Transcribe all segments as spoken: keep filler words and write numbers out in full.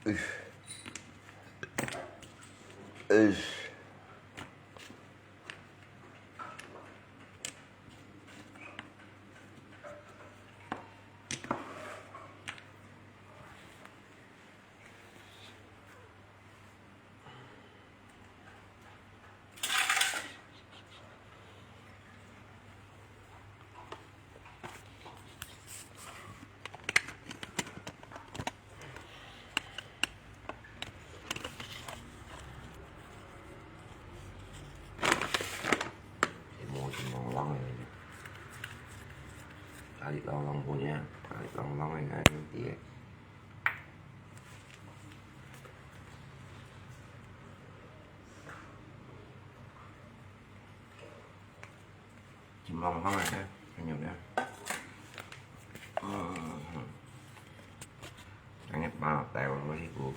哎，金黃黃个，還有呢。嗯，嗯，嗯。今日把帶我们去煮。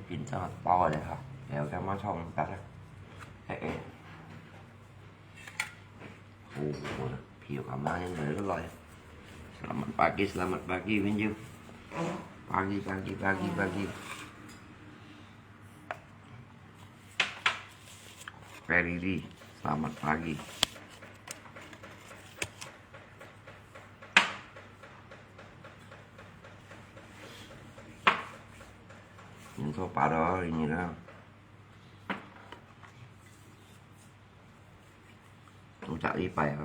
緊張啊，包个咧哈，了解嗎？炒毋得啊。哎，哎。哦，皮肉咁樣，來，來。Selamat pagi, selamat pagi, Winju. Pagi, pagi, pagi, pagi. Ferry, selamat pagi. Ini tuh parah ini lah. Udah lipai ya.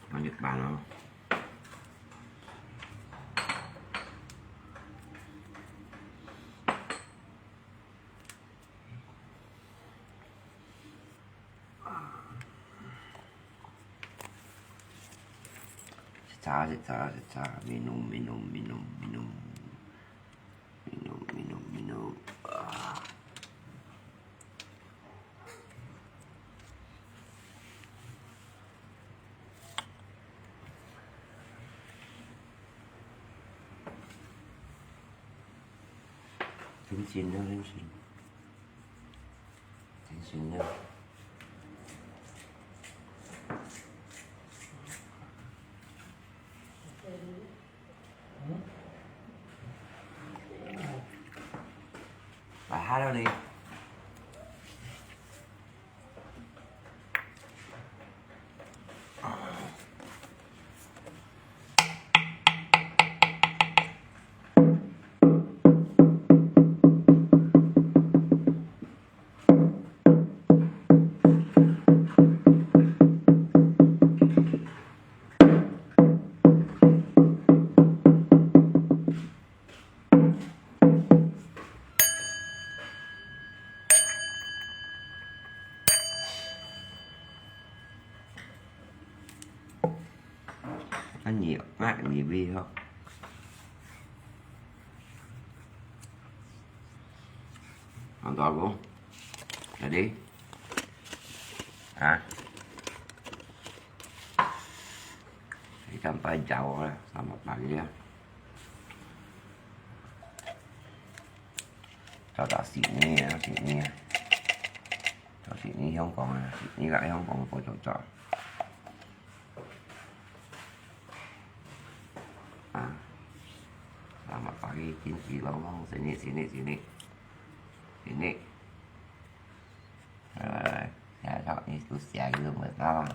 Lanjut mana? Seca, seca, seca, minum, minum, minum, minum. Minum, minum, minum. Ah. Tension ya, tension. Tension ya. Bài hát đâu đi? 恁你，恁你味吼。 Ăn to không? Jadi, hả? Thì tao phải chào rồi, sao mà bạn kia? Chào chào xịn nè, xịn nè. Chào xịn nè, không còn, xịn nè lại không còn, có chào chào. À, làm mà phải đi kiếm gì lắm không? Xin đi, xin đi, xin đi. Xin đi. Rồi, rồi, rồi. Dạ, thôi, đi, tôi sẽ gửi mời các bạn.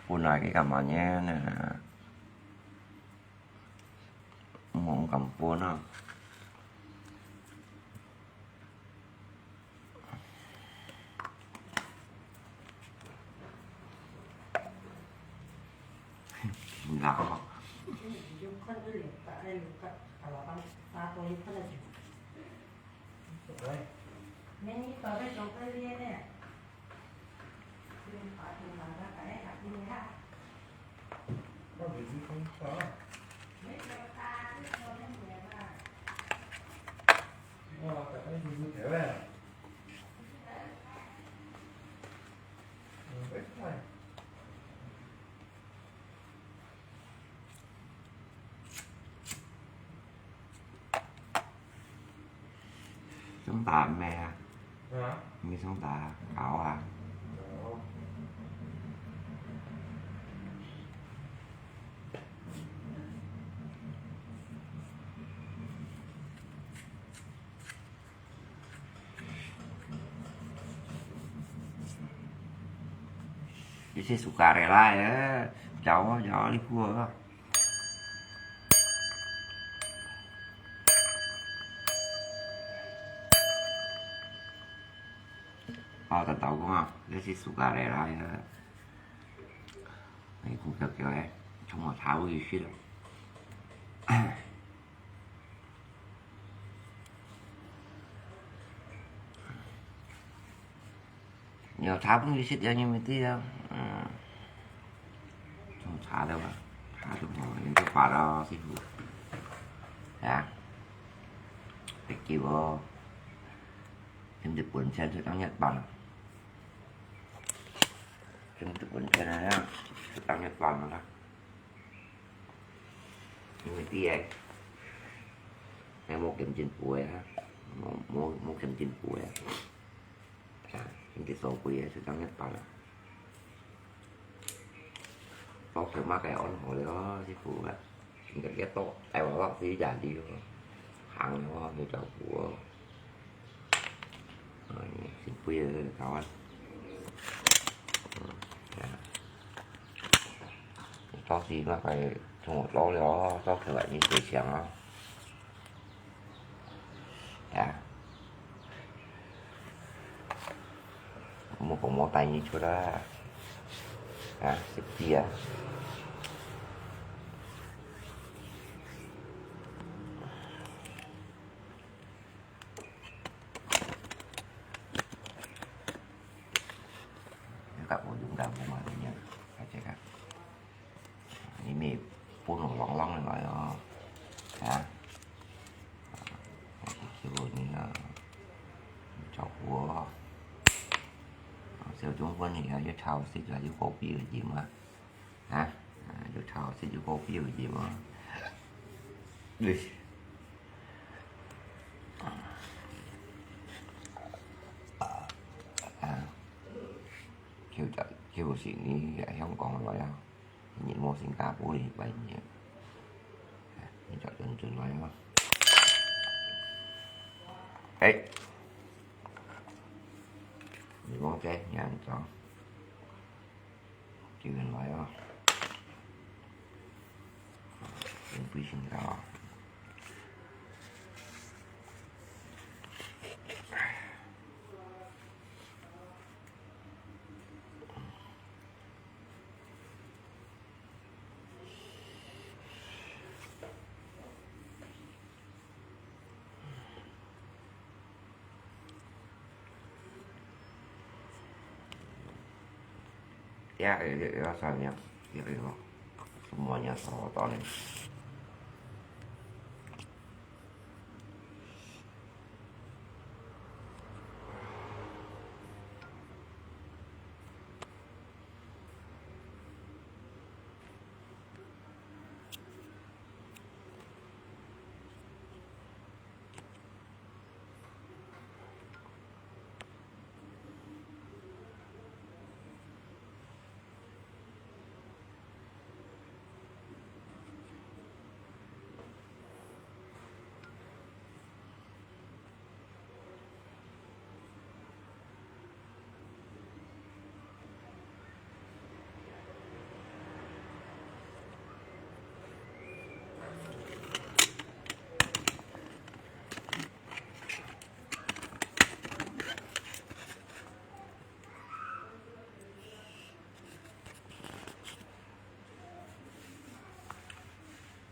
Bữa nay cái cà mò nhé nè. Món cà mò nè. Ngọt. Sống tà mẹ à? Hả? Mẹ sống tà, ảo à? Ảo. Ese sukarela, eh. Jauh, jauh, di gua. Ơ, tao tao kong à, ese sukarela, eh. Này, cũng kiểu kiểu ấy, trong một tháo gì shit rồi. Nhiều tháo cũng gì shit rồi nhưng mà tí đâu. Trong một tháo đâu mà. Tháo trong một những cái quà đó, sư phụ. Hả? Thank you all. Thêm được bốn sen sẽ tăng Nhật Bản. Thêm được bốn sen này á. Sẽ tăng Nhật Bản rồi đó. Mười tỷ ấy. Em mua kiếm tiền bùi á. Mua, mua, mua kiếm tiền bùi á. Chà, kiếm tiền số quỷ ấy, sẽ tăng Nhật Bản á. Có kiểu mắc cái ổn hồi đó, chứ phủ á. Chính cái ghét tổ, tại bảo bác sĩ giả đi rồi. Hàng nó, người cháu phủ á. Rồi, xin quỷ rồi, cháu ăn. Ừ, chà. Tóc gì mà phải chung một lỗ đó, tóc thì lại như thế xem đó. Hả? Mua cũng mua tay như chỗ đó. Hả? Xếp chia. Các bộ dụng đạo của mọi người nhận. Phải check out. Ini pun long long ni lah ya. Ha. Kira ni lah. Cakap. Siapa jumpa ni ya, dia tahu sih lah, dia kopi ke dia mah. Ha. Dia tahu sih dia kopi ke dia mah. Ish. Ha. Kêu, kêu sini ya, Hong Kong lah ya. Nhiệt mùa Singapore thì bay nhiệt. Nhiệt chọn tuần tuần nói mà. Ê. Nhiệt mùa thế, nhà anh chọn. Chỉ cần nói mà. Mình quy sinh ra. Ya, ya, ya, ya, ya, ya, ya, ya, semuanya salah tadi.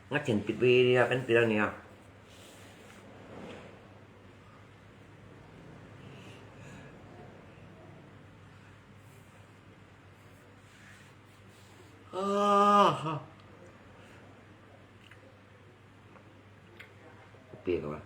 Ngắt thìn pit ve đi à, pin pit đi à. À, ha. Pit rồi.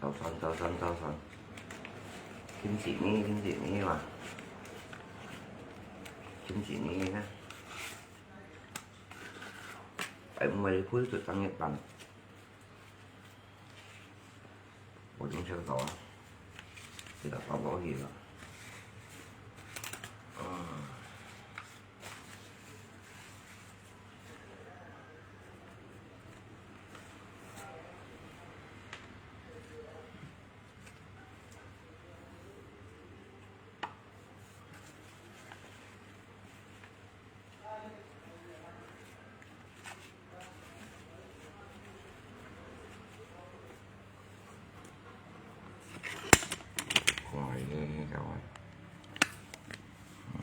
Tau san，tau san，tau san。Kimchi ni，kimchi ni嘛。Kimchi ni呢？哎，毋係，佢就等一等。我已經想到啊，這個包包去了。嗯。 看伊个彼條啊，嗯，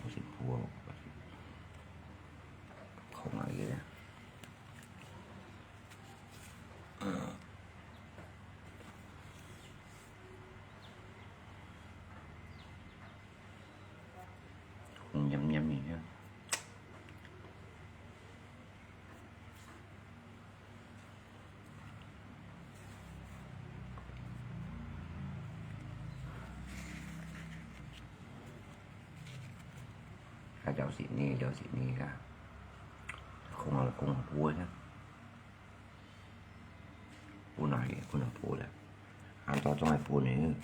毋是脯哦，看伊个，嗯。 紅炎炎个。啊，就是呢，就是呢啦。講啊，講啊，無啊。 本來，本來無啦，恁多種个本呢。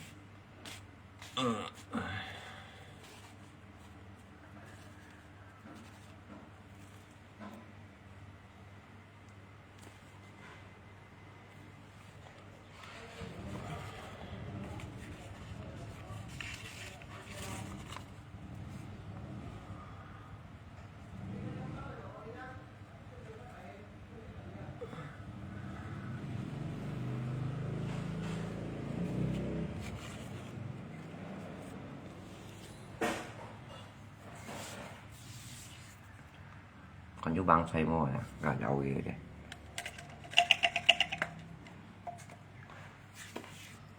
看有幫菜無啊？啊，有个咧。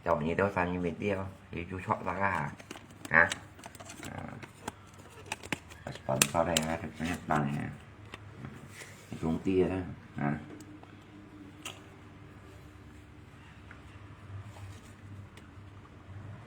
Chào mừng đến với video, thì chú chọn ra ha. Hả? À, sponsor đây ha, thực sự là này ha. Chúng tia đó. Hả?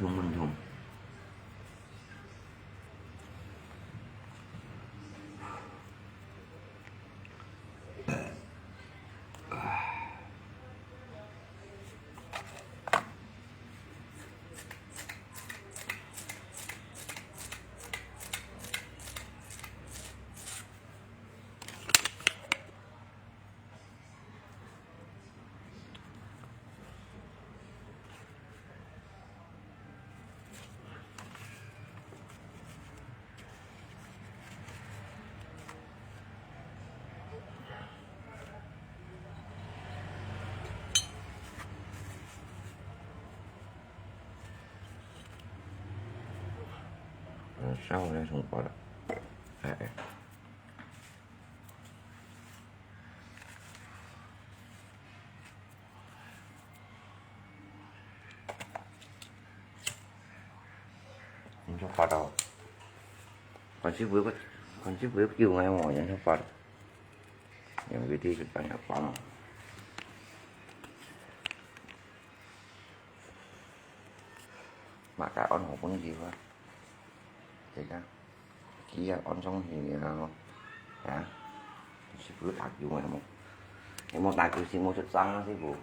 痛毋痛？嗯，烧好了，上锅了。哎，哎。 你就發到，看是不是，看是不是有个我，你就發，用个地就这样发了。嘛，该安好分佢啊，这个。 佢啊，安上去啊，啊，師傅打球啊，有無？有無打球？師傅出聲啊，師傅。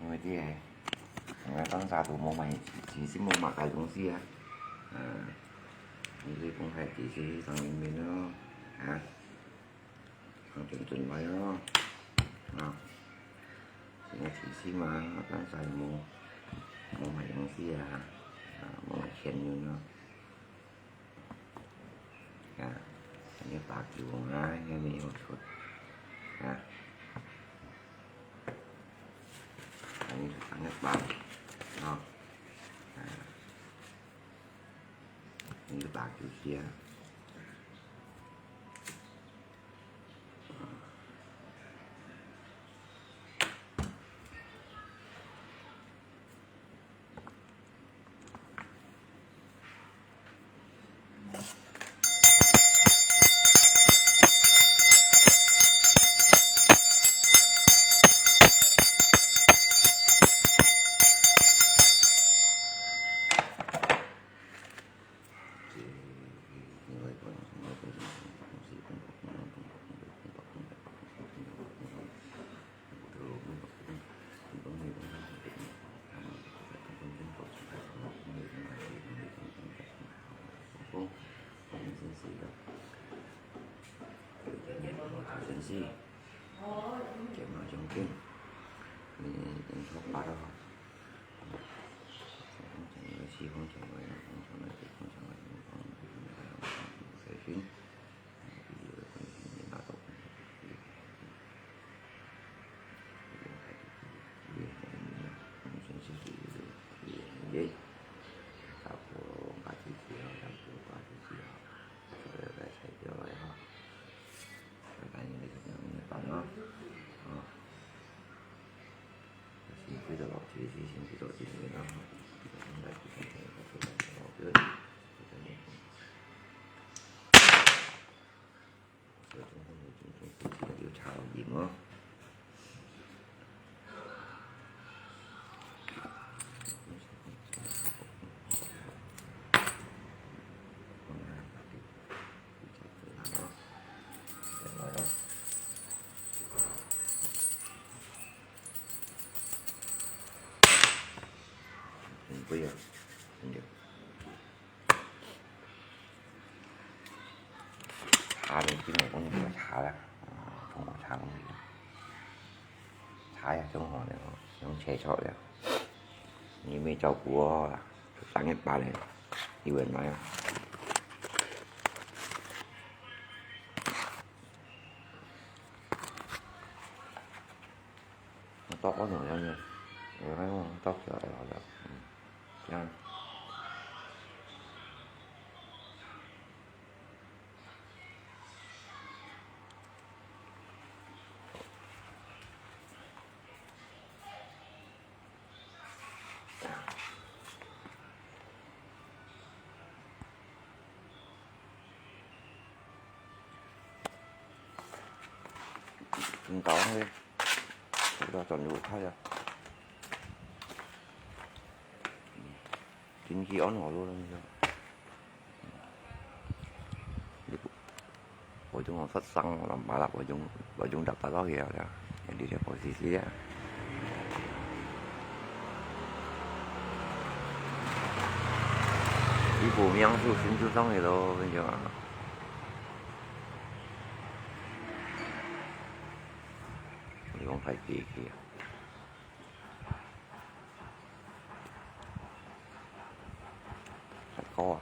因為這個，我當下都無買，其實無買該東西啊。嗯，你這公開其實上面咯，啊。 行轉轉來哦。啊，這個提示嘛，但是無，無買東西啊，啊，無買錢用啊。啊，還有打球啊，還沒有出。啊，還有打个包，啊，啊，還有打球去啊。 茶呢，今日講个茶啦，啊，同我茶講个。茶也種好了，用切菜了。你沒照顧我啦，就三月八了，有人來啊。 我到安好了呢，我還講到起來了，嗯，這樣。真高个，不知道轉路開啊。天氣安好咯，那個。你不，我就往發生，我老爸啦，我就，我就打打到去了，你就不是这样。一股名就新就上去咯，跟你讲。你讲太低去啊。 還高啊！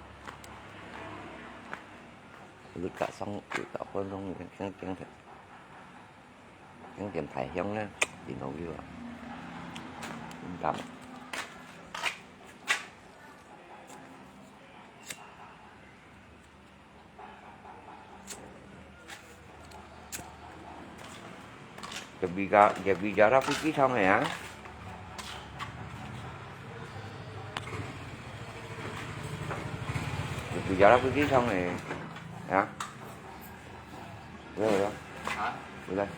你加上有十分鐘，驚驚天，驚天太香呢，頂頭去啊！真淡。 Dia bicara, dia bicara pergi sana ya. Dia bicara pergi sana ya. Ya. Ya, ya. Hah? Boleh.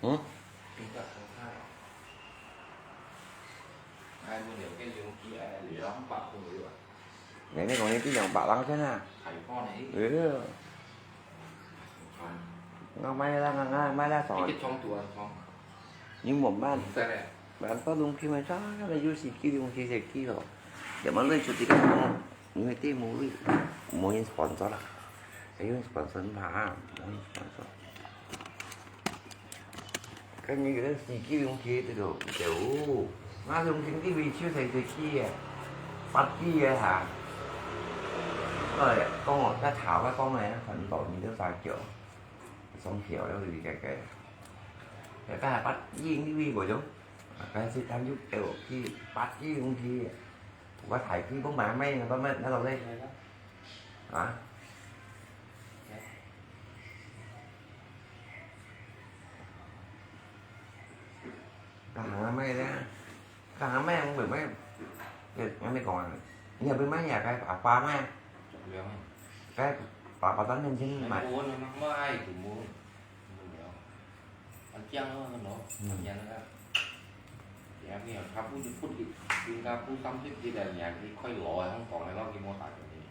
Hmm? 哎，你講你這兩百零千啊？哎喲，𠊎買啦，𠊎，𠊎買啦，爽。你無買，買到零錢嘛，差，有四支零錢，四支咯。也無人出這個，因為這無人，無人sponsor啦。還有sponsor嘛，無人sponsor。 跟你个四支零錢這个有，那零錢你會手提四支个，八支个哈。哎，講哦，該頭个講个，很多你都啥叫，上票了你个个。哎，該八支你會無用？但是他就給我去八支零錢，我太貴，不買賣，不買那種嘞。啊？ Kang Amai咧, Kang Amai ang bơi mai, ang bơi kong ang, nia bơi mai nia cái bà khoa mai, cái bà bà tánh nhân sinh mà. Ăn chăng nó nó. Ăn chăng nó. Thì em nghĩ là tháp bút phút đi, chúng ta bút tâm thức đi là nhà đi khói lò không còn là nó đi mua tại cái gì.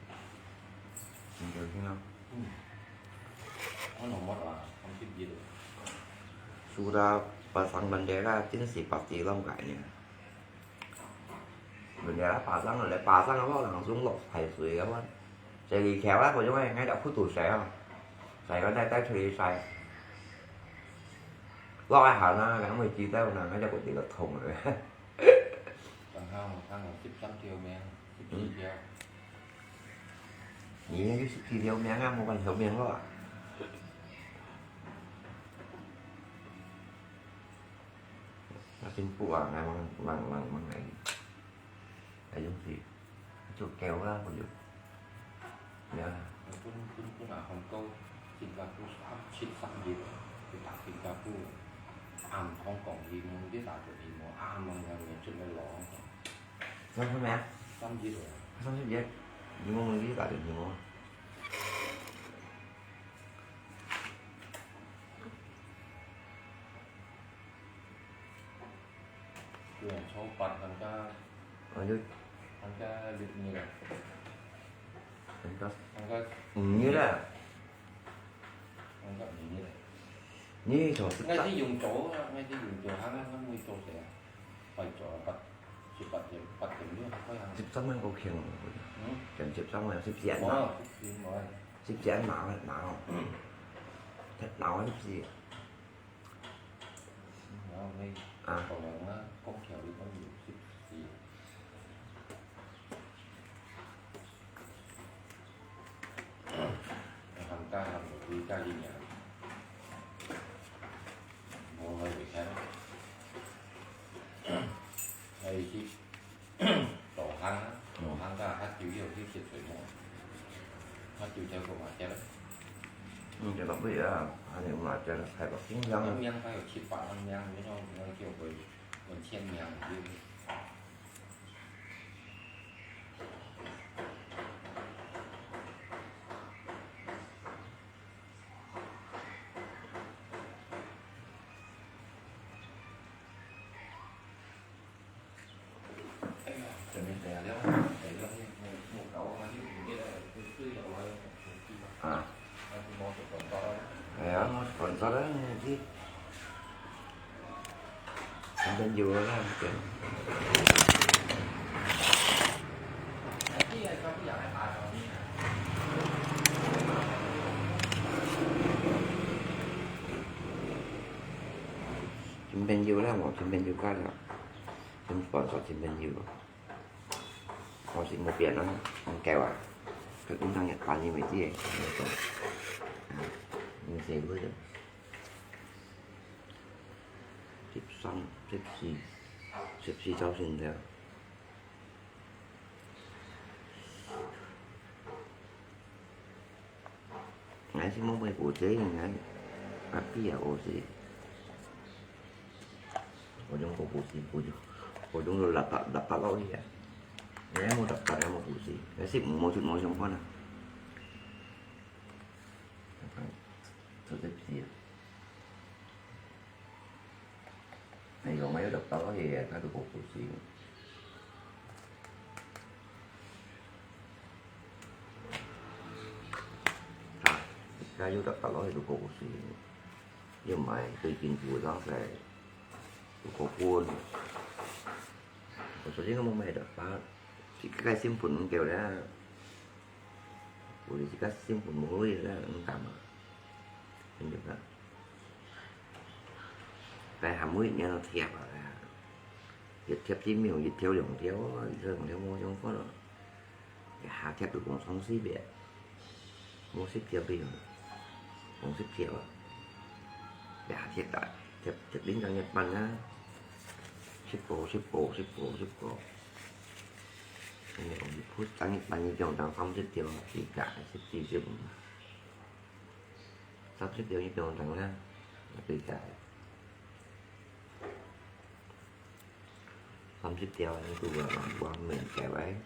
Mình được chứ không? Nó nổ mất à, không chịu gì được. Sudah pasang bendera, chính sĩ bác sĩ lòng cái nè. Bendera pasang là pasang apa langsung lọt thải suối apa. Jadi kéo lah, pokoknya ngay đã khu tủ sẻ không. Sẻ có tay tay thuê sẻ. Lo ai hả na, gắn mười chi tay na, ngay đã có tí là thùng rồi. Tầng hai một tháng là chip sắm thiêu men, chip chi thiêu. Nì, chip chi thiêu men á, mua còn thiêu men lo à. Nó xin phụ à, ngay măng, măng, măng, măng này. Cái giống gì? Chuột kéo ra một chút. Nhớ. Phun, phun, phun à, Hồng Kông, Singapore, sắp, sắp, sắp gì rồi. Cái thằng Singapore, ăn Hồng Kông gì, mua cái thằng gì mua, ăn măng là người Trung Quốc lỏ. Sao không mẹ? Sắp gì rồi. Sắp gì vậy? Gì mua cái thằng gì mua? Cái này số phận thằng cha, ờ, như thằng cha được nhiều. Thằng cha, thằng cha, ừ, như là. Thằng cha như thế này. Như chỗ ngay ta- cái dùng chỗ, ngay cái dùng chỗ hăng á, nó mua chỗ sẻ. Phải chỗ bắt, chỉ bắt tiền, bắt tiền nước, có hàng. Chip sắm ăn có khiêng. Ừ. Chắn chip sắm ăn chip sẻ. Ờ, chip sẻ mà. Chip sẻ mà, mà. Ừ. Thật nào chip sẻ. Nó mới, à, còn là nó có kiểu đi có nhiều chip sẻ. Hàn ta hàn một tí ta đi nhà. Một hơi bị kháng. Hay chứ. Tổ hăng á. Tổ hăng ta hát chịu nhiều khi thiệt thòi mỏ. Hát chịu theo của mà chết đấy. Ừ, cái đó bây giờ, anh ấy mà chết là phải có kinh doanh. Ăn miếng phải có chịu phạt ăn miếng với nhau, với nhau kiểu với, với chiên miếng như thế. 啊。哎呀，我講錯了，你。反正有了啦，對。前面有啦，我前面有加了，前面說前面有。 我是無變啊，毋夠啊。佢經常也打你咪知，你講，啊，你寫過的。十三、十四、十四造型的。 𠊎係無買布子，𠊎阿弟啊，我係，我用過布子，布子，我用到laptop，laptop落去啊。𠊎無laptop，𠊎無布子，𠊎係無，無，無相關啊。做這事啊。 哎喲，𠊎有laptop落去，佢都無布子。啊，佢有laptop落去都無布子。又買最近布上來，都過分。我最近都無買laptop，自家新本毋夠了。 我自家新本無鐳啦，毋敢啊。真正啊。該還會仰仔貼啊？一貼一秒，一條兩條啊，一條兩條無相干咯。一下貼就講三四百，無十條了，講十條啊。一下貼啊，貼，貼恁樣一般啊，十個，十個，十個，十個。 你用一鋪，當一般你用當三十條啊，最加十四十五。三十條你用當啦，最加。三十條你都話，話毋明白喂。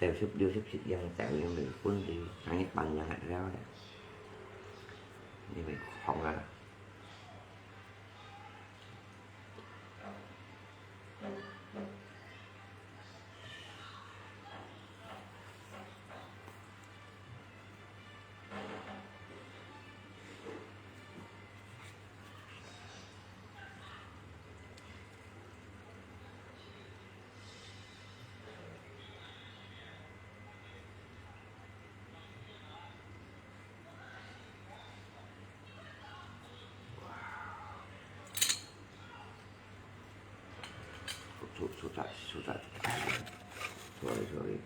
六十，六十七樣仔，你咪分你當一般樣來了咧。你咪放啊。 出，出，出，出，出，sorry，sorry。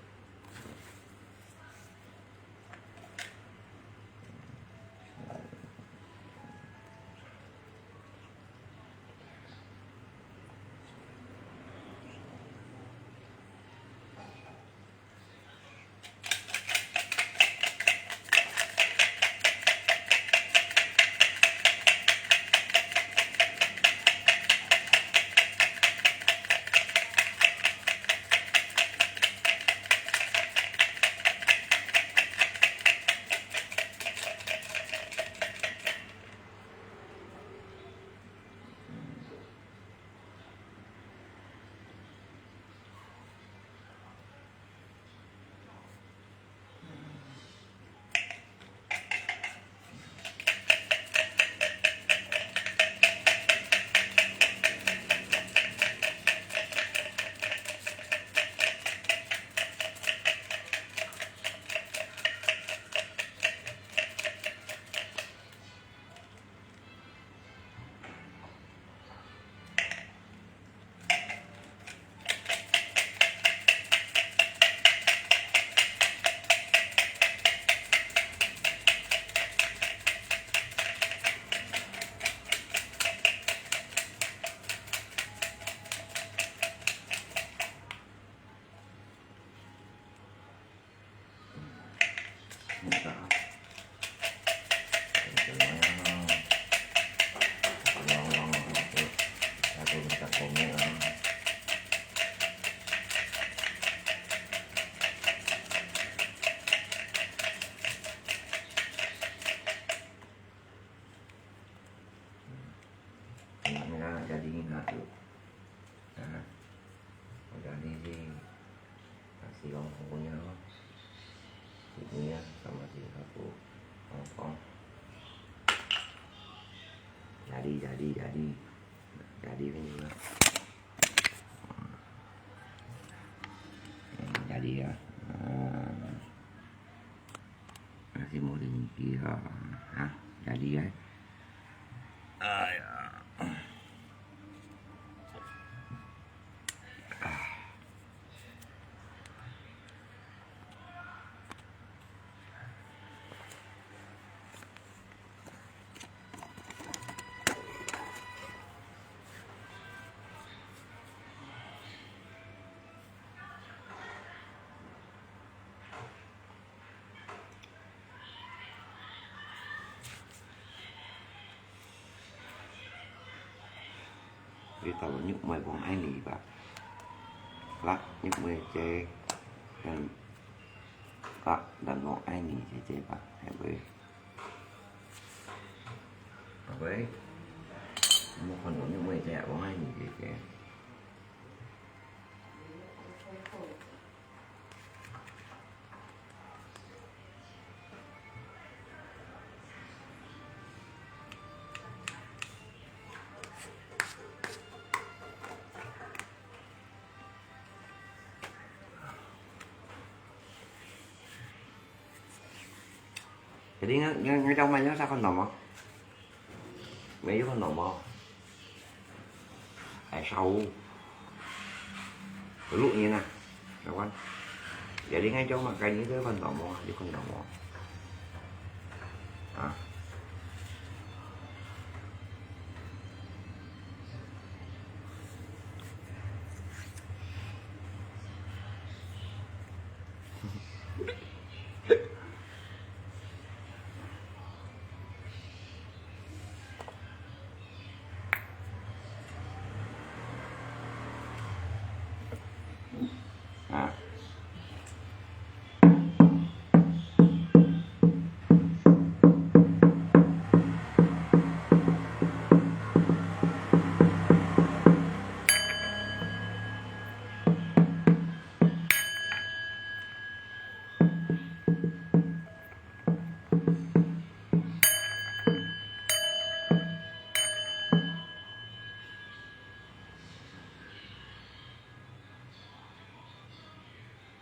Jadi ni nak tu. Ah. Jadi, jadi, jadi. Jadi kan juga. Jadi ya. Ah. Masih mau tinggi ya. Hah? Jadi ya. Ah, ya. Ah. 你大陸肉糜黃愛你吧？啦，肉糜姐，嗯，啦，大陸愛你姐姐吧，係毋係？係毋係？我看到肉糜姐，黃愛你姐姐。 Jadi nge-, nge-, nge-, nge-, nge-, nge-, nge-, nge-, 没有看到吗？哎，下午。Lũ ni nè, kawan. Jadi ngai cho makan ni tu kan tamo, di kan tamo. Ah. Ah.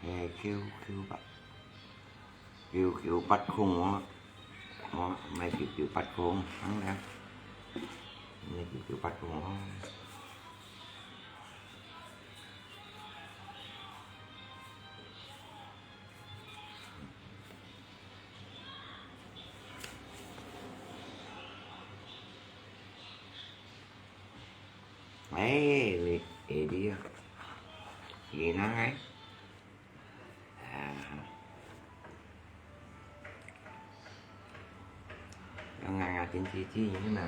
係九九八，九九八空哦，哦，毋係九九八空，啱咧，毋係九九八空哦。 哎，你，你，你，你那个，啊，要拿拿紧紧紧，你那个，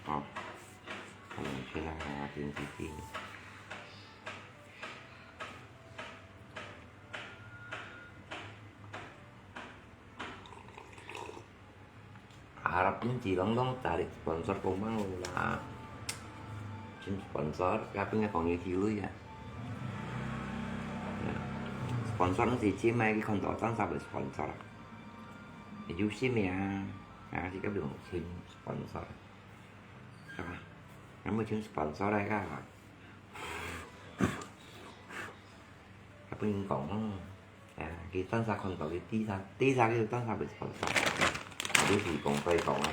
哦，我们去拿拿紧紧紧。 Harap yun chỉ lòng lòng cari sponsor kong mang lu lah. Chim sponsor, kaping nga kong yun hilu ya. Sponsor nang si chim mai ki kon to tang sa sponsor. Yu si mi a, a si kaping chim sponsor. Kama, kamu chim sponsor ai ka? Kaping kong mang. 啊，佢單儕看到佢第三，第三个單儕袂看到。你是講再講啊？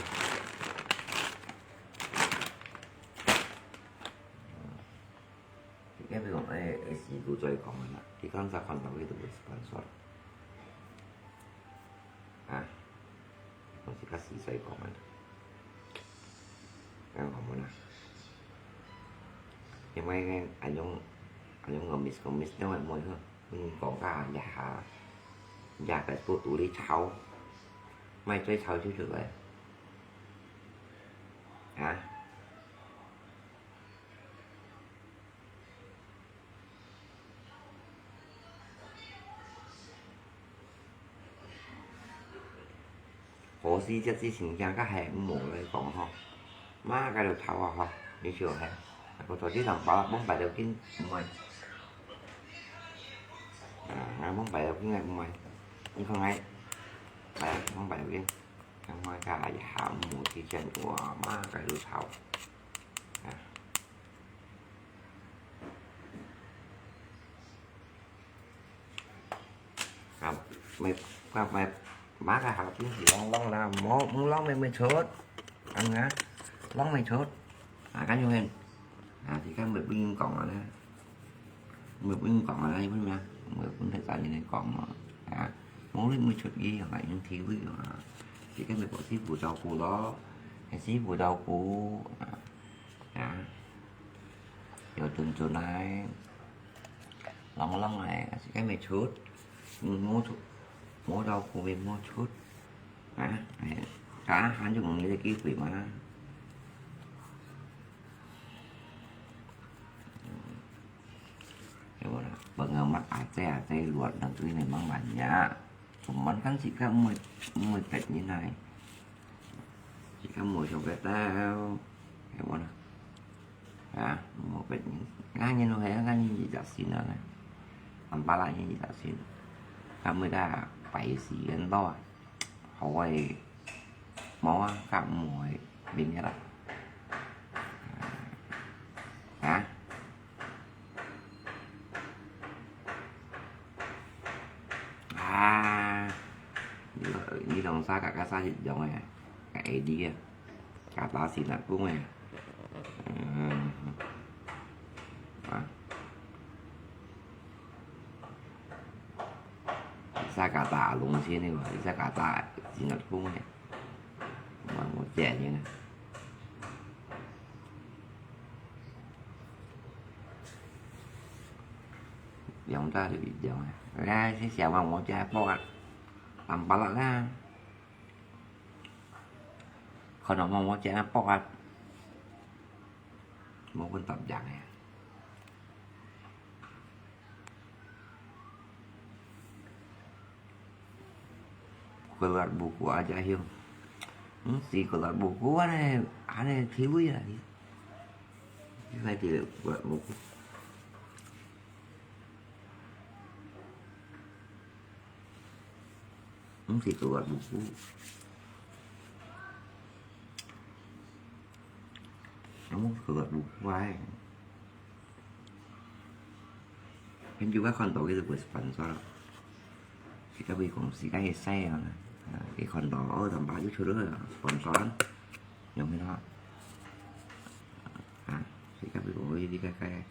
應該講，誒，誒，是都再講啊啦。佢單儕看到佢都會sponsor。啊，我是較實在講啊。 Ang kamu na. Yang mai kan anyong, anyong ngemis-ngemis nyo mai moi ho. Min kong ka ya ha. Ya Facebook tu li chau. Mai cai chau chu chu lai. Ha? 河西這支新疆个係毋好來講吼，嘛該就頭啊吼，你笑嘿，我做這人包，罔擺條筋毋會，啊，罔擺條筋个毋會，你看𠊎，係啊，罔擺條筋。該麼个一下毋會去見我嘛，該就炒。啊。啊，毋，毋，毋，麼个下邊係浪浪啦，無，無浪乜，乜出，恁樣啊，浪乜出，啊，該樣个，啊，這個乜分人講啊咧。 毋會分人講啊，你分咩啊？毋會分別儕人講啊。啊，無你毋會出去啊，用體會啊。自家乜幫師傅照顧咯，係師傅照顧啊。啊，有陣陣來，浪浪來，自家乜出，嗯，無出，無照顧乜無出。啊，哎，啊，還有你个機會嘛。 Kaya wala, pengalaman até-até luar negeri memang banyak. Cuman kan sikap mui, mui pet ni nai. Sikap mui copet tau. Kaya wala. Ha, mui pet ni. Ngani lu hai, ngani di tak sini lah. Ampala ni di tak sini. Kamu dah pai si kan tau ah. 好个，無啊，較毋會明个啦。啊？啊，你，你同沙卡卡沙一樣个，个A D啊，卡打是哪公个？嗯，啊。 Isa kata alung sini, Isa kata sinat ko eh. Mang mo tiyan yun. Yang ta tu yang. Lah, si siapa mau tiyan pokat. Tampalak lah. Kalau mau mau tiyan pokat. Mau pun tap jang ya. Keluar buku aja, hiu. Hmm, si keluar buku, aneh, aneh, kiwi ya. Ini tidak keluar buku. Hmm, si keluar buku. Kamu keluar buku aja. Kan juga kontol itu buat sponsor. Kita beli kongsi kan ya saya. Nah, di kontol, oh, tambah aja sudah sponsor. Yang mana? Hah? Kita beli kongsi di kakak.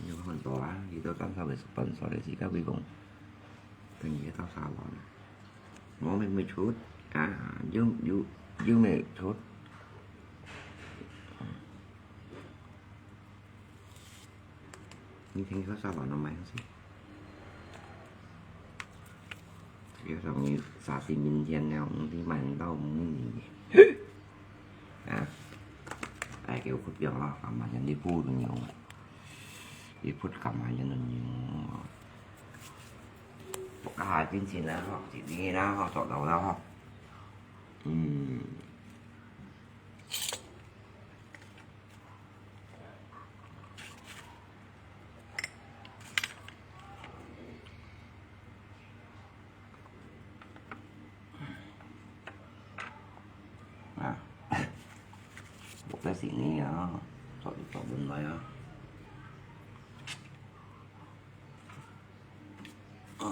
有很多啊，佢都當初係sponsor个，自家會講，等於到沙龍。我乜，乜出，啊，有，有，有乜出。你聽說沙龍都賣東西？ 有種沙西明天了，你買到五米。啊，哎，給我不要了，幹嘛人家不能用啊？你不幹嘛人能用啊？我干啥进去呢？哈，今天呢？哈，找到了哈。嗯。 啊，目前係恁樣啊，做，做毋來啊。啊。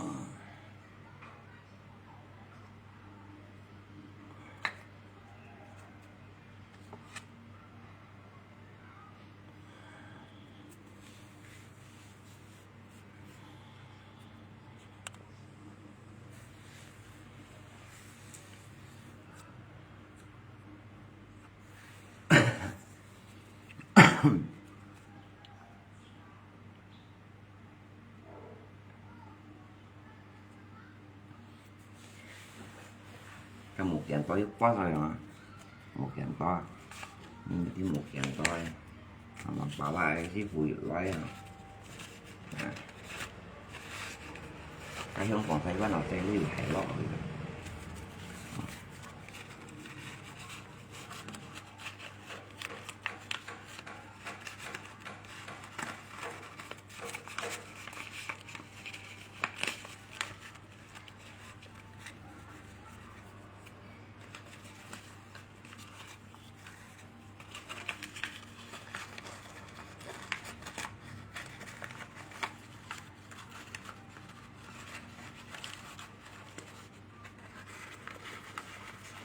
該無見到又掛上來啊！無見到啊！嗯，一定無見到欸！啊，爸爸个師傅又來啊！啊，該香港西關哦，這裡有海陸个。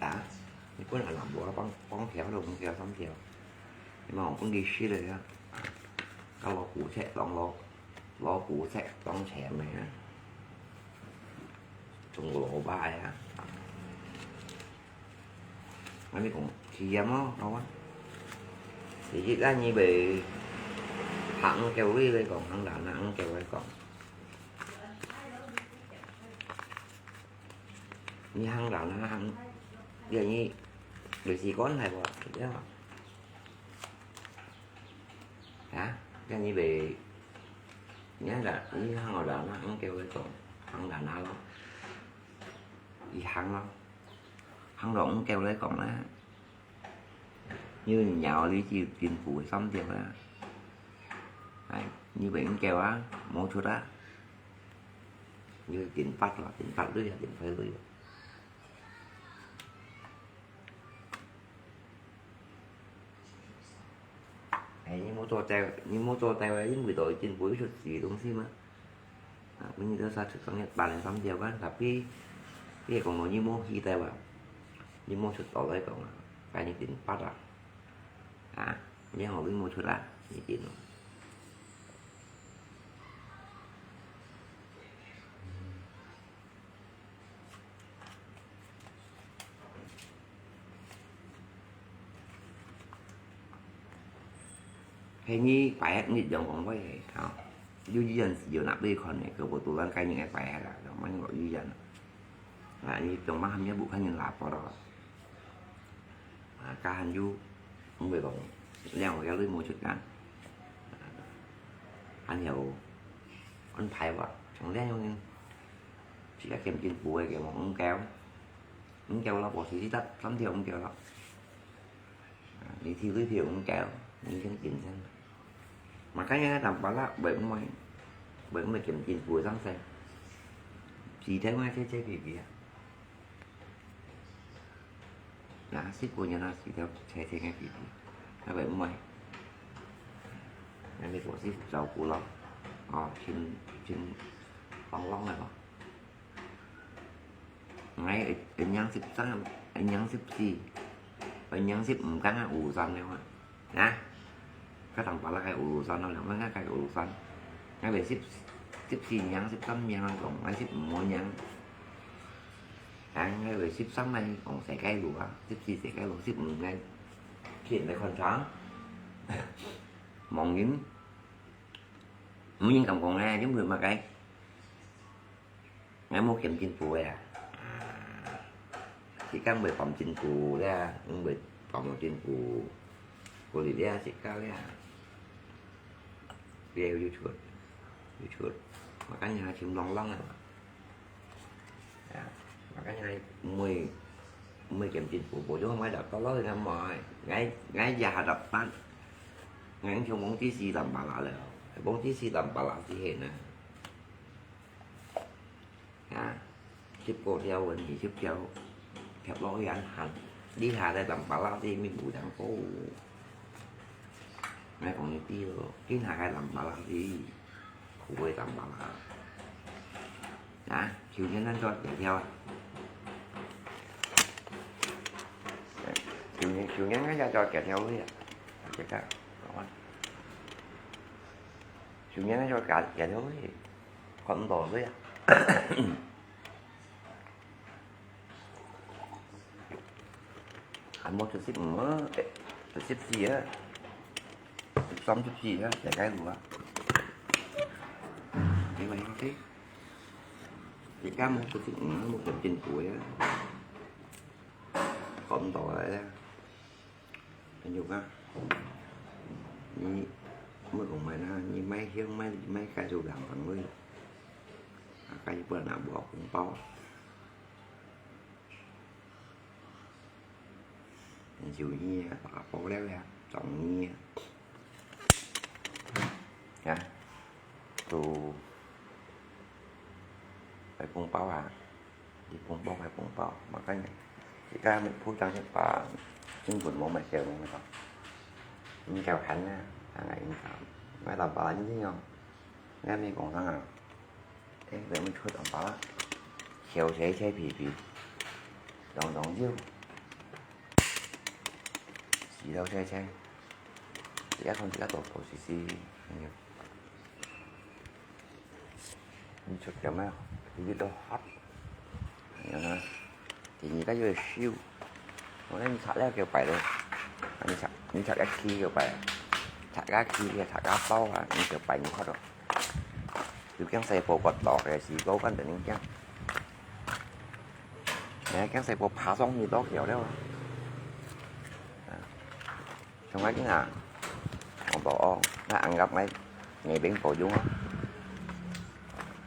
啊，你本來南部啊，放，放條都毋條，三條，你莫分佢食了呀。啊，佮老古菜當老，老古菜當甜个啊，種蘿蔔呀。 𠊎咪講，試驗咯，好啊。第一啊，你會行狗位來講，行人啊，行狗位講。你行人啊，行，你你，你習慣係無？對啊。啊，該你會，你行人，你行人啊，行狗位講，行人啊咯，你行咯。 行路毋夠來講啦，你有貓你就進步个三條啦。哎，你毋夠啊，無出啊，你有進步咯，進步鐳啊，進步鐳啊。哎，你莫做呆，你莫做呆啊，因為都已經毋會出自己東西嘛。 啊，每日都殺出講一百零三條啊，tapi，你講到你無去台灣，你無出島來講啊，該你點辦啊？啊，你好你無出啊，你點咯？ 係你拜一日用講話个，吼，有醫院是有拿去看个，佢無多人該人个拜一啦，用麼个醫院啊？啊，你用麼个含也無看人拿報咯。啊，該還有，毋會講，兩個月內無出間，啊，還有安排哇，從兩個月，自家兼兼顧个，兼忙教。 毋夠咯，無時時得三條毋夠咯。啊，你跳一條毋夠，你先緊張。Makanya tambah lah，會毋會，會毋會緊緊會上升。時間我切切皮皮啊。啊，十個人啊，時間切切个皮皮，啊，會毋會？啊，你過去照顧咯，哦，請，請幫忙个咯。 𠊎會，會贏十三，會贏十四，會贏十五間啊，urusan了啊。啊？該當巴拉个urusan咯，兩萬个urusan。𠊎會十，十四贏，十三贏啊，講，𠊎十五無贏。啊，𠊎會十三个講世界路啊，十四世界路，十五个去人个看場。望人，無人敢講个，因為麼个？ 𠊎無兼進步个啊。啊，時間會放進步咧，毋會放到進步，過日咧，時間咧。別有出，有出，makanya chim long long啊。啊，makanya毋會，毋會兼進步，無就買到到落去个買，𠊎，𠊎也hadap pan，𠊎像往之時淡巴拉了，往之時淡巴拉之前啊。 啊，十過條，二十條，貼落去恁行，這下个淡巴拉子乜無人顧。𠊎講你知哦，這下个淡巴拉子，苦个淡巴拉。啊，秋天咱做幾條啊？秋你手䀴个就夾條尾啊，這個，好啊。手䀴个就夾，夾條尾，看毋到尾啊。還無出十五啊，欸，出十四啊，十三、十四啊，大概有啊。你看這，這個無出十五啊，無出進步啊。 看毋到个咧。朋友啊，你，你講麼个啦？你買香買，買該就兩分位，啊，該一般人無紅包啊。朋友你啊，打包了呀，找你啊。 啊，都，買紅包啊，你紅包買紅包，makanya，自家鋪張一把，根本無買小紅包，你叫喊啊，喊啊，你講，買老板你哦，你還沒講上啊，哎，咱們出紅包啦，小細細皮皮，當當有。 洗到青青，這下看這下多多試試，哎呀，你出點咩？你都合，哎呀，第二個月燒，我恁拆了叫擺咯，你拆，你拆一期叫擺，拆一期，拆一包啊，你叫擺你看咯。有驚細胞骨落个時，我講等你驚。 哎，驚細胞爬上去落橋了啊！啊，像𠊎今啊，我講哦，𠊎紅盒𠊎，𠊎邊保重啊！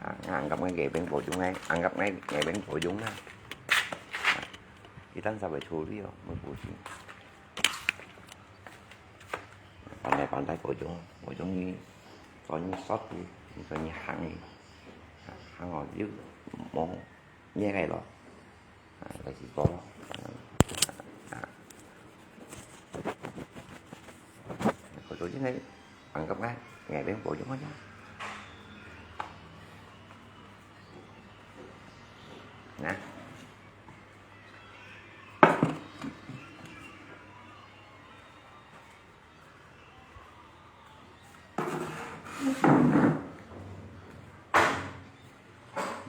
啊，𠊎紅盒𠊎，𠊎邊保重个，紅盒𠊎，𠊎邊保重啊！啊，一旦稍微處理哦，無補充。反正反正保重，保重你，做你殺豬，你做你行你，行哦，又無 你个咯，啊，來試過咯，啊，啊，啊。我做今日紅盒个，𠊎邊保重个呀。啊。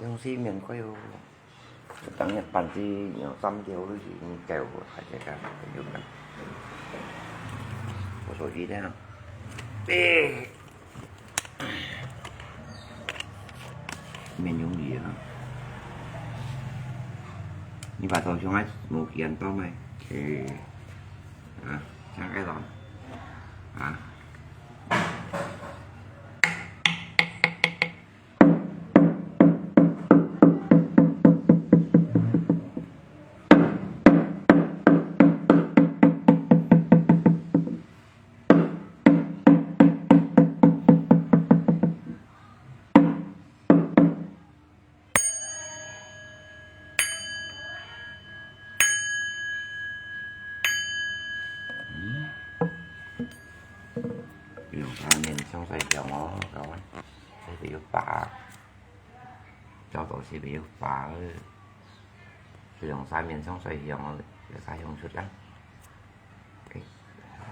用洗面過哦。當日半支兩三條都是你叫我，還在該有个。我手機在哪？哎，免容易啊。你把頭上个毛巾倒來，哎，啊，像該種，啊。 嗯，用下面香水香哦，各位，這邊有粑，找到這邊有粑，就用下面香水香哦，有啥用出來？OK，好。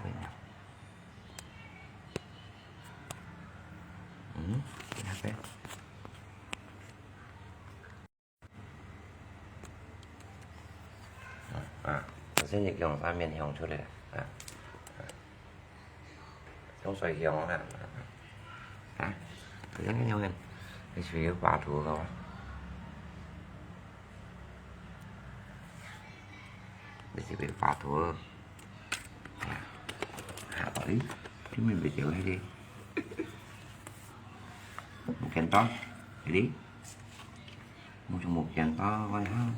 嗯，這個。 啊，啊，頭先就用下面香出來了，啊，啊，香水香啊，啊，啊，頭先用个，你是有畫圖个嗎？你是有畫圖个？啊，啊，哎，這面袂少迄個，無見到，迄個。 目前目前到位哈。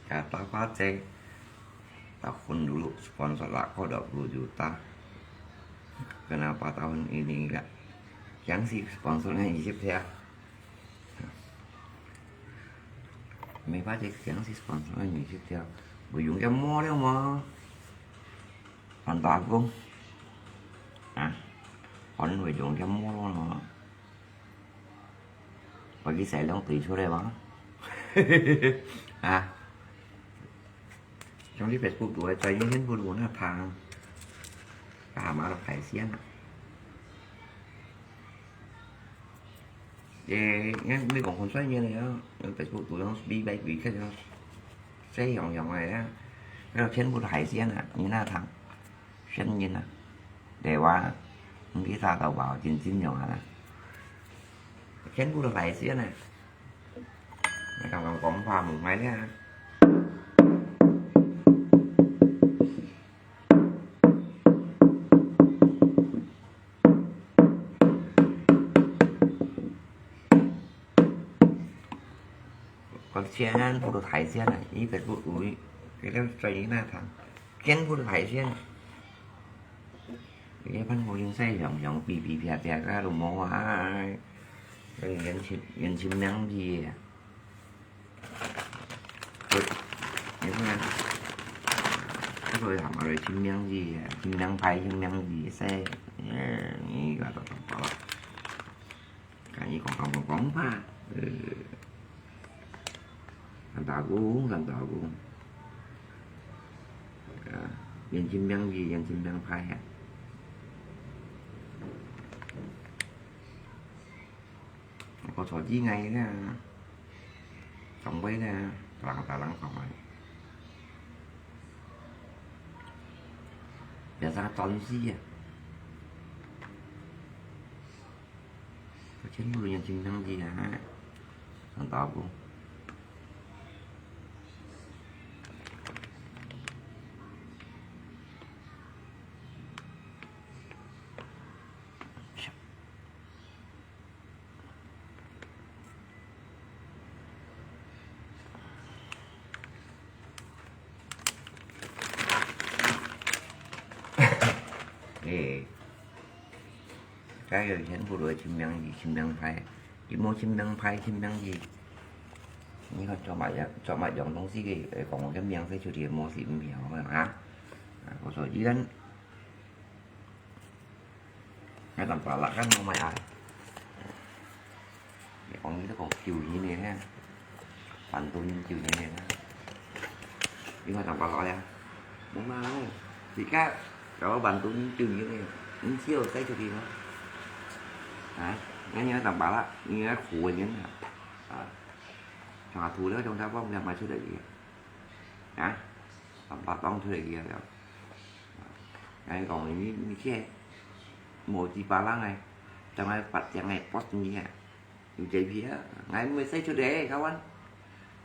Kata pa cek, tahun dulu sponsor lah, kau dah puluh juta. Kenapa tahun ini enggak? Yang si sponsornya Egypt ya. May pa cek yang si sponsornya Egypt ya. Buyung ya mo liao mo. Tante Agung. Ah, kon buyung ya mo liao mo. 我去洗兩堆出來嘛。啊，像你Facebook肚个，在你全部都那旁，啊，買了海鲜啊。誒，你講很專業的啊，Facebook肚用B B B看啊，這樣樣的啊，那全部都海鮮啊，你那旁。 生人啊，你話，毋知啥都話真正樣啊啦。全部都海鮮啊，你講講講話無買了啊。講全部都海鮮啊，一個不，一個在那談，全部都海鮮。 這班無人使用，用嗶嗶啪啪个都無啊！這人情，人情名義啊！你看，這個他媽的人情名義啊，人情名牌，人情名義，使，呃，你个都懂了。 Kami kongkong-kongkong pa. Eh. Tante Agung, Tante Agung. Ya, 人情名義，人情名牌啊。我坐機危啦，上位啦，打人打人上來。Biasa轉世啊。 Kacang bulunya cindang dia, ha? Ang tabo. Eh. 該有全部都係清明字、清明牌，佢無清明牌、清明字。你看做麼樣，做麼樣東西个，呃，講个名字就係無是毋曉个啊。啊，我說依然，該當巴拉干我買啊。 你講你都講九年了呢，半多年九年了呢。你話當巴拉呀？無嘛，自家搞半多年九年了，你只有使出去嗎？啊，那你要當巴拉，你要苦的人啊，啊，下土了，從他放了賣出來的，啊，當巴拉放出來的了。 𠊎講你，你這無知巴冷个，將來發將來發你啊！有這皮啊，𠊎毋會使出去，kawan。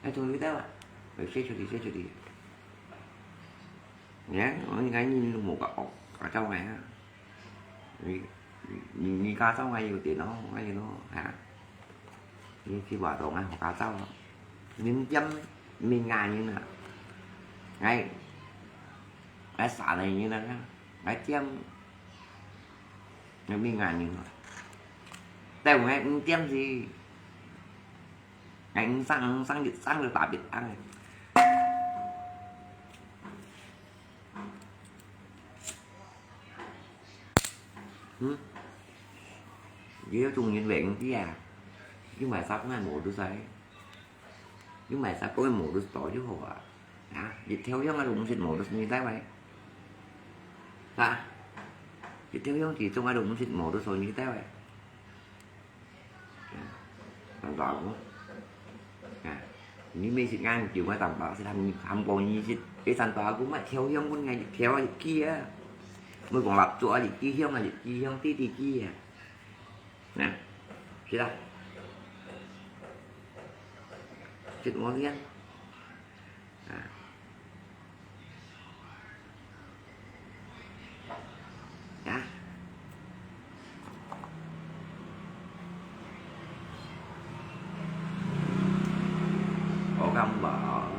𠊎同你兜啊，會使出去，使出去。你看，𠊎人都無个惡，家長个啊。你，你，你家長个有電腦，𠊎有咯，啊。 你去話到𠊎學家走咯，你毋點名啊人啊，𠊎，𠊎三个人啊，𠊎點，𠊎名啊人啊，但𠊎毋點是，𠊎毋生，毋生就生就打別人个。 嗯？有種人靚啲啊，有買衫个無都使，有買衫个無都多就好啊。啊，一條樣啊，都毋識無都你帶喂。啊，一條樣其中啊，都毋識無都所你帶喂。 Tante Agung. Nah, ini mesti ngan cuma tampak sih ham ham kau ni sih. Eh, Tante Agung mak thiau hiang pun ngai thiau aja kia. Mui kong lap tu aja kia hiang aja kia hiang ti ti kia. Nah, sudah. Sit mau lian. Nah. Nah. Có găm vào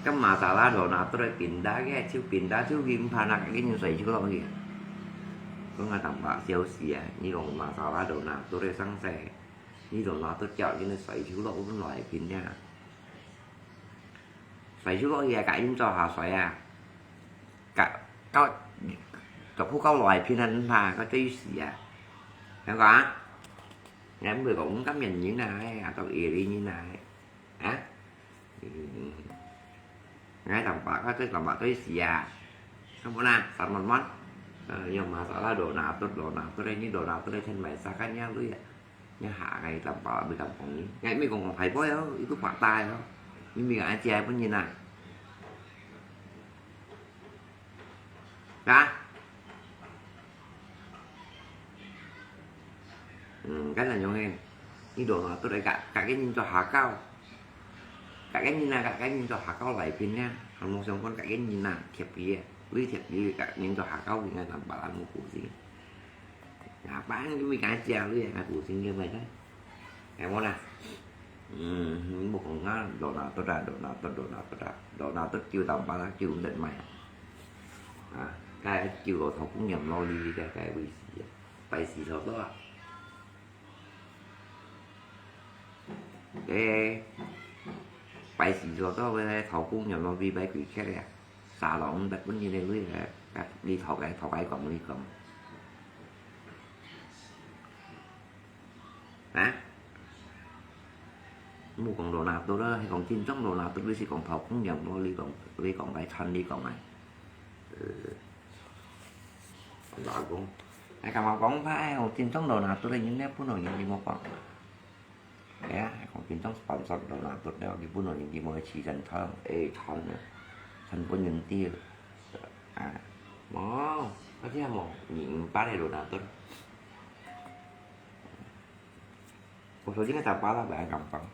該masala donat都來pindah个，就pindah就pindah，哪个人睡就落去。講啊，當白笑死啊！你講masala donat都來上勢，你donat都叫人睡就落，本來pindah，睡就落去啊，甲人做下睡啊，甲到做ผู้เก่า來pindah，毋怕，甲醉死啊！聽講啊？人毋會講毋甘願人啊，哎呀，到夜里人啊，哎。 啊，ngai tampa ka tui tampa tui sia. Kamu na, salmon mon. Yang masala donat tut, donat tut ni donat tut ni chen mai sa kan yang lui. Nya ha ngai tampa bi kampung ni. Ngai mi kong kong phai boy oh, itu Pak Tai oh. Ni mi ngai cia pun ni na. Hả? Ừ, cái là Nhung Hen. Đi đồ nó tôi lại cả, cả cái nhìn cho Hà Cao. Cả cái nhìn là cả cái nhìn cho Hà Cao lại phiên nha. Còn một số con cả cái nhìn là thiệp gì, với thiệp gì cả nhìn cho Hà Cao thì ngay làm bảo là một củ gì. Là bán cái mấy cái chia với cái củ gì như vậy đó. Em muốn à? Ừm, một con ngá, đồ nào tốt ra, đồ nào tốt, đồ nào tốt ra, đồ nào tốt chiêu tao ba lắc chiêu cũng định mày. À, cái chiêu đồ thầu cũng nhầm lo đi, cái, cái bị gì, tại gì sao đó. Cái, tại gì sao đó, với thầu cũng nhầm lo đi, phải quỷ chết à. Xa lòng, đặt vấn đề này, lui, cái, đi thầu cái, thầu cái còn, đi còn. Hả? Mu kong đồ nào tôi đó, hay kong chính thống đồ nào tôi, lui si kong thầu cũng nhầm lo, lui kong, lui kong cái thân, lui kong này. Ừ. Kong đó cũng, hay kong, kong phải, hay kong chính thống đồ nào tôi, là những nét phút nổi những gì mà kong. Ê, hay kong chính thống sponsor đồ nào tôi, đó, cái phút nổi những gì mà chỉ dần thơm, ê, thơm nữa. Thân có những tiêu. À, mò, có thế mò, những bát này đồ nào tôi. Một số chính cái tạp bát là bạn cảm phẳng.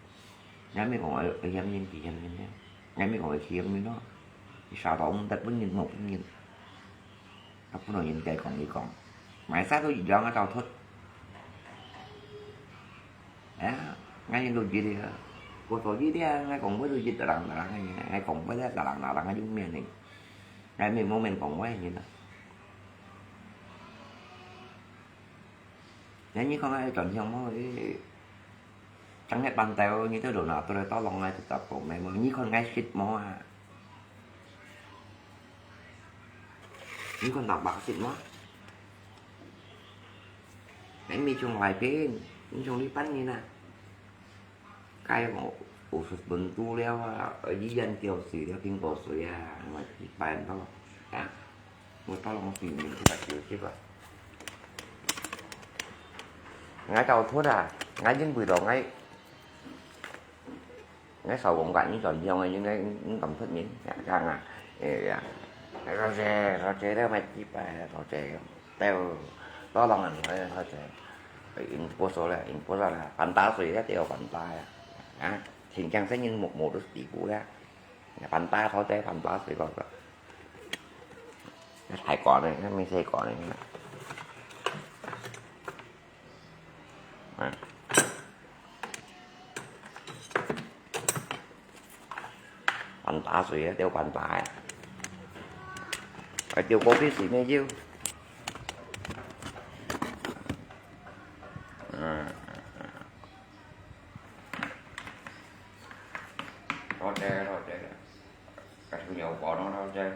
Nhá, mình cũng ở, ở hiếm nhìn, thì hiếm nhìn nhé. Nhá, mình cũng ở hiếm nhìn đó. Thì sao đó, ông đặt bún nhìn, một bún nhìn. Áp bún nhìn cái còn đi còn. Mãi sát tôi chỉ cho nó tao thôi. Á, ngai lu jit dia. Ko so jit dia, ngai kong bai lu jit tarang tarang ngai, ngai kong bai tarang tarang ngai yung mian ni. Ngai mi mo men kong bai ni na. Ngai ni kong ngai chọn hiong mo, ê. Chẳng lẽ bàn tay ni tôi đồ nào tôi lại to lòng ngai tôi tập bộ mẹ mo, ni kong ngai shit mo à. Ni kong tao bạc shit mo. Ngai mi chung lai pin, ni chung li pan ni na. Cái ổ, ổ sụt bún tu liao à, ở dưới dân kiều xì liao kinh cổ xì à, mà chỉ bàn đó. À, một tao lòng xì mình cũng phải chịu chứ vậy. Ngai tao thuốc à, ngai dính bùi lòng ngai, ngai sau cũng cả những tròn giông ngai, những ngai, những tầm thuốc miễn, dạ, dạ, ngà. Ê, dạ. Ngai rau chè, rau chè đó mà chỉ bài rau chè. Tao, tao lòng ăn nói rau chè. Ê, in bố số là, in bố số là, bàn tay xì đó, tao bàn tay à. Hả? Thỉnh chăng sẽ nhìn một, một đứa tỷ phú đó. Bàn tay thôi, thế bàn tay xì còn. Thái Lan này, mình Thái Lan này. À. Bàn tay xì á, tiêu bàn tay. Phải tiêu có cái gì mới chứ. À. Thôi, thế, thôi, thế. Cái thứ nhiều có nó, nó thế.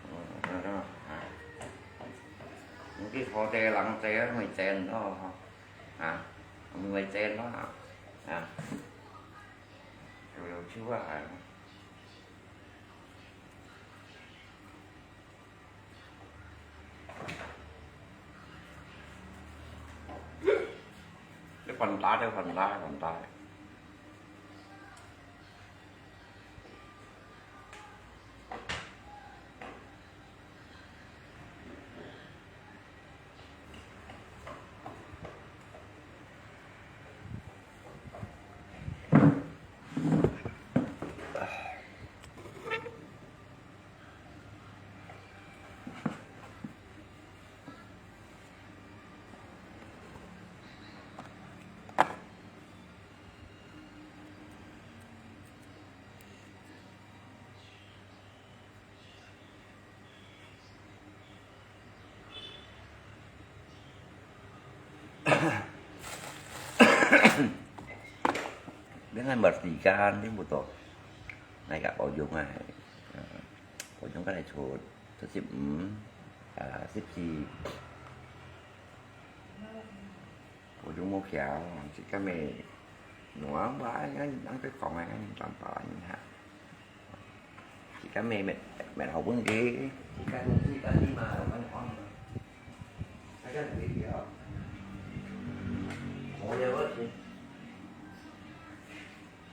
Ừ, nó, nó, à. Những cái khó thế lắng thế, mày chén nó. Hả? Mười chén đó hả? Hả? Chủ yếu chưa hả? Cái phần lá, cái phần lá, phần lá. Dengan merdeka, ini betul. Naik kat podium ai. Podium kan ai chut, chut sip, hmm, ah, sip si. Podium mau kiau, si kami nuang ba, ngan, ngan ke kong ai, ngan tampa ni ha. Chỉ có mẹ, mẹ, mẹ học vấn gì, chỉ có, chỉ có đi mà, không ăn không ăn. Cái cái gì vậy? Ủa, vậy đó chứ.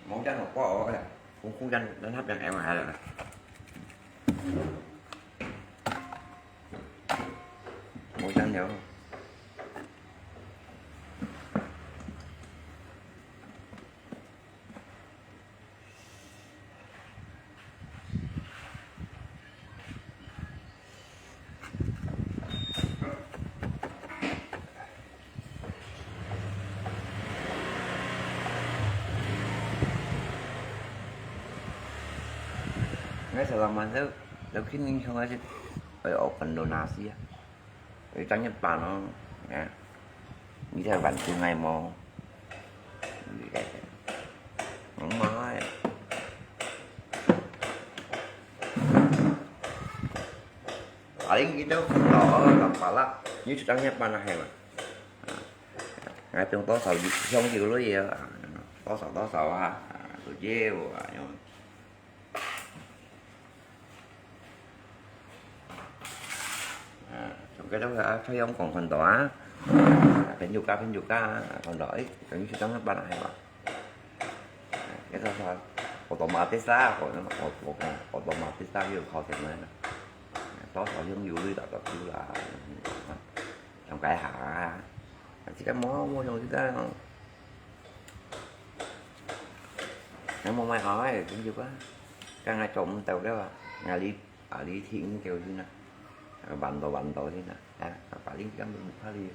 Món trắng học qua ổ kìa. Cũng, cũng trắng, nó hấp dẫn em mà hại rồi. Món trắng nhiều. Ngai selama tu, lagi ni kau ngai sih, eh, open donasi ya. Ê，正一般咯，啊，你在玩真愛無？你該，嗯嘛，啊，你都看到哦，老爸啦，你就正一般啦，係嘛？啊，𠊎用多少香油類啊，多少多少啊，啊，都有啊，用。 啊，從該兜啊，太陽光看到啊，朋友家，朋友家，看到，誒，等於係當日班來嘛。該兜啥，otomatis啦，我，我，我，otomatis啦，又有考生來了。多少用油率打到油啦，從該下啊，這個無，無用這個。 Nang mau mai ai, tunjuk ah. Kan ngai chom tau dia, ngali ali ting tau sini. Bantu bantu sini. Ya, apa lagi kan belum kali.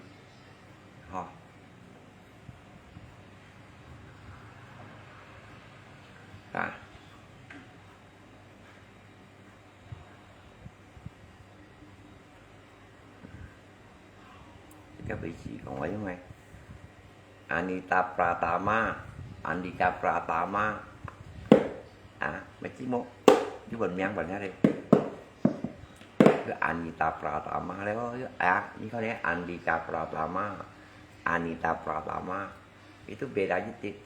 Ha. Ha. 這個位置講話用个。Anita Pratama，Andika Pratama，啊，乜字幕，日本名本來咧。這Anita Pratama咧，哦，啊，你看咧，Andika Pratama，Anita Pratama， Itu beda aja, Tik.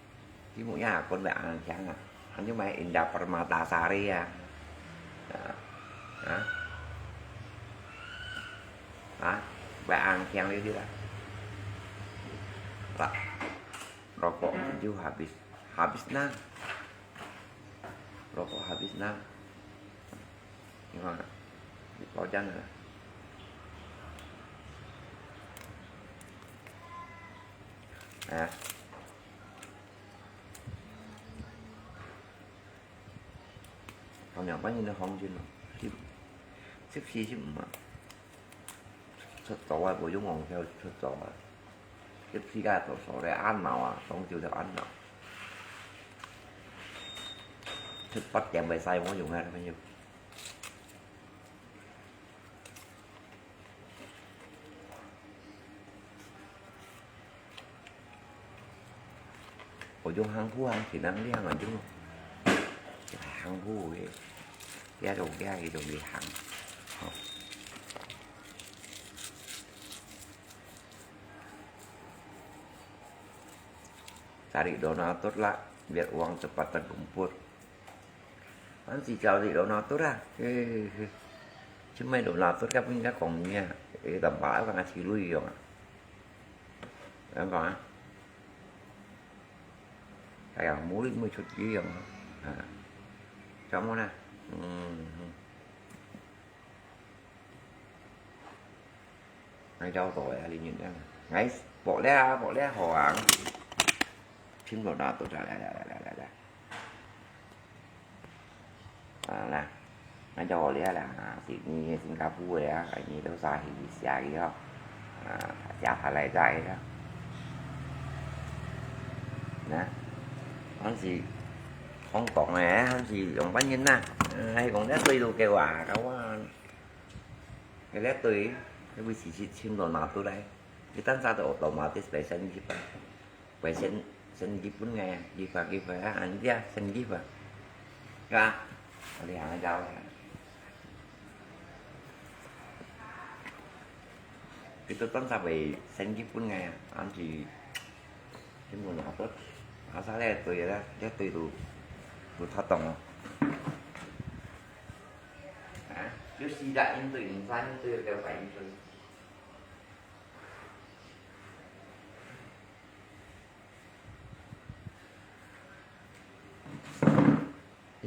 Timu ya, kon bèk ang hiang ah. Anyo mai Indah Permatasari ya. Ha? Ha? Bèk ang hiang itu lah. Lah. Rokok itu habis. Habis nah. Rokok habis nah. Gimana? Di Paujan lah. Eh. 頭兩班人都行轉咯，十，十四、十五啊。出走啊，無用黃票出走啊。十四个多數咧，恁鬧啊，當朝就恁鬧。出八點會使無用啊，朋友。 我用行步行，盡量練啊，用行步个，這種這个種个行，吼。Cari donatur lah, biar uang cepat terkumpul. Kan si cari donatur ah. Eh, eh. Cuma donatur kan punya kongnya. Eh, tambah apa ngasih lui dong ah. Kan kong ah. Kayak murid mau cut dong ah. Ha. Kamu nah. Hmm. Hmm. Ngai chau tau ya, li nyut ya. Ngai, pok lia, pok lia, hò ang. Phim lo na tu, lia, lia, lia, lia, lia, lia. À, nè. Ngai chau lia là, thì như Singapore ya, cái như đâu xa thì xa kì ho. À, xa Thái Lan chạy đó. Nè. Hẳn sì, Hong Kong nè, hẳn sì, dòng bánh nhân nè. Hay còn đắt tùy đồ kêu à, cái quá. Cái lẽ tôi, cái vị trí chim đồ nào tôi đây. Cái tan ra tôi automatic bảy sen gì ba. Bảy sen, 生意分个，幾百幾百啊，恁樣生意吧，係吧？我哋行下走啊。佢都當十个生意分个，恁樣，根本拿到，拿晒來對啦，這對路，不太懂哦。啊，有四隻人對，五隻人對，六隻人對。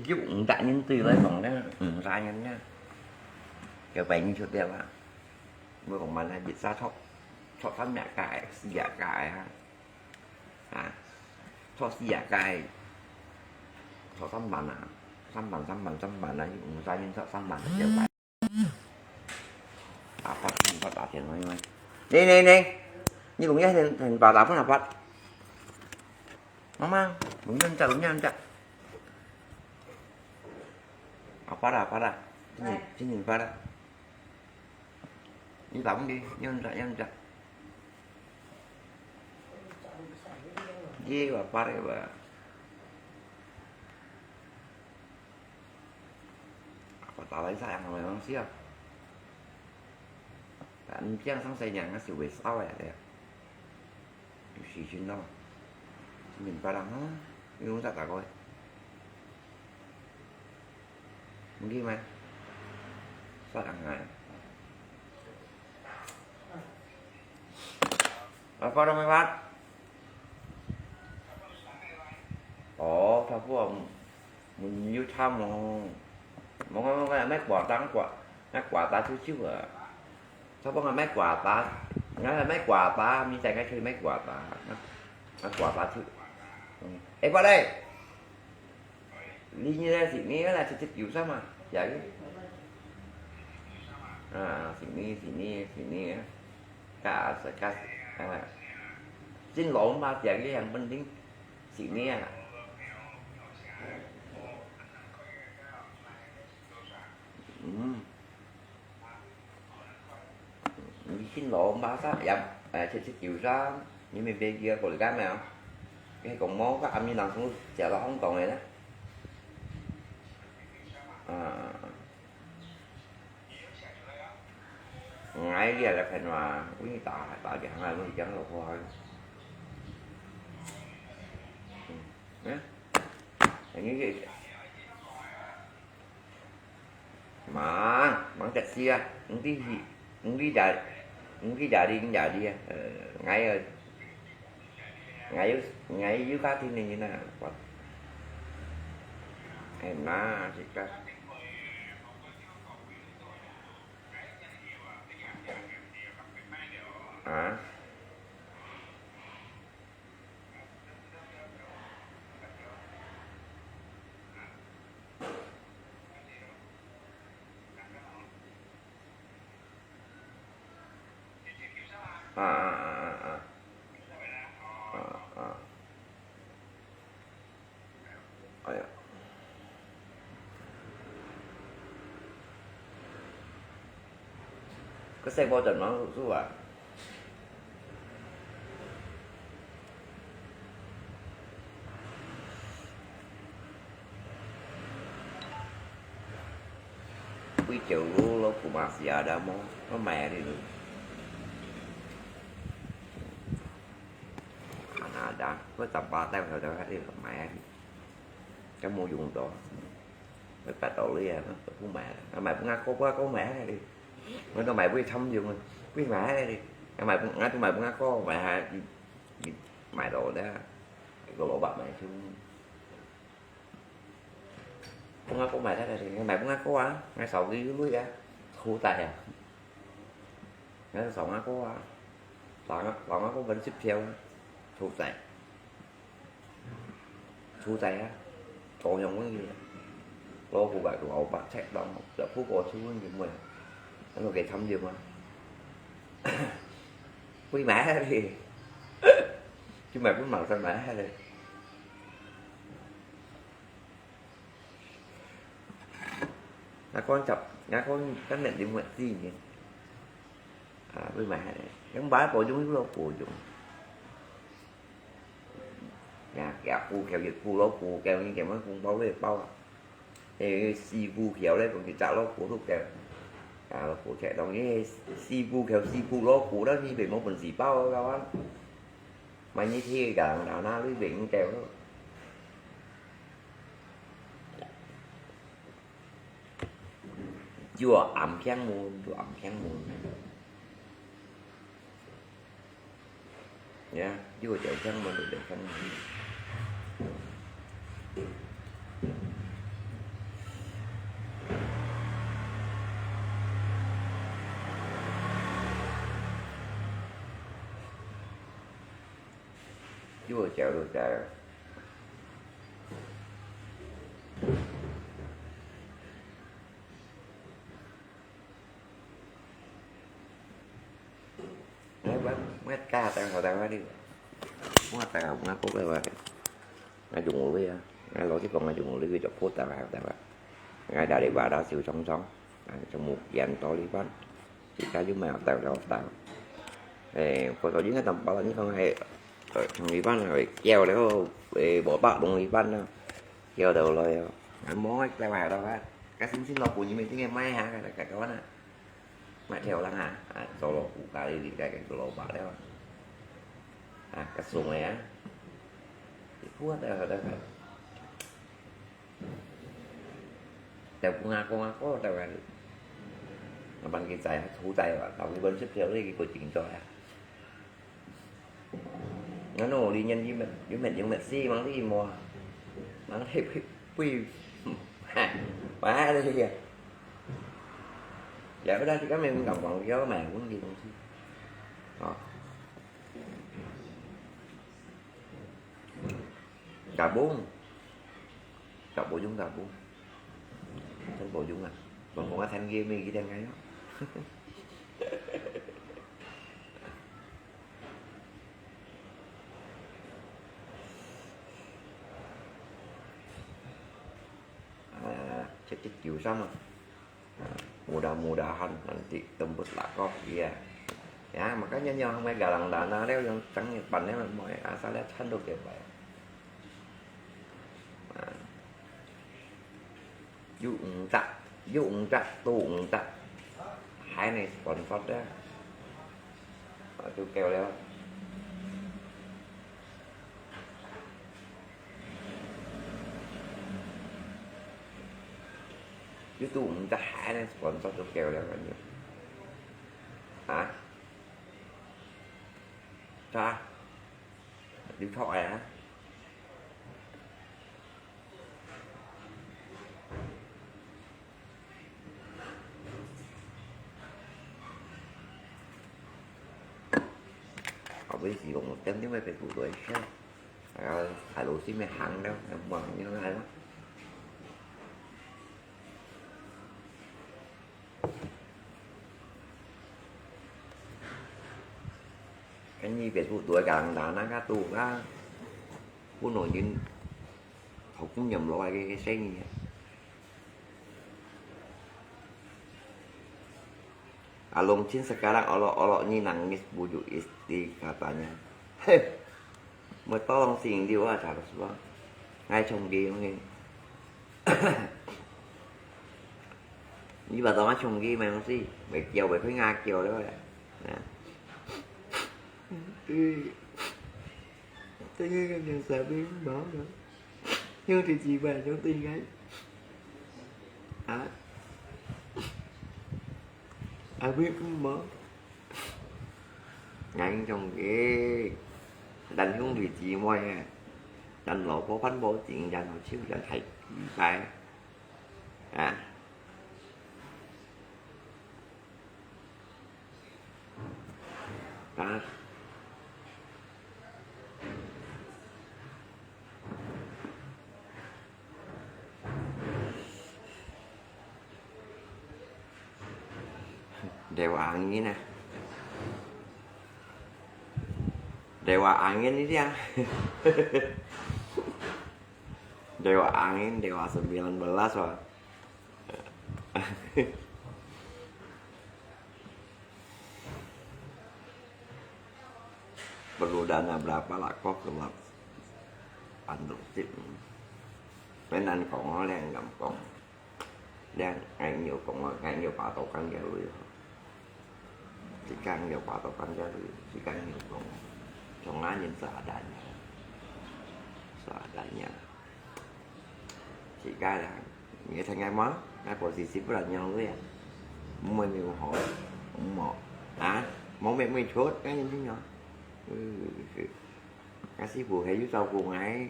有五隻人對來講呢，五隻人呢，就分出了啊。我講嘛，那一隻著，著三隻个，四隻个啊，啊，著四隻个，著三萬啊，三萬，三萬，三萬啊，有五隻人著三萬啊，就分。 阿發，你發打電話去咩？你你你，你講一下電話打分阿發。媽媽，講你毋知，講你毋知。阿發啊，阿發啊，真正真正發啊。你打分佢，你毋知，你毋知。你阿發个吧。 Apa tak lain sayang sama orang siap. Tak mungkin sang saya jangan si wes awal ya. Di sini no. Sini barang ha. Yung tak tak ko. Mungkin mah. Sayang ai. Apa dong lewat? Ồ, thọ phuong, mùn yû tham mông. Mông mông mông, mét quả tá, mét quả, mét quả tá chư chư à. Thọ phuong mét quả tá, ngài mét quả tá, mi tại ngài chư mét quả tá. Mét, mét quả tá chư. Ê, qua đây. Li nhi là xịn ni là chư chư yû sa mà. Chả cái. À, xịn ni, xịn ni, xịn ni. Cả, cả, à. Xin lỗi mà chả cái hàng bình tĩnh. Xịn ni à. Ừ. Xin lỗi mà sao em, à, chư chư yû sa. Ni mi bên kia có lẽ cái nào. Cái cổng món các anh mi nằm xuống chả là không còn này đó. À. Ngài lia leh phen wa, wi ta, ta jang la, wi jang lo hoi. Hm. Hm. Ini je. Mang, mang tak sia. Nanti hi, nanti dari, nanti dari, dari. Eh, ngài ơi. Ngài yu, ngài yu ka tin ni na. Em na, si ka. Hả? À, à, à, à, à. À, à. Ai ya. Cái xe vô tình nó rút à. Ví dụ lô, lô của Malaysia đã mua, nó mẹ đi được. Mà nà đã, có tầm ba tao rồi đó đi là mẹ đi. Cái mua dùng đó. Cái phải tao đi à, nó cũng mẹ. Nó mẹ cũng ngã khô quá, có mẹ đi. Nó mẹ với thăm dùng, với mẹ đi. Nó mẹ cũng ngã, tụi mẹ cũng ngã khô, mẹ hai, mẹ đồ đó. Cái lỗ bạc mẹ chứ. Bún ốc có mày thế này thì mày bún ốc có á, ngay sau cái lưới á, thu tài à. Ngay sau ốc có á, lỏng ốc, lỏng ốc có vẫn xếp theo á, thu tài, thu tài á, có nhung cái gì, lo của bạn của ông bạn chạy đóng, giờ phút có thu cái gì mày, nó cái thăm gì mà, quý mẹ đi, chứ mày bún mặn sao mẹ đi. Ngài con chọc, ngài con cắt nệm thì muộn gì nhỉ? À, với mẹ này, ngắm bái bổ dung, lúc bổ dung. 啊，幾多箍橋，一箍兩箍橋，你點樣紅包都會包啊。誒，四箍橋咧，講一隻老虎都橋。啊，老虎橋，當然四箍橋，四箍老虎，但是你無本事包啊，kawan。萬一去个人，那你變橋咯。有暗香門，有暗香門。 呀，又有香门，又有香门。又有，又有。 Ngai bang, ngai ka tang hau tang hau di. Mua tang hau, ngai kok leo. Ngai dùng lưới á. Ngai lo tiếp con ngai dùng lưới cho phút tang hau tang hau. Ngai đã đi vào đó siêu sống sống. Ngai trong một gian to lý văn. Chỉ có giúp mèo tang hau tang. Ê, có tao dính cái tầm bao là những con hay, ờ, thằng lý văn này kéo leo, ê, bỏ bạc đúng lý văn đó. Kéo đầu lòi. Ngai mong ngai tang hau tang hau. Cái xin xin lo của những mình tiếng nghe mai hả, cái cái cái đó nè. Mãi theo lăng hả? À, cho lo củ cà ri thì cái cái lo bạc đấy. À, cái sung này á. Thì phua tao hả tao hả. Tao cũng ngã có ngã có tao hả. Mà bằng cái chạy, thú chạy và tao cái bên xếp theo đi cái của chính cho hả. Nó nổ đi nhân với mệt, với mệt, với mệt xi mắng đi mua. Mắng đi bụi, bụi. Mà hai đứa kia. Dạ, cái đó thì các mẹ cũng cảm quảng cáo mà cũng gì cũng xí. Đó. Cà bông. Cà bông, cà bông. Chân bông à. Còn có thanh kia mình cái đèn ngay đó. À, chết chết chịu sao mà. À, mudah-mudahan nanti tembus lah kok, iya. Ya, makanya nyo hong mai galang dana leo yang chang Nhật Bản leo moi asal leo chan do kêu vậy. À. Yu ung chak, yu ung chak, tu ung chak. Hai này sponsor đó. Ờ, chú kêu leo. Yu tu ung chak hai này sponsor chú kêu leo. Hả? Sao? Điện thoại hả? Họ với gì cũng một trăm tiếng mấy Facebook đuổi sao? Ờ, phải lũ xí mày hẳn đâu, em mong như thế này lắm. Cái gì Facebook đuổi cả làng đá nó cá tù cá. Phú nổi nhìn. Thảo cũng nhầm lỗi cái, cái xe gì á. Along chin sekarang olok-olok ni nangis bujuk istri katanya. Heh. Mơ to lòng xin điều à chả được. Ngay trong game nghe. Ni bà tao ngay trong game mày không xin. Mày kêu mày phải ngã kêu đó. Nè. Tôi nghe cái điều xả bên đó nữa. Nhưng thì chỉ về trong tình ấy. À. À, biết không mà. Ngắn trong cái. Đánh không thì chỉ môi à. Đánh lỗ có phán bố chuyện dành hồi xíu dành thầy phải. À. Đó. Dewa angin ah. Dewa angin ini ah. Dewa angin, Dewa sembilan belas, wah. Perlu dana berapa lah kok gelap? 半路接。本來講好，兩人講，兩，哎，有講啊，哎，有把刀干掉了。一干有把刀干掉了，一干有讲，从哪人做阿丹呀？做阿丹呀？自家啦，你个听见吗？那过去是不然样子呀，没有好，没，啊，没没没错，那人听啊，嗯，是，那师傅还有照顾哎，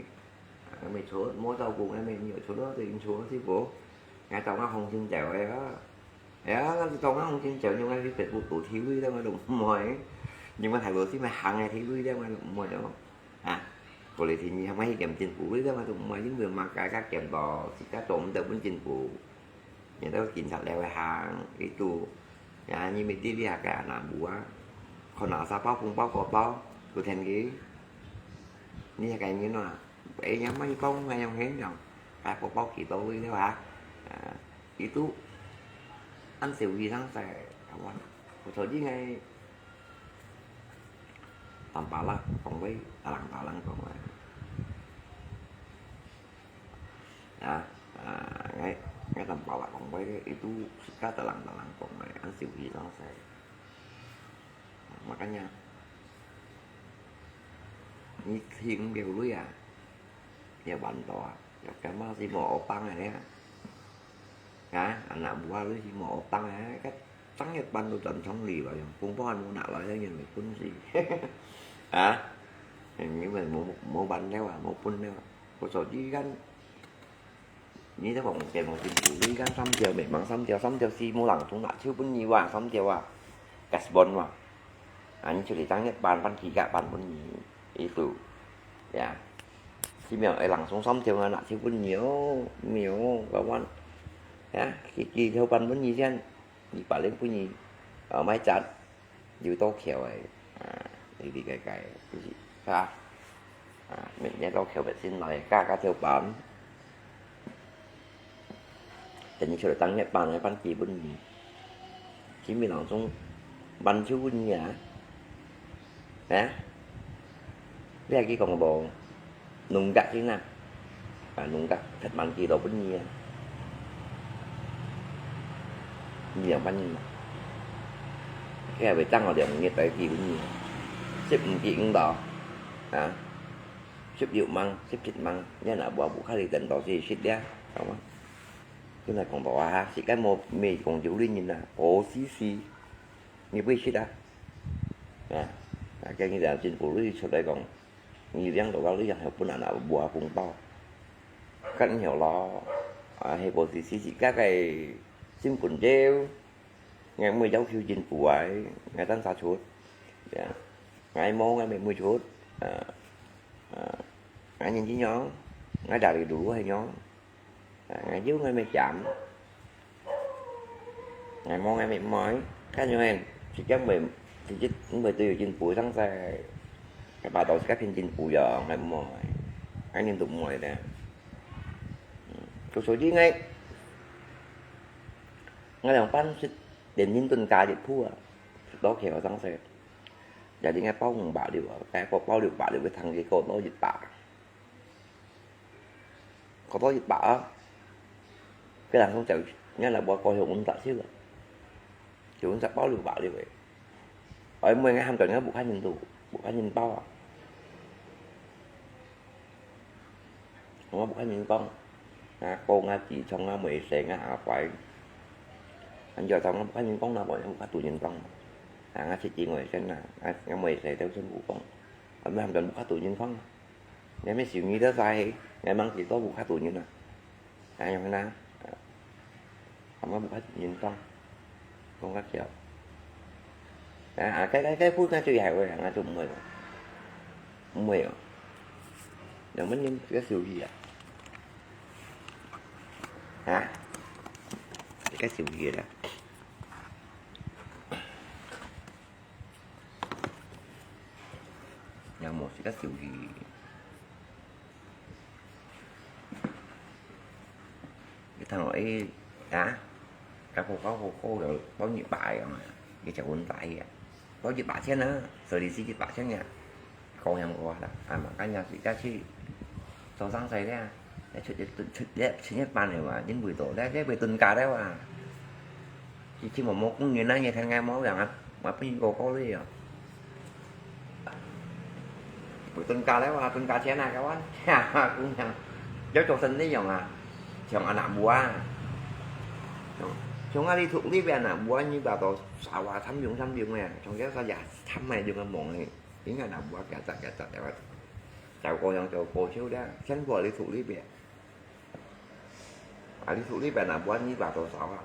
没错，没照顾，那没有错，对，错，师傅，那找那红星仔哎啊。 哎呀，𠊎知道𠊎紅星照，因為佢別个都體會了，𠊎都毋會。因為太多事咪行个體會了，𠊎都毋會咯。啊，過來天氣，𠊎去兼政府了，𠊎都毋會，因為嘛，家家兼到，自家做毋得分政府。你到警察來會行，佢都，呀，你咪知你下个阿南部啊，可能沙包、紅包、果包，都聽佢。你下个人啊，哎，yang mai kong, yang hen yang, kai po po ki to lui liao ha. Ah, itu, an siu hi sang sai, kawan. Ko so di ngai, tam pala kong wei, talang talang kong wei. Ah, ah, ngai, ngai tam pala kong wei, itu sika talang talang kong wei, an siu hi sang sai. Makanya, ni hing biu lui ah, ya ban to ah, ya kan ma si mo opang ah ya. Ha, anak buah lui si mo opang ah, kan sang ya ban to dan chong li ba, yang pung po an mo nak lai yang yang pun si. Ha, yang ni mo mo ban leo ah, mo pun leo. Ko so di kan 你都講，講政府，你講三條，明明三條，三條係無人通拿手分你哇，三條啊，gas bon哇。啊，你就係當日辦，辦幾個辦分你，itu。Ya。係無？會人送三條啊，拿手分你哦，沒有，kawan。Ya，佢，佢條辦分你先，你把人分你，啊，買隻。 有多橋个，啊，你理解个，就是，是吧？啊，每年多橋个先來，加加條板，等於出來當日板个板基本面，基本上種板就穩呀，啊？你還去講無？ Nunggak Cina. Ah, nunggak, kat man kilo pun ni ah. Ni yang pan ni. Kaya betang ada yang ngit pai ki pun ni. Sip mungkin dah. Ha. Sip yuk mang, sip cit mang. Ni nak buat buka di tento si sit dia. Sama. Tu nak kong bawa ha. Si kan mo mi kong juli ni na. Oh, si si. Ni pun sit ah. Ha. Ha, kaya ni dah chin pului chulai kong. 你兩個到你還分人拿無紅包。Kan有咯，啊，係無是自家个身份證，𠊎毋會要求政府啊，𠊎單儕出，呀，𠊎無𠊎乜毋會出，啊，啊，𠊎年紀樣，𠊎家裡路係樣， 啊，𠊎有𠊎乜減。𠊎無𠊎乜毋愛，看樣仔，自家毋會，自家毋會對有進步上在，𠊎把到自家偏進步樣，𠊎毋愛，𠊎人都毋愛咧。嗯，就所以𠊎，𠊎兩班係連人都加一步啊，到佢上在，jadi𠊎包五百六啊，該個包六百六，佢同佢過到一百。 過到一百啊，該人講就，人來無過去五十triệu啊，就五十包六百了誒。哎，每個喊到人屋下人都，屋下人包啊。我屋下人講，啊，哥啊，姊、丈啊，妹婿啊，阿伯，恁樣同我屋下人講啦，無人屋下肚人講。啊，𠊎自己外甥啊，啊，𠊎妹婿都全部講，啊，喊到屋下肚人講。 你乜少你都在，你吂幾多屋下肚人啊？哎呀，那，阿媽屋下肚人講，講較巧。啊，啊，該，該，該，該，該最害个，啊，就毋會了。毋會哦。兩個人比較少去啊。啊？比較少去啦。 有無食个少魚？你聽落去啊，該個包好好个，包一百个嘛，你食碗仔啊，包一百千啊，所以是一百千呀。講樣話啦，啊嘛，今日自家去，做生意个，一出一出一出一班个嘛，因為到，這這會增加了啊。以前無無工人啊，也看𠊎無樣啊，嘛分人過過了哦。會增加了啊，增加錢啊，kawan，哈哈，工人，要做生意樣啊，像anak buah啊，像像啊，你出去邊啊，buah你把到sawah參用參用个，像這个也參个用个忙个，應該anak buah gasak gasak个，就過樣就過手了，全部你出去邊。 啊，你出去邊啊，buat你把到手啊。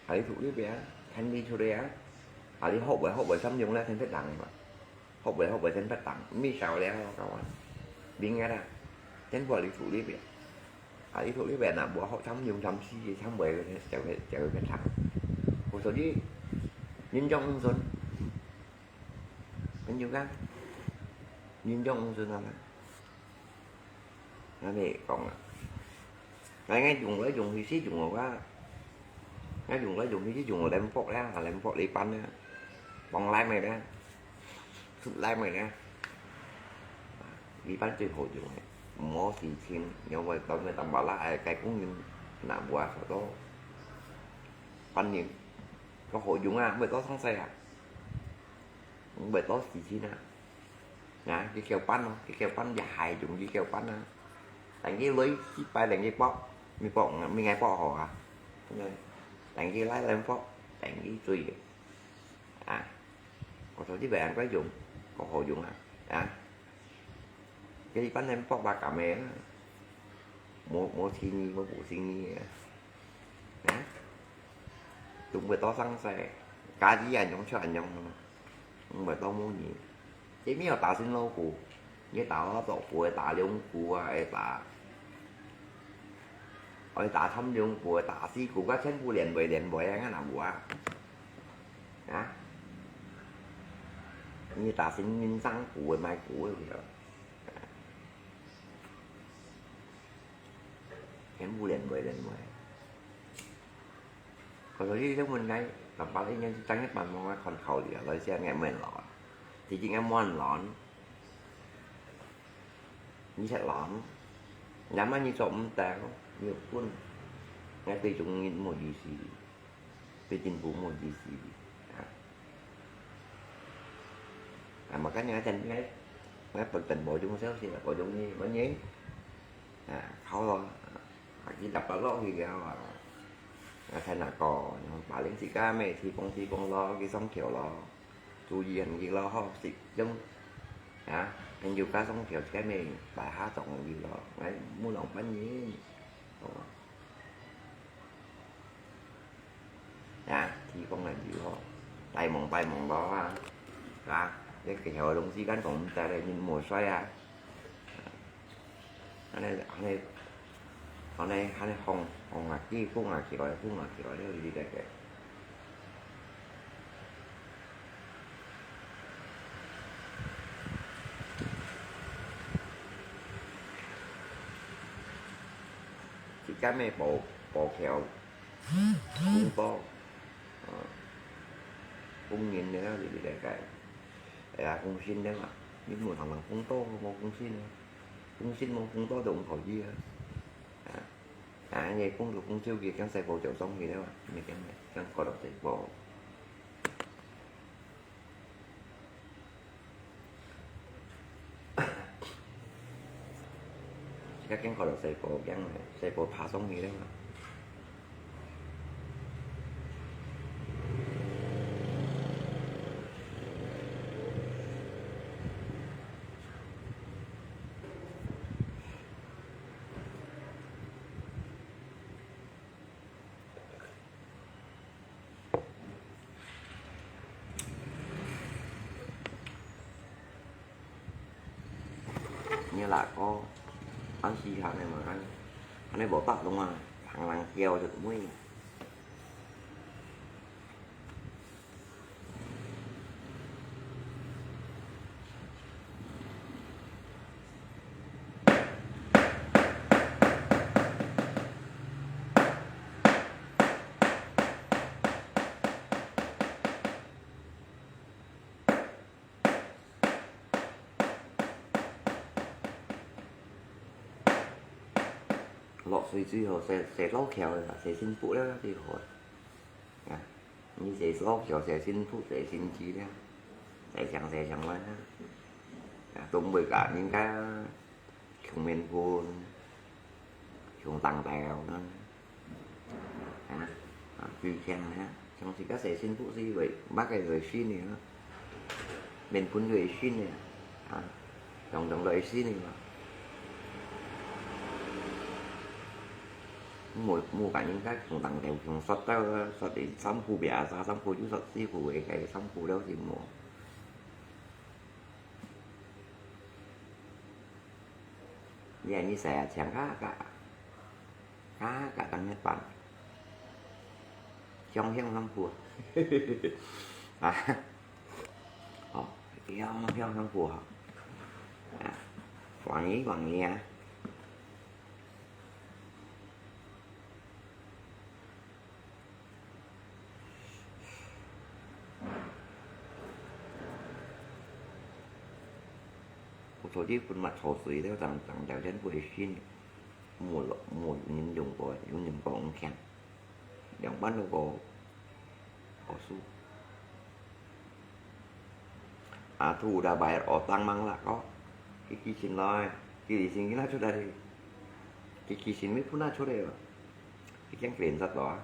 啊，你出去邊啊，看你出去啊。啊，你學會學會參用咧，先別人嘛。學會學會先別人，毋係少了，kawan。明个啦，先過你出去邊。啊，你出去邊啊，buat學參用參試，參會就就就別人。所以，人長五順，朋友啊，人長五順啊。 恁呢講啊，𠊎𠊎用來用去是用我啊，𠊎用來用去是用我lempok啦，lempok禮拜啊，放禮拜啦，出禮拜啦，禮拜最好用个，無事情，因為當个當巴拉，哎，該工人拿buat foto，反正，較好用啊，毋會做生意啊，毋會做事情啊。 啊，佢叫班咯，佢叫班也係用佢叫班啊。等佢來幾擺，等佢博，咪博，咪𠊎博好啊。等佢來，等博，等佢追。啊，我說這邊人怪用，好好用啊。啊，佢一般人博吧，咁樣啊。無無生意，無無生意啊。啊，都毋會做生意，家己恁樣出恁樣嘛。 毋會當無人。這邊有打新老虎，你打到做虎，會打龍虎啊，會打，會打參龍虎，會打死虎，該全部連尾連尾啊，看哪有啊？啊？你打新人生虎，會賣虎，會毋會？全部連尾連尾。 Kalau你問𠊎，nampak你yang cang一般望啊看考慮啊，來先𠊎問咯。Titik𠊎問咯，你識咯，若麼你做毋到，你有本，𠊎對中國無意思，對政府無意思。啊。 啊，makanya macam ni, eh, penting bojong saya sih, bojong ni, bojong ni. Ah, kalau, ah, kita pelok ni dia, ah, saya nak kau, yang paling si kami, si pong, si pong lo, si song kiau lo. Chú ý han ki lo, ho, si jong. Ah, yang juga song kiau, si kami, bai ha song ki lo. Ngai, mu long pan ni. Oh. 啊，地方个旅遊，大忙大忙咯啊，啊，你其他个東西間講毋得咧，人無衰啊。恁呢，恁呢，恁呢，恁呢放，放啊，寄，放啊起來，放啊起來，了，你个个。自家咩保，保橋。 工作，啊，工人了，你个个，哎呀，工薪了嘛，你無通通工作，無工薪啊，工薪無工作就毋可以啊。啊，啊，你工作工作，佢驚細胞就上去了嘛，你驚咩？驚過到細胞。 一間看到細胞驚个，細胞爬上去了嘛。你那個，恁時行个嘛，恁，恁呢無法度啊，行人叫就毋會。落水最好洗，洗老橋个，洗新埔了最好啊。啊，你洗老橋，洗新埔，洗新區了，洗上洗上來啊。啊，都毋會甲人家共面粉，共當代啊。 啊，啊，最強啊，像自家洗新埔就會，抹个就會新个啊，面粉就會新个啊，啊，樣樣就會新个嘛。無，無甲人家共當代，共刷到啊，刷个衫褲變啊，衫褲就刷四褲个，个衫褲了就無。你看你洗啊，像啊，个。 啊，甲當日版。香香衫褲啊。啊，哦，香香衫褲吼。啊，黃衣黃衣啊。我昨天分抹茶水了，當，當條件不會新。 無，無人用過，有人講毋強，兩萬六个，个數。啊，tu dah bayar utang mang lah ko. Kiki sin loi, kiki sin kina sudah di. Kiki sin mi puna sudah. Kiki yang keren sat lo.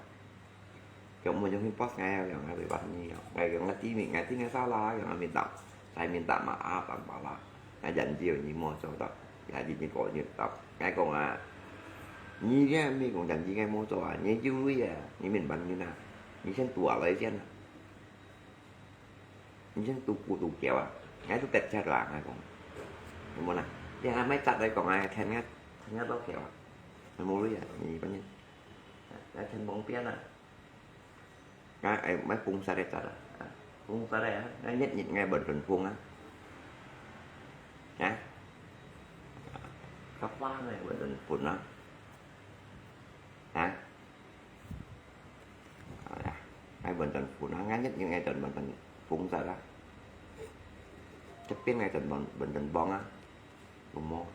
Kiong mun yung himpos ngai, kiong ngai bebas ni, kiong ngai, kiong ngai timi, ngai timi salah, kiong ngai minta, saya minta maaf tanpa lah. Ngai janji ni 無做到，也係你講你答。Ngai講啊，你這毋係講janji，ngai 無做啊，你有鐳啊，你明白你呐？你先賭啊來先啊，你先賭股賭票啊，ngai都跌chết啦，ngai講，有無啦？你還買砸來講啊，天天天天都票啊，無鐳啊，你反正，來天崩邊啊。 Ngai ai mai phung sa deh chara. Phung sa deh, ngai nhất nhất ngai bần trần phung á. Hả? Cấp ba ngai bần trần phung á. Hả? Ngai bần trần phung á, ngai nhất nhất ngai trần bần trần phung sa deh. Chấp piên ngai trần bần, bần trần bong á. Bông mô.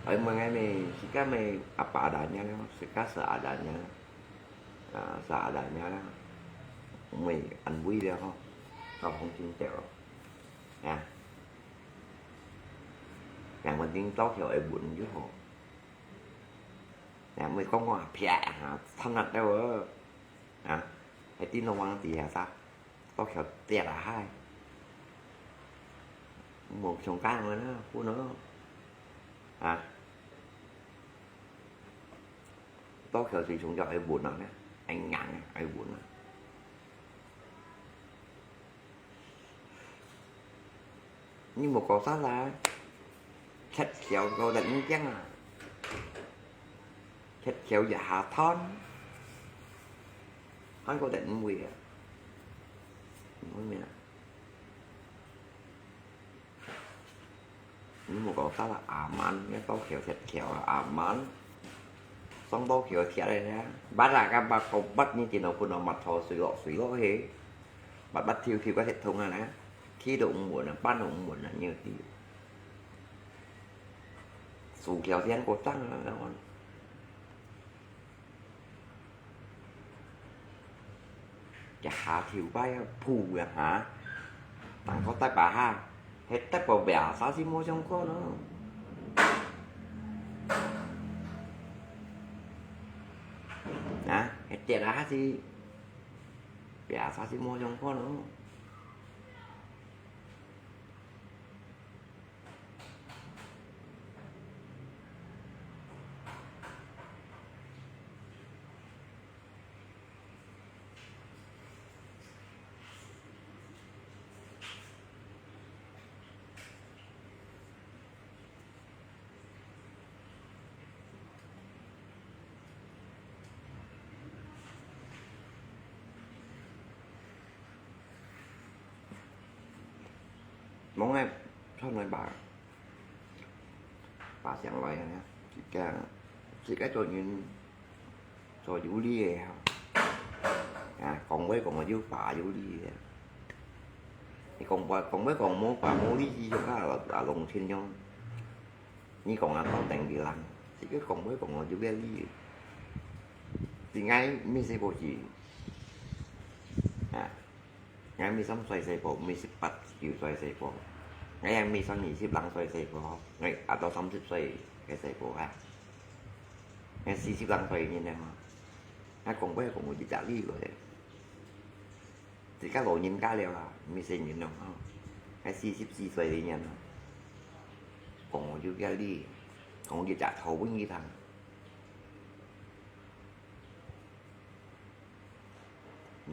Ai, mengai me, sika me apa adanya lah, sika seadanya lah. Ah, seadanya lah. Mei ăn vui dia ho. Kau hong chin teo. Ya. Yang penting tau kio ai bun ju ho. Ya, mei kong kong pia ha, than nat teo. Ha, hai tin long wang ti ha sa. Tau kio tiet a hai. Mông chông kang loi na, hu no. Ha. Tau kio si chông kio ai bun na, ai ngang, ai bun na. Ni mô kô sa la, khét khiêu kô tét ni kiang à. Khét khiêu ya hà thon. Hăn kô tét ni mùi à. Mùi mì à. Ni mô kô sa la aman, ya tau khiêu khét khiêu aman. Song tau khiêu thiệt đấy nha. Bắt là các bạn không bắt như thế nào, phun nó mặt thò sủi lọ, sủi lọ hế. Bắt, bắt thiêu thiêu có hệ thống à nè. Khi độ ủng muộn à, bắt độ ủng muộn à, nhiều khi. Sủ kéo thiên cột tăng là nó còn. Chả há thiêu bay à, phù à hả. Tăng có tay bà ha. Hết tay bà bẻ sao xí mua trong con nó. Nè, hết tiệt là há xí. Bẻ sao xí mua trong con nó. Mong ai, chọn ai bà, bà sàng lai nè, chỉ cái, chỉ cái cho nhìn, cho dù đi hả. 啊，講話講到有話有理个。你講話，講話講無話無理，就像啊，啊，農村樣。你講啊，當等个人，自家講話講到有个理。自家毋係細寶子，啊，𠊎毋係三歲細寶，毋係十八九歲細寶，𠊎也毋係三二十零歲細寶，𠊎啊到三十歲个細寶啊，𠊎四十零歲个人了嘛，𠊎講話講到一隻理个。 自家老人家了啊，毋係細人了吼，還四十四歲个人啊，講有个理，講一隻頭分佢聽。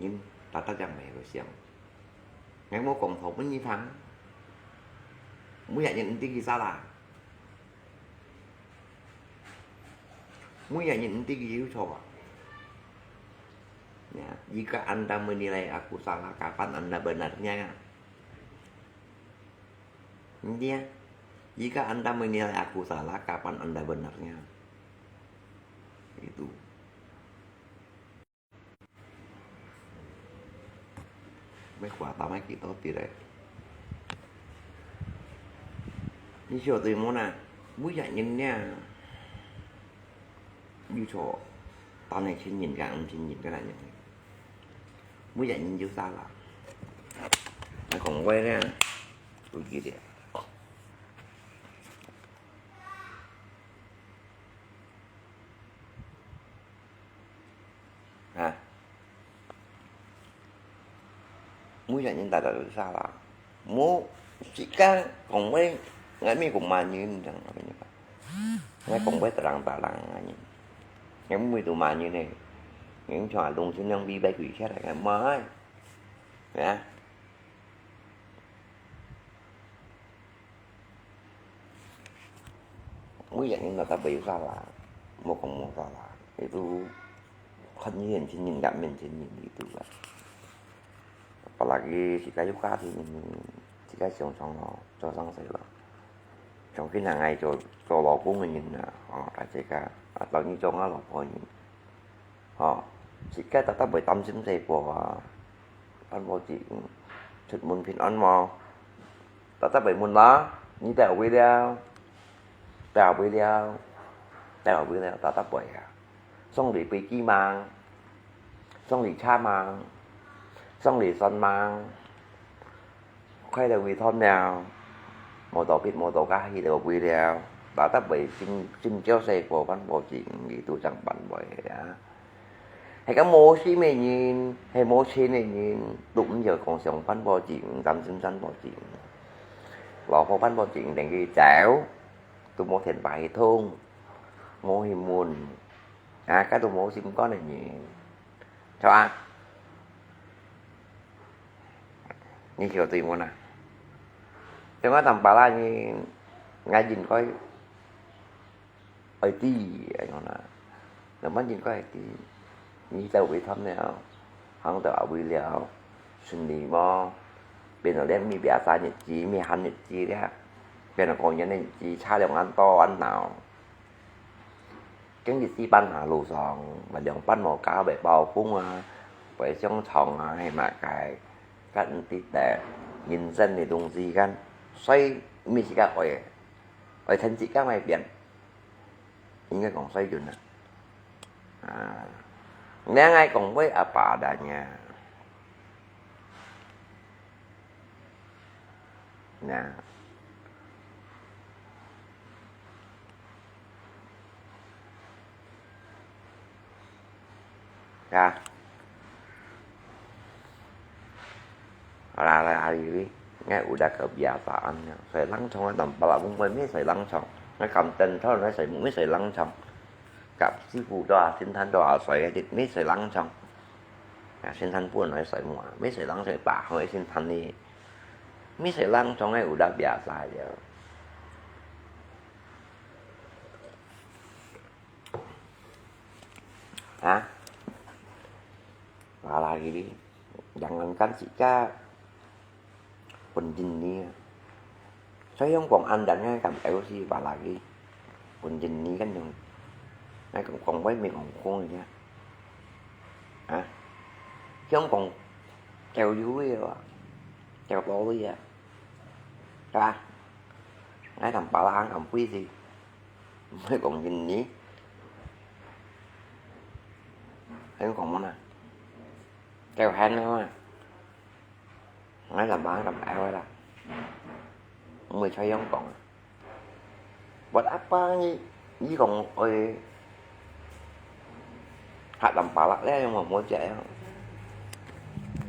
人大大隻眉个想，𠊎無講頭分佢聽，每日人毋知佢啥啦。 每日人毋知佢有錯啊。Ya, jika anda menilai aku salah, kapan anda benarnya? Intinya, jika anda menilai aku salah, kapan anda benarnya? Itu. 要花到幾多筆咧？你曉得無呢？每一人呢，有錯，但係承認个，毋承認个那樣。每一人有啥啦？那講話呢，有一點。 啊，每一人大大都有啥啦，無自家講話，𠊎毋係講罵人，你知道嗎？𠊎講話大人大人个人，𠊎毋係都罵人呢，𠊎像農村樣比白鬼起來个，毋係，啊。 每一人都特別有啥啦，無講無啥啦，佢都看你面前人，人面前人，佢都啦。Apalagi自家有家庭，自家想想咯，做生事咯。像今下𠊎做，做老公个人啊，哦，大自家，啊，到你做𠊎老婆个人， 吼，自家特特會擔心細寶啊，安保子出門平安無？特特會問啦，你在哪位了？在哪位了？在哪位了？特特會啊。上你飛機嗎？上你車嗎？上你船嗎？ 快樂會斷了，無多必無多加去了，為了，打得會心，心焦細寶，萬寶錢，佢都想辦法啊。係个無心个人，係無錢个人，都毋要講想萬寶錢，擔心萬寶錢。老婆萬寶錢，等佢走，都無電話去通，無去問，啊，該都無心肝个人，係吧？ 你曉得無啊？對𠊎Tampalak呢，𠊎應該愛知，恁樣啦。Tampalak應該愛知，你在會談了，行到哪位了，順利無？變到連乜biasa日子，乜閒日子了，變到過年个日子，差兩萬多萬鬧。 經濟基本下路上，乜兩半無加，會包風啊，會上床啊，係麼个，該毋知得，人生个東西kan，所以毋係自家愛，愛趁自家愛變，應該講所以就呢，啊，你愛講會apa adanya。 Nah. Ya. Alah, alah, hari ini, ngai udah kebiasaannya. Soi langsung, tanpa lah, mungkin ini soi langsung. Ngai kam ten thon, ngai soi, mungkin soi langsung. Kap sifu doa, sintan doa, soi edit, ini soi langsung. Ya, sintan pun, ngai soi mua. Ini soi langsung, pa, ngai sintan ni. Ini soi langsung, ngai udah biasa aja. Ha? Malah gini, jangankan sika, pun jin ni. Saya yang kong andan ngai kam tahu si, apalagi pun jin ni kan yang ngai kong kong wai mi kong kong ya. Ha? 香港夠有鐳啊，夠多鐳啊，係吧？𠊎同別人講飛機，毋會講印尼，還有講麼个？夠閒个嘛？ 𠊎就猛咁拗啦，毋會在香港啊。Buat apa你，你講愛客人巴拉咧，用我無解啊。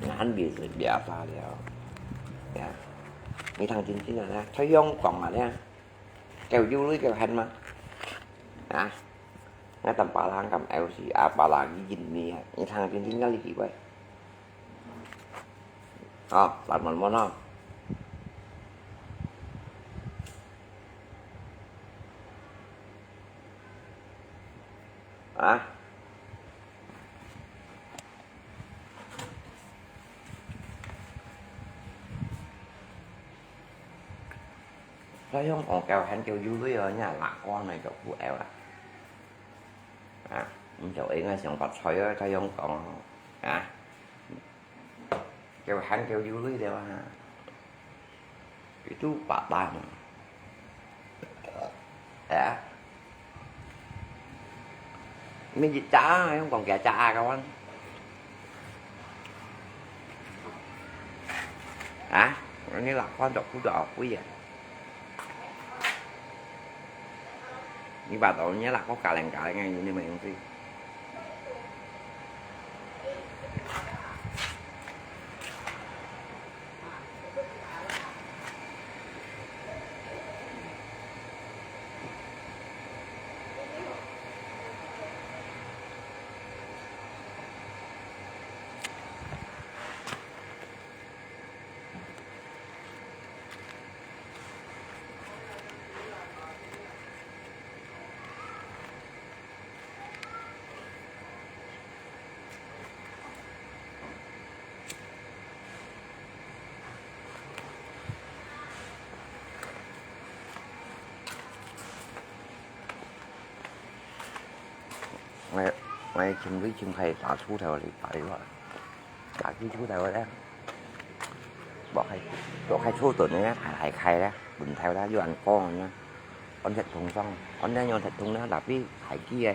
Ngan biasa biasa了，呀，你聽真真啊，在香港啊咧，夠有鐳夠閒嘛？啊，𠊎同巴拉咁拗死啊，巴拉佢印尼啊，你聽真真个你奇怪。 哦，辣滿滿哦。啊？在香港夠閒夠有鐳哦，你還辣光呢，就不愛啦。啊，你就應該想發財啊，在香港啊。 就還夠有鐳了啊，itu patah。啊？Minta，用講價價啊，kawan。啊？你老看到不到不也？ 你把到你啦，我加零加零个，你没用水。𠊎，𠊎尋鐳尋開打出頭哩，打電話。 打機出頭咧，落去，落去出盾咧，大大開咧，門頭咧，有人講咧，安鐵桶上，安咧用鐵桶咧，落去大機个，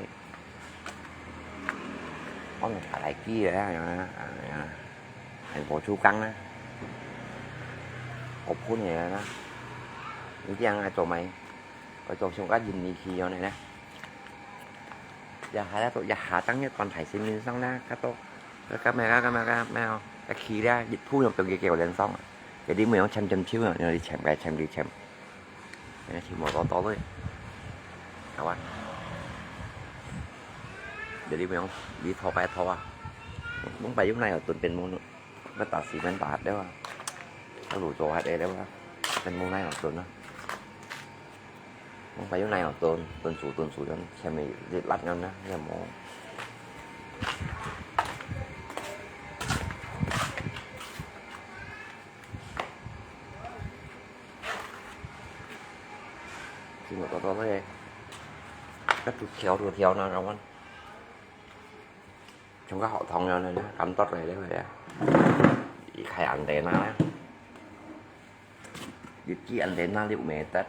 安大大機个，啊，啊，啊，還無出工咧，個盤个啦，你這樣愛做咩？愛做像个印尼去樣个咧？ 也下咧，也下當日當大市面上啦，較多，該，該咩啦，該咩，該咩哦，該去咧，一鋪用變幾幾個人上啊，有啲妹用簽簽簽啊，有啲簽該簽，佢簽，有啲簽無多多个，好啊，有啲妹用，你拖該拖啊，用白用奶油燉變無，該打死變打了啊，該滷做下个了啊，變無奶油燉啊。 用白用奶油燉，燉煮燉煮，用前面一辣咁啦，有無？先落多多个，該都調都調呢，然後像个學堂樣呢，咁多个了个，一開安定啦。 一支安定啊，六meter，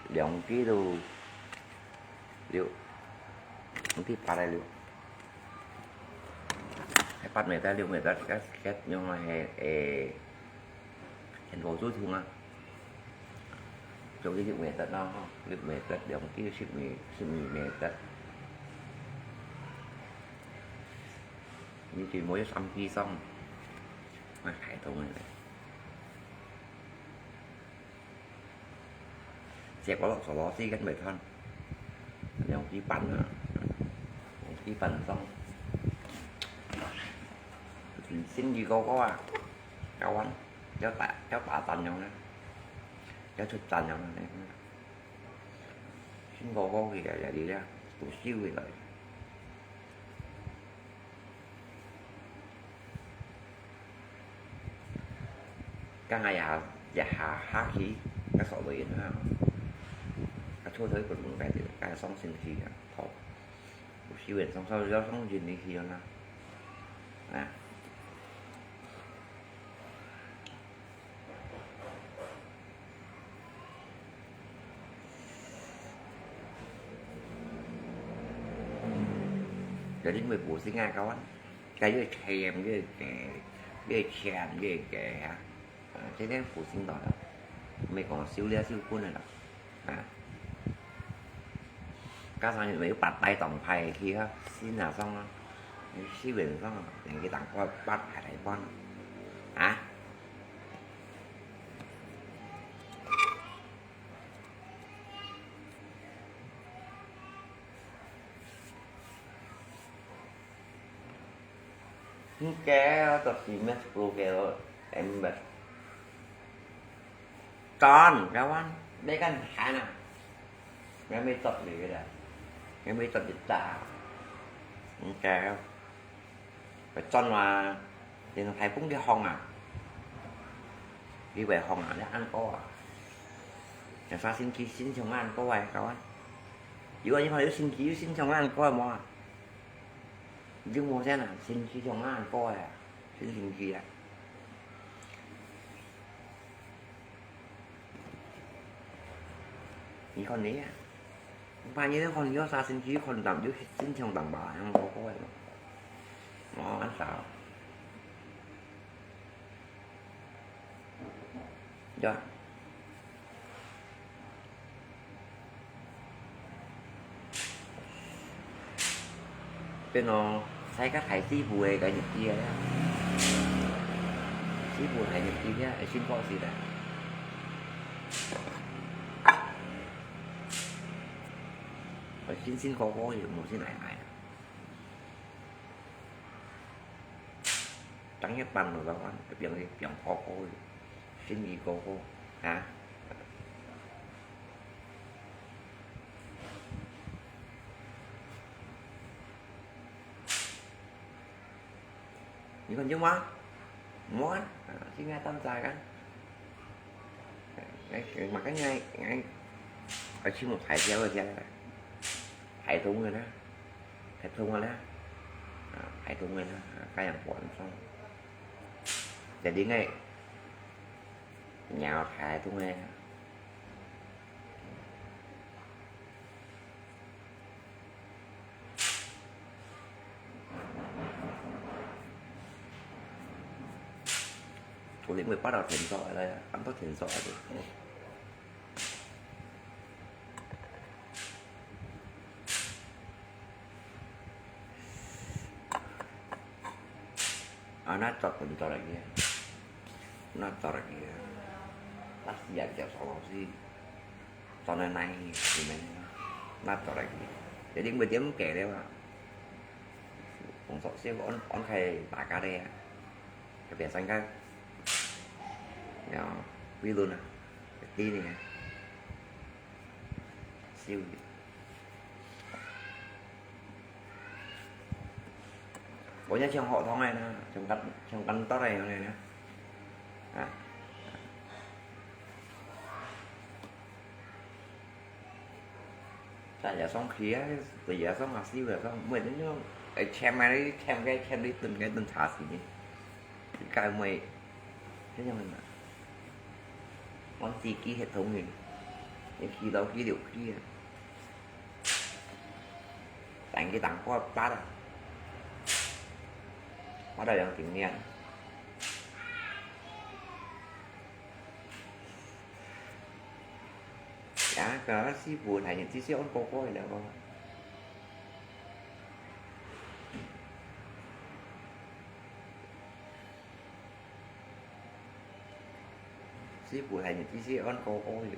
兩支都六，毋知八个六，係八meter、六meter，該，該樣係，誒，全部都通啊。總之六meter啦，吼，六meter，兩支十米，十二meter。你全部要三支上，啊，太痛了。 結果落手落去跟袂斷，兩支板啊，兩支板上，新雨哥哥啊，教阮，教打，教打針樣呢，教出針樣呢，新哥哥佢也也咧，讀書个來。 該𠊎也，也下，下去，該所累人啊。該出去分分該，該上星期啊，頭，有時會上，上，上，上星期去啦。啊。就因為無性啊，各位，佢越深越低，越深越低啊，啊，這點無性到了，毋係講修了修分了啦，啊，加上又有八大黨派去啊，新啊上啊，西文上啊，連佢當个八還來幫，啊。 Hingga to simet sepuluh kilo embas. Ton, kawan, dia kan hana. Ngambil tot dia dah. Ngambil tot juta. Hingga. Phải ton mà, thì nó phải phúng cái hông à. Đi về hông à, nó ăn cô à. Nó sao xin ký xin chồng ăn cô à, kawan. Dù anh phải xin ký xin chồng ăn cô à mà. Yung mo siya na, sinchi siya nga ang koy ah. Sin sinchi ah. Ni kon ni ah. Ba ni kon yo sa sinchi kon dam yo sin chong dam ba ang koy. Mo an sa. Dạ. Bên nó sai các thầy sĩ bùi cái nhật kia á. Sĩ bùi thầy nhật kia á, xin có gì đấy. Rồi xin xin có có gì một xin này này. Trắng nhất bàn rồi đó, cái biếng đi, biếng khó cô, xin ý cô cô, hả? Ni kon jua mua? Mua, à, xin nghe tâm sai kan. Ngay, mà cái ngay, ngay, ở xin một thầy theo rồi theo. Thầy đúng rồi đó. Thầy đúng rồi đó. À, thầy đúng rồi đó. À, cái yang buồn xong. Để đi ngay. Nhào thầy đúng rồi. Ủa, thì mới bắt đầu thỉnh thoại đây, anh có thỉnh thoại được. À, nó chọn thỉnh thoại lại kia. Nó chọn lại kia. Bác sĩ à, chọn số bác sĩ. Chọn này này, thì này. Nó chọn lại kia. Để đến mười điểm kể đấy mà. Cũng số siêu ổn, ổn khai bà ca đây à. Cái biển xanh cái. Yo, ví dụ nè. Cái tí này. Siêu. Có nhá, trường họ thông này nè, trường cắn, trường cắn tóc này, này nè. À. Tại giờ xong kia, từ giờ xong học siêu giờ xong, mười đến nhau. Ê, xem mà đi, xem cái, xem đi, từng cái, từng thả xí đi. Cái mười, thế nhưng mà, món gì ký hệ thống thì, những khi đâu ký đều ký à. Tánh cái tắng qua bắt à. Bắt đầu bằng tiếng Nhật. Dạ, có sư phụ thầy những tí xíu ôn cô cô rồi đó. Sư phụ thầy những tí xíu ôn cô cô rồi.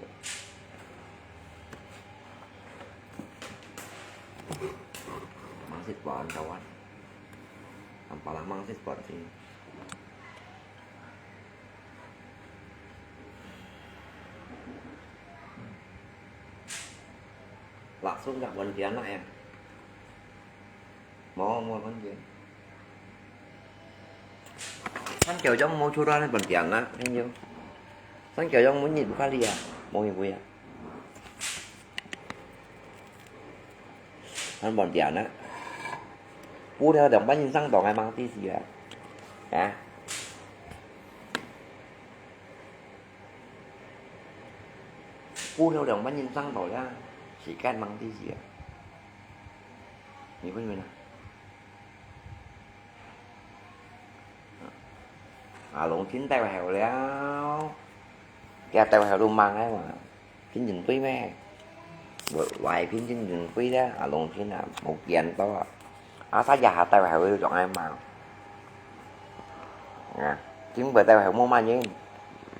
Mang xịt bón cho anh. Ang palamang xịt bón thì. Langsung gak bón dia nak ya. Mau, mau bón dia. San kiểu giống mô chua ra bón dia nak, anh yêu. San kiểu giống muốn nhìn bukali ya, mau yang punya. Ăn bòn tiàn á. Pú theo đồng bánh nhân sẵn tỏ ngày mang tí gì á. Hả? Pú theo đồng bánh nhân sẵn tỏ ra. Chỉ cắt mang tí gì á. Nhìn với mình à. 阿龍親兜後了，佢兜後都吂个嘛，親親對咩？來，來親親親對了，阿龍親啊，無見到啊。阿沙也下兜後又總係吂。啊，親會兜後無麼人，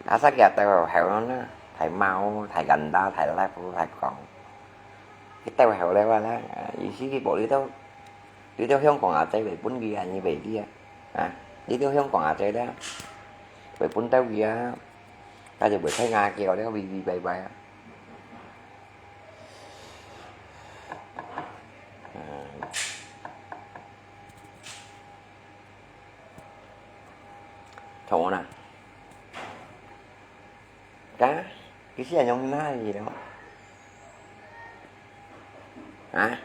阿沙也兜後呢，大貓、大ganda、大labu、大光。佢兜後了啊啦，意思佢無理到 你兜香港阿姐會分佢啊，你袂知啊？啊，你兜香港阿姐咧，會分到佢啊，佢就會開牙叫咧，嗶嗶拜拜啊。嗯，同我啦。 啊，佢係用哪位咯？啊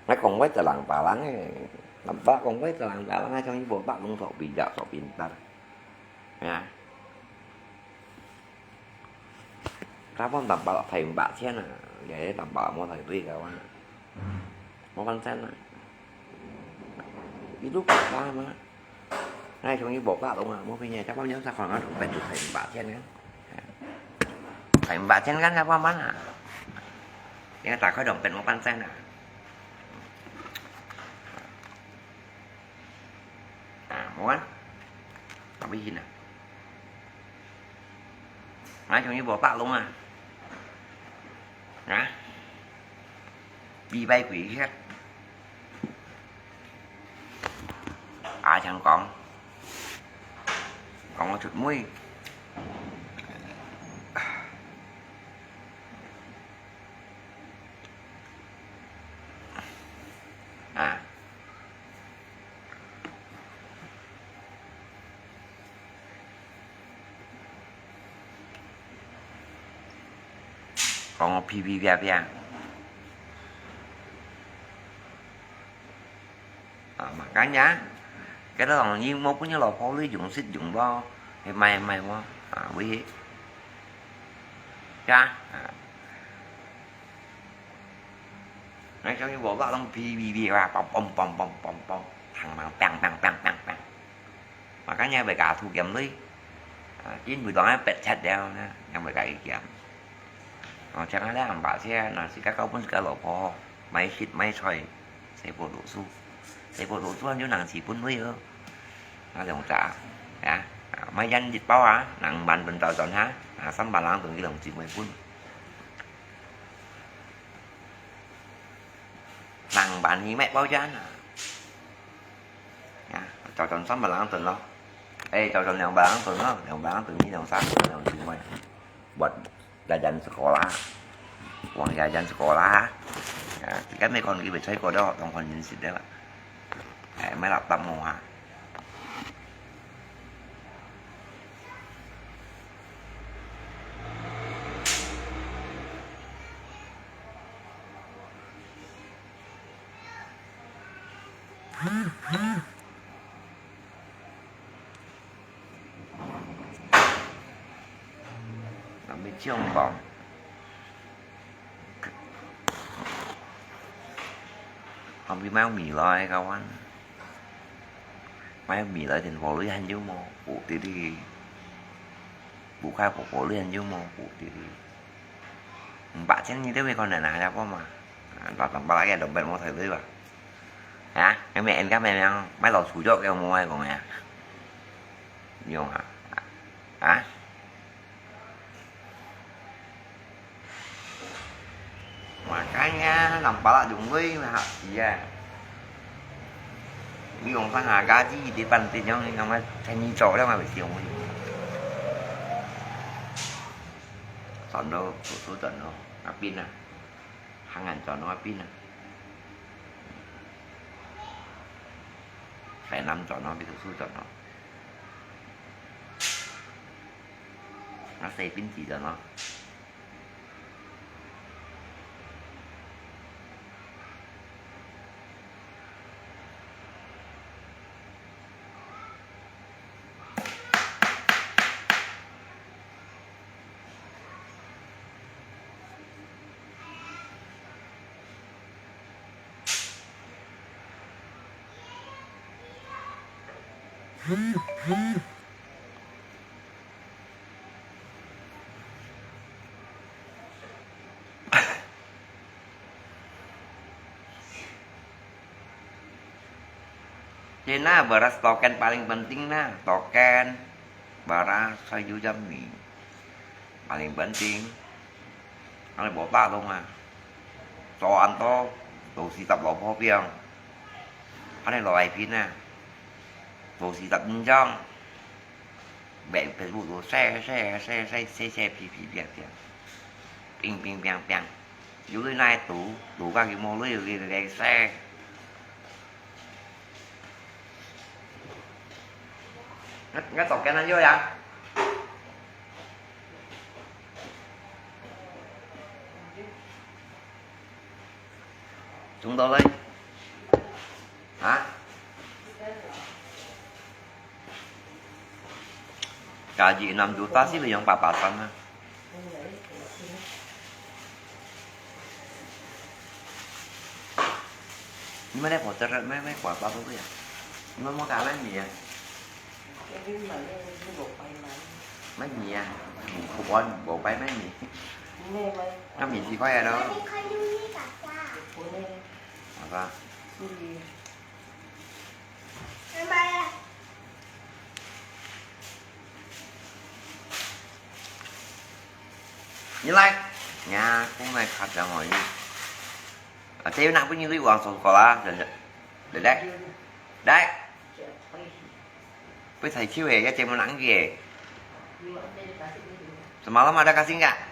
？𠊎講話就人把人个，人把講話就人把人个，像一部白龍所比較所比較，啊？ 他放擔保，賠五百千啊，也擔保無賠對个哇，無半仙啊。一路搞大嘛，那終於無法了嘛，無便宜，他放兩三萬啊，總變就賠五百千啊，賠五百千，看他放慢啊，因為打開總變無半仙啊。 啊，無啊，打不贏啊。啊，終於無百龍啊。啊，比拜鬼去。啊，聽講，講我出妹。 啊，講我皮皮啪啪。 啊，makanya，該兜人無分佢老婆鐳用食用啵，係賣賣無？啊，為，呀，啊。𠊎想佢無法攏嗶嗶嗶哇，嘣嘣嘣嘣嘣嘣，嘭嘭嘭嘭嘭嘭嘭。 Makanya會甲thu kiếm鐳，啊，因為當然逼切了呢，也會甲佢減。哦，像恁樣把車，若自家交分自家老婆，買食買菜，洗布老鼠，洗布老鼠還有人是分鐳哦。那種咋，啊，啊，買煙一包啊，兩萬分到轉哈，啊，三萬人同佢兩姊妹分。 兩萬二買包煙啊。啊，就賺三萬零銀咯。誒，就賺兩萬零銀咯，兩萬零銀，你兩三萬兩千萬。Buat jajan sekolah, uang jajan sekolah. Ya, kan 每個人佢會出國了，當然認識的啦。誒，買laptop無啊？ Tapi 香港，後面買米來个話，買米來電話裡還有無？有滴滴，有開電話裡還有無？有滴滴。五百千你都會看得拿下過嘛？啊，八百八百个都變無退退吧？啊，你買 N 个咩咩？買老鼠藥个有無愛講呀？用啊？啊？ Makanya nampak lah dong gue mah hak dia. Ini orang sang harga ji di depan tinjong ni nama tani cok lah mah besi orang. Sono, susu sono, apin lah. Hangan sono apin lah. Sai nam sono, bi susu sono. Nasi pin ji sono. Jadi nah, beras token paling penting nah, token, beras, sayur, jammi. Paling penting. Anai botak dong ah. Cho ăn to, tô sì tap lo pho piang. Anai lo ai pin ah. Tô sì tap in chang. Bèn Facebook tô share, share, share, share, share, share, pi, pi, piang, piang. Ping, ping, piang, piang. Yû lui nai tú, tú ka ki mô lui, yû lui, lui, share. Ngắt, ngắt tộc cái nó vô vậy? Chúng tôi đây. Hả? Cả gì nằm dù ta xí bị dòng bà bà tâm ha. Nhưng mà đây có tơ rợt mấy, mấy quả bao nhiêu à? Nhưng mà mua cả mấy mì à? Mấy mì à? Không có, không có mấy mì. Nó mì gì có à đâu. Hả ta? Nhìn lại. Nhà, cũng này khát ra ngồi đi. À, thế nào cũng như đi uống sô cô la, đấy, đấy. Đấy. Với thầy Chiêu ấy, cái chém một nắng kìa. Sao mà lắm mà đã cá sinh cả?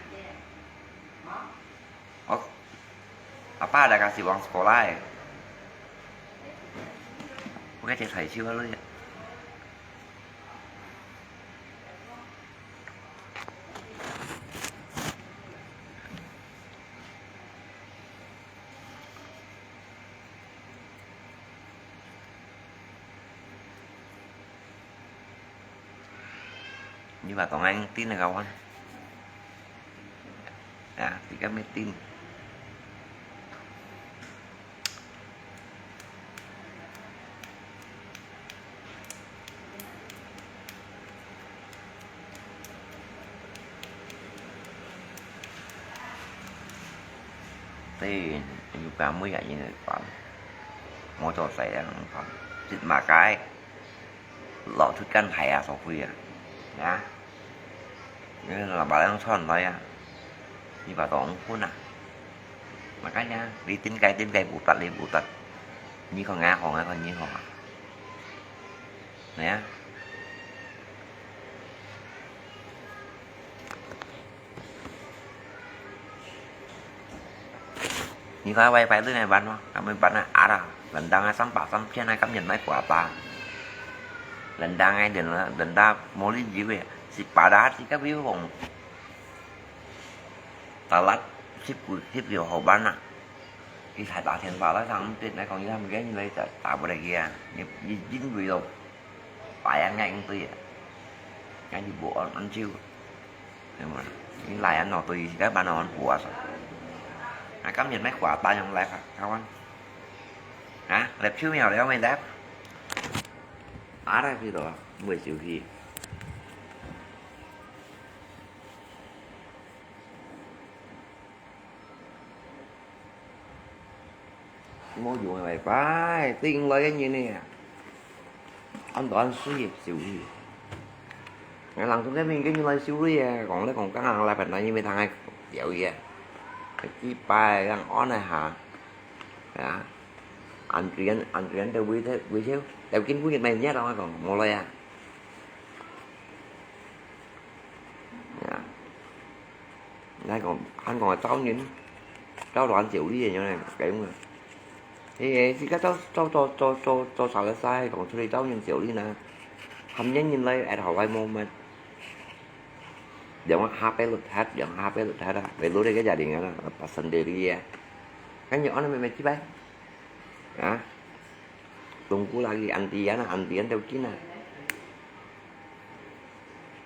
Ơ, apa ada kasih uang sekolah ya? Bukan cek saya sih lalu ya. Ini batong aing tin na kawan. Ya, tiga metin. Tê, ñu pà muối à, ñu pà. Mô tô sài à, pà. Chit mà cái. Lọ thut kan thai à, sổ phui à. Nè. Ñu là bà đang chọn thôi à. Ñu bà tổng phun à. Mà cái nhá, đi tin cái, tin cái bù tật, đi bù tật. Ñu không ngã, không ngã, không ñu không à. Nè. Ñu có wifi lưới này bắn không? Kami bắn à, ada. Lendang ai sampa sampian ai kami mai kuah apa. Lendang ai den, lendang moli jiwe. Si pada si ka view hong. Talat sip ku, sip yo ho bắn à. Ki sai ta thian pa la sang tết này còn như ham gen như này ta, ta bơ kia. Ni, ni jin view. Phải ăn ngay cũng tùy. Ngay thì bộ ăn, ăn chiêu. Nhưng mà, những lại ăn nó tùy, các bạn nó ăn của sao. À, cắm nhiệt mấy quả ta trong lại không ăn. Hả? Đẹp chiêu mèo đấy không mày đẹp? Á ra phi đó, mười triệu gì? Mô yùng bái bái, tinh lôi cái gì nè. Ăn toán suy xỉu gì. Ngay lăng chúng cái mình cái như lôi xỉu đi à, còn lấy còn căng lăng lại phải nói như mấy thằng này. Kiểu gì à. Cái chi bài găng on này hả. Hả. Ăn triến, ăn triến đều vui thế, vui xíu. Đều kín vui nhiệt mày nhét đâu còn mô lôi à. Hả. Nãy còn, anh còn trâu nhìn, trâu đoán triệu đi rồi này, cái đúng rồi. Thì, thì cái trâu, trâu, trâu, trâu, trâu, trâu sao lại sai, còn suy đi trâu nhìn triệu đi nè. Hâm nhân nhìn lấy, ai thảo vai mông mà. Giống H P luật hết, giống H P luật hết á. Về lúa đây cái gia đình á, là bà sân đi đi á. Cái nhỏ nó mày, mày chi bay. Hả? Tunggu lagi antian, antian tau Cina.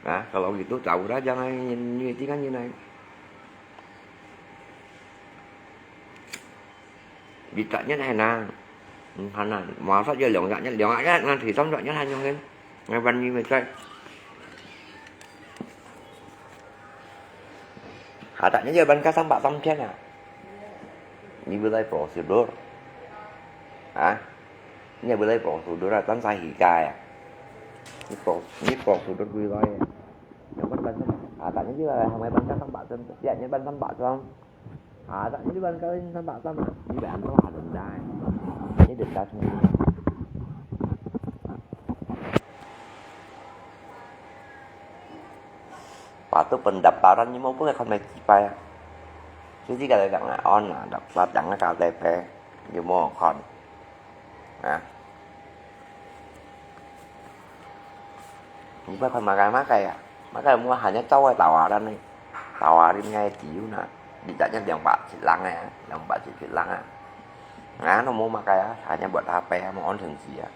Nah, kalau gitu tahu dah jangan ini, ini kan ini. Di tak nyen hai nang. Hana, masa je liang tak nyen, liang tak nyen, nanti tam tak nyen hanya kan. Ngay ban ni mai cai. Hata nyo ban ka sampa sampian ah. Ni boleh prosedur. Ha? Ni boleh prosedur ah, tan sa hikai ah. Ni pro, ni prosedur boleh. Yang ban ban sampa. Hata nyo mai ban ka sampa sampian, ya ni ban sampa sampian. Hata, ini bukan kawin sampa sama. Ini bukan salah denda. Ini denda sendiri. Patut pendaftaran ni mau pun kon mai kipai. Jadi kalau kat ngai on lah, daftar jangan kat T P, ni mau kon. Ha? Mùi bai khon makai-makai ah. Makai mua hanya cau ai tàu hỏa đen ni. Tàu hỏa đen ngai chiu na. Đi tak nyan 兩百七 lang ai, 兩百七 lang ah. Nga no mua makai ah, hanya buat H P ah, mua on sen si ah.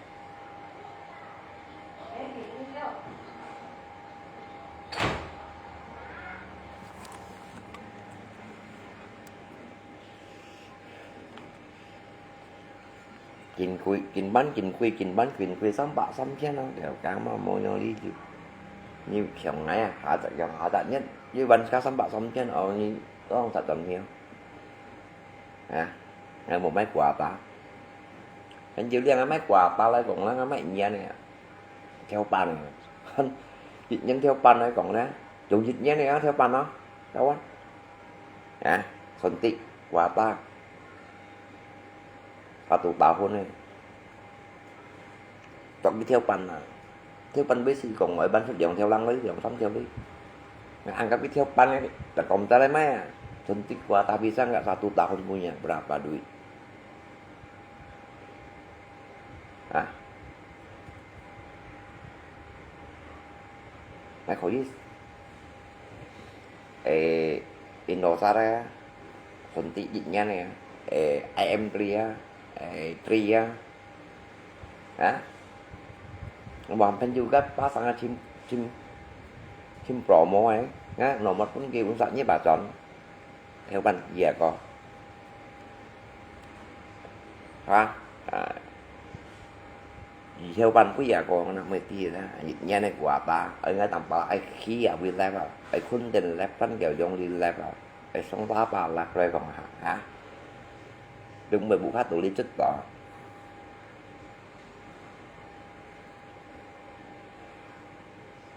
Kinh貴，經班經貴，經班經貴，三百三千啊，了解嘛，無有理由。你強來啊，下隻強下隻，你，你玩家三百三千哦，你當實在了。啊，哎，無賣quota。很少人啊賣quota來講，人啊賣煙的啊，跳板的，一年跳板來講呢，用一年的啊跳板咯，對吧？ 啊，suntik quota satu tahun eh. Cok đi跳板啊，跳板bê si kong ngói ban sút dòng theo lăng đi, dòng sắm theo đi. Nggak anggap đi跳板eh, tak kom tak mai ah. Suntik quota bisa nggak satu tahun punya berapa duit? Ah. Mai khỏi đi. Eh, Indosat á, suntik di nyan á, eh, I M Three á, eh, Three á. Ha? Wang pen juga pasang á chim, chim, chim promo á. Nga, nomor pun kì cũng sẵn như bà chọn. Theo bạn gì à cô? Ha? À. Theo bạn bây giờ cô nó mới đi đó. Nhà này của ta, ở ngay tầm ba, ai khi à, vì lẽ là, ai khun tên lẽ phân kiểu giống đi lẽ là, ai sống ta ba lẽ rồi còn hả? Ha? Đừng bởi bù khát tụ lý chất đó.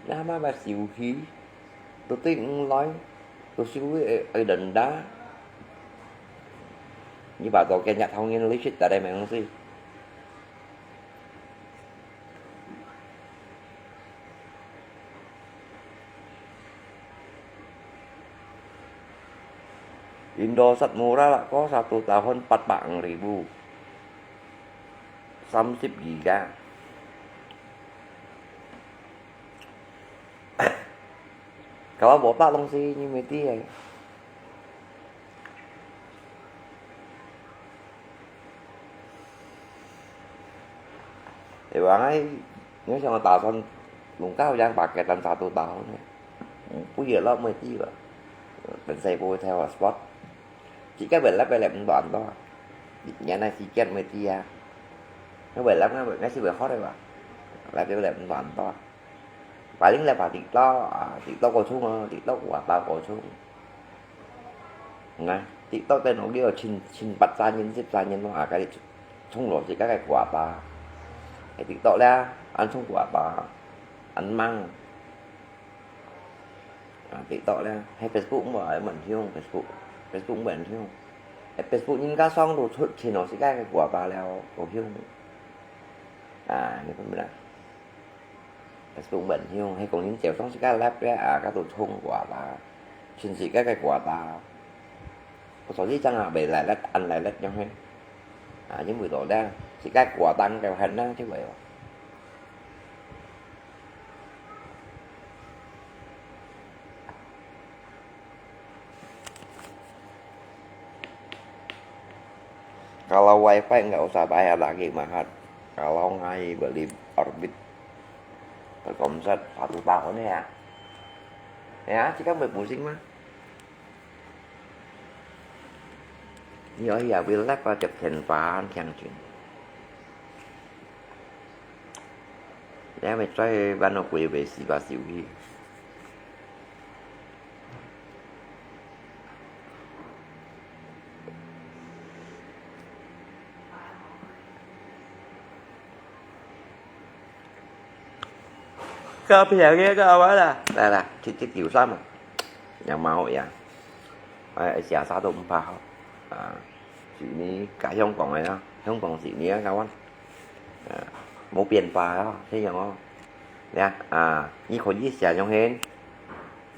Nama ba siu hi, tu ti ng loi, tu siu hi ai denda. Ni ba to kia nhặt hông yên lý sit ta đây mày không si. Indosat murah lah ko satu tahun empat puluh ribu. Samsip giga. Kalau botak dong si ni mesti ai. Ê, wang ai, ni siang ta son lùng cao yang pakai tan satu tahun ni. Bây giờ lắm mới đi rồi. Bên xe cô theo sport. Chỉ cái bên lắp bên lắp toàn đó. Nhà này chỉ kiện mới đi à. Nó bên lắp nó bên ngay xí bên khó đây mà. Lắp bên lắp toàn đó. Paling lắp vào TikTok, à, TikTok có chung, TikTok của tao có chung. Nè, TikTok tên nó kêu là chín, chín八三年, 十三年 nó à, cái chung lọ chỉ các cái quà ta. Cái TikTok là ăn chung quà ta, ăn măng. À, TikTok là, hay Facebook mà, mình hiông Facebook, Facebook mình hiông. Hay Facebook nhìn cả song đồ xuất thì nó sẽ các cái quà ta là có hiông. À, như thế này. Facebook mình hiông, hay còn nhìn chéo song sẽ các lab đấy à, các tổ chung quà ta. Xin chỉ các cái quà ta. Có số gì chẳng à, bị lại lết, ăn lại lết nhau hay. À, những buổi tối đó, chỉ các quà tăng kèo hẳn năng chứ vậy. Kalau wifi nggak usah bayar lagi, Mahat. Kalau ngai beli Orbit Telkomsel satu tahun ya. Ya, kita boleh pusing mah. Iya, iya, beli lab aja kenpan, yang cing. 等下會再搬到歸位，死吧，死去。 較平个較好啦。來啦，七七九三啊，樣蠻好樣。哎，寫啥都毋怕吼。啊，是你甲香港个啊，香港是你啊，台灣。啊，無變化啊，這樣哦。你看啊，你可以寫上去，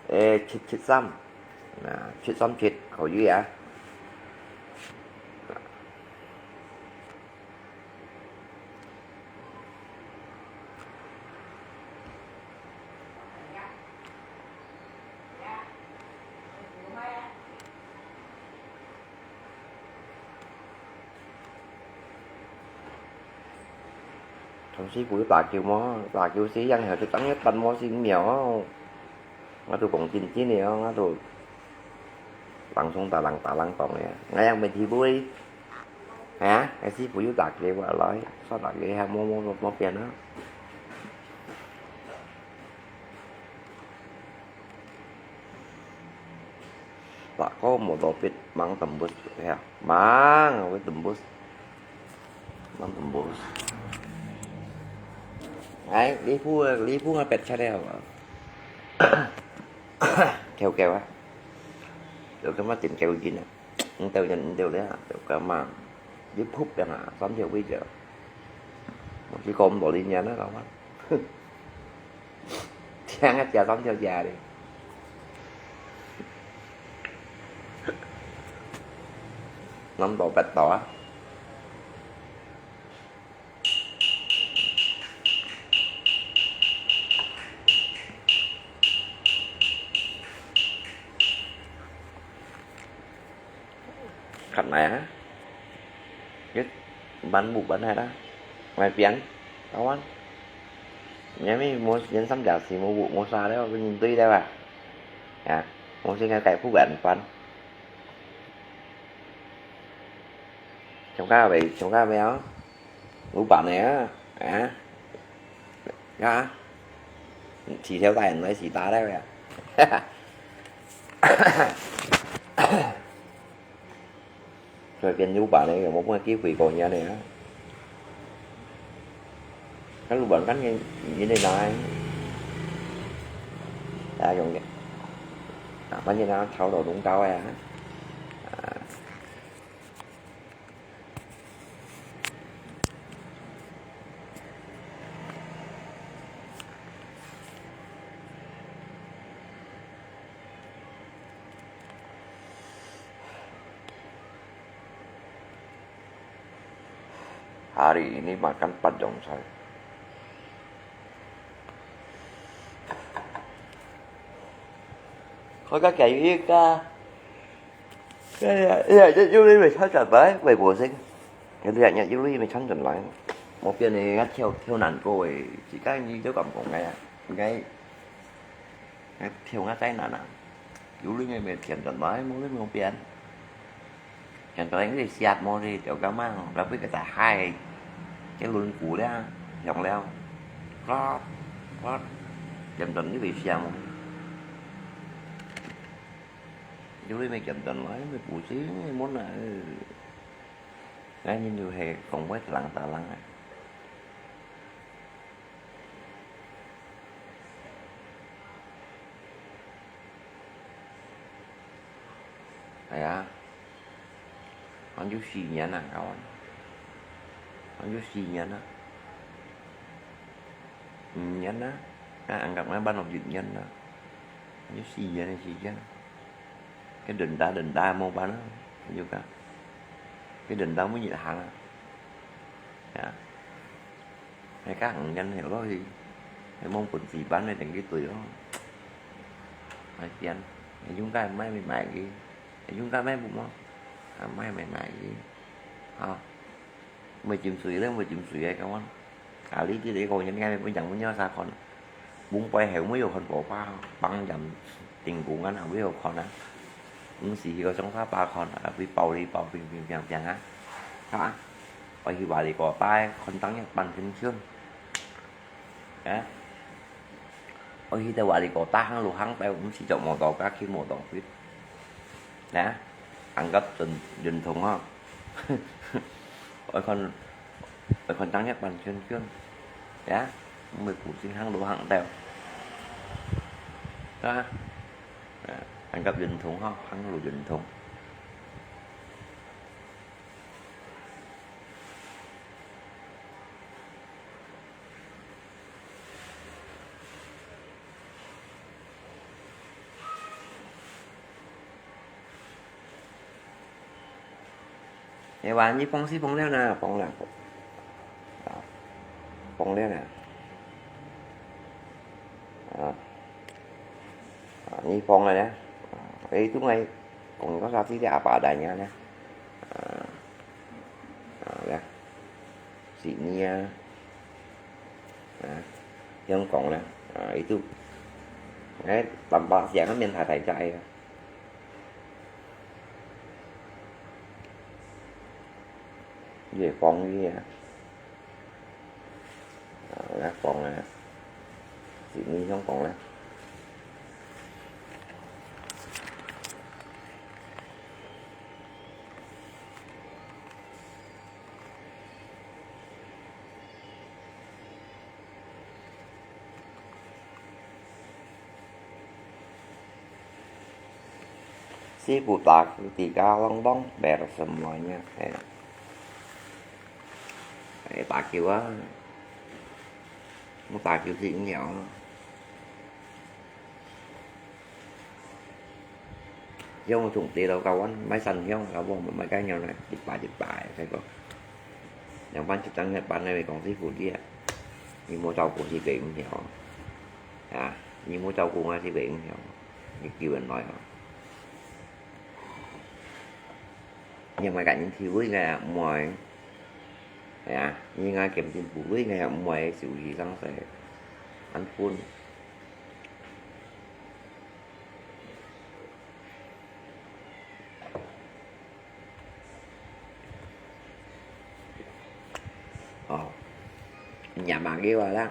誒，七七三，啊，七三七可以啊。 同事傅有打球無？打球時間後就當一等無先秒哦。我都講真真个哦，我都人送打人打人講个，𠊎也毋係體會。啊，該師傅有打球無？來，煞打球還無無無無變啊。 Lak ko motor pit mang tembus, ya. Mang, weh tembus. Mang tembus. Ai, Liverpool, Liverpool ngai pet channel. Kêu kêu á. Kêu kêu mà tìm kêu gì nè. Ntel nhân ntel đấy, kêu kêu mang. Liverpool yang à, xóm thiệu bây giờ. Một cái con bộ đi nhà nó đâu á. Chang á, chia xóm thiệu chia đi. Nắm tổ bạch tổ á. Khát này á. Biết bắn bụ bắn hay đó. Ngoài biển, tao ăn. Nhớ mi mua nhân sắm giả xì mua bụ mua xa đấy, bên nhìn tươi đấy à. Ya, mua xin cái cải phúc bản phán. Chúng ta về, chúng ta về á. Ngũ bản này á. Á. Ya. Chỉ theo tay nói chỉ ta đấy à. Rồi tiền ngũ bản này, một cái ký quỷ còn nhớ này á. Các lũ bản cắn như, như thế này. Đã dùng cái. À, bắn như nó tháo đồ đúng tao à. À. Hari ini makan pad dong saya. Kau kakek juga. Cái này, cái này chắc Dũng Ly mày sắp trận đấy, mày bổ sung. Cái này chắc Dũng Ly mày sắp trận đấy. Một bên này ngắt theo, theo nản cô ấy, chỉ cái như cháu cảm của ngày à. Ngày, ngày theo ngắt tay nản à. Dũng Ly mày, mày thiện trận đấy, một Ly mày không biết. Thiện trận đấy thì siat một thì tiểu cá mang, là biết cái tài hai. Cái luôn cũ đấy, dòng leo. Klot, klot. Thiện trận cái gì siat một. Dũng Ly mày kiểm tra nói mày bù xí mày muốn là, ừ. Ngay nhìn dù hè không biết lắng ta lắng à. Hay à. Hòn chú xì nhá nè, các bạn. Hòn chú xì nhá nè. Ừ, nhá nè. Các bạn gặp mấy ban học dịch nhá nè. Hòn chú xì nhá nè, xì nhá nè. Cái đỉnh đá, đỉnh đá mông bắn á, ví dụ cả. Cái đỉnh đá mới nhịn hàng á. Dạ. Hay các hãng nhân hiểu đó thì, hay mông quần xì bắn này thành cái tuổi đó. Hay tiền. Hay chúng ta mai mày mày cái. Hay chúng ta mai bụng đó. À, mai mày mày cái. À. Mười chín tuổi đấy, mười chín tuổi ấy, các bạn. À, lý tí đấy, cô nhân ngay, bây giờ mới nhớ xa con. Bún bòi hẻo mới có con bỏ qua, bằng dặm tình cũ ngắn hẳn mới có con á. Cũng chỉ có trong pháp ba con, à, với bầu đi, bầu bình bình bình bình á. Hả? Ở thì bà đi có tai, con tăng nhất bằng kính chương. 啊，愛去到瓦里哥大行路行到，毋使著摩托車，騎摩托車。啊，行到運，運動吼，愛看，愛看當日半圈圈，啊，毋會步行行路行到，啊，啊，行到運動吼，行路運動。 你話你放屎放尿呢？放了，啊，放了呢？啊，啊，你放了呢？啊，哎，都愛講个啥子的阿爸大娘呢？啊，啊，來，是你啊，啊，香港呢？啊，itu，哎，tambah siang面大大隻个。 你會講你啊，啊，來講啊，是你想講啊。 師傅打球在家朗朗，沒有什麼呀，哎。哎，打球啊，我打球最無聊啊。 因為我從地道教完，買山香，教我買該樣呢，一把一把个，結果。兩班一張一班个，講師傅你啊，你莫照顧是為毋曉，啊，你莫照顧我是為毋曉，你救人來啊。你買个人體會个，毋會，係啊，你應該檢定部位个，毋會，就係生死，安分。 哦，你阿媽个話啦，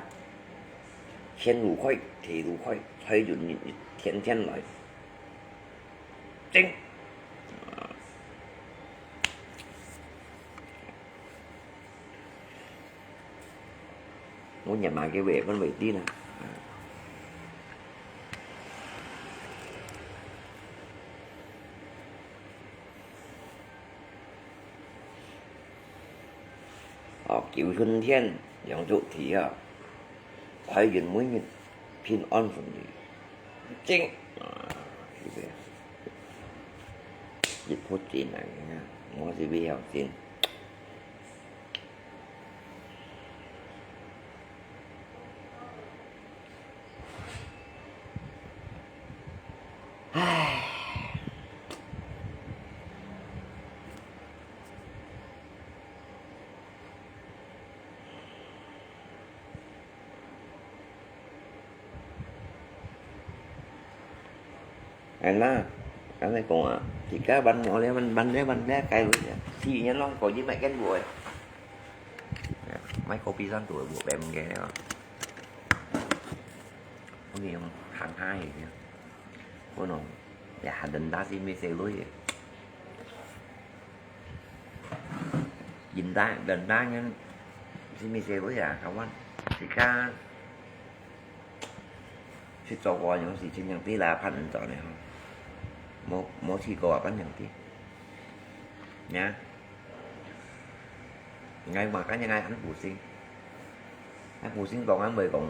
天路開，地路開，開就你天天來。真。 我日嘛个話分為知啦。哦，九春天，兩足地啊，開運每日平安順利。正，啊，係个，一步進來个，我係比較進。 唉。 Anna，恁樣講啊，自家問我咧，問，問咧，問咧，該位啊，四年咯，過去買間屋誒。買個B三度誒，無變个啊。我用行下去，我喏，也還等大是沒細路誒。 Linda，Linda，你係麼个位啊？Kawan，自家去做過樣事情，樣知啦，怕人做呢吼。無，無試過啊，怕樣知。呀，𠊎嘛，感覺𠊎很不幸。 啊，古先講啊，毋會講，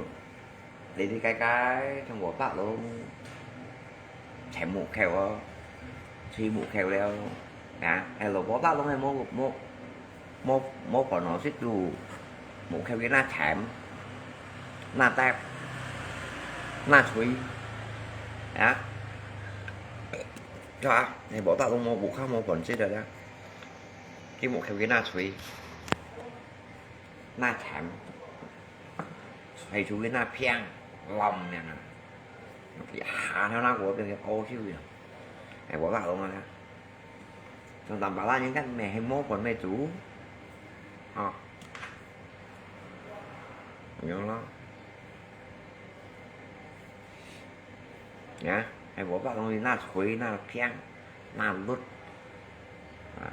你你該該，像無法咯，全無口哦，吹無口了，啊，哎，無法咯，係無，無，無，無煩惱，識做無口个那甜，那甜，那吹，啊，係啊，係無法咯，無，無口無煩惱了，佢無口个那吹。 那慘，係屬於那病，lâm樣啊。一下頭那個變成高手了，係無法度啊。像南巴拉人家咩係無管咩做，吼，樣咯。啊，還無法通去那吹、那聽、那錄。啊。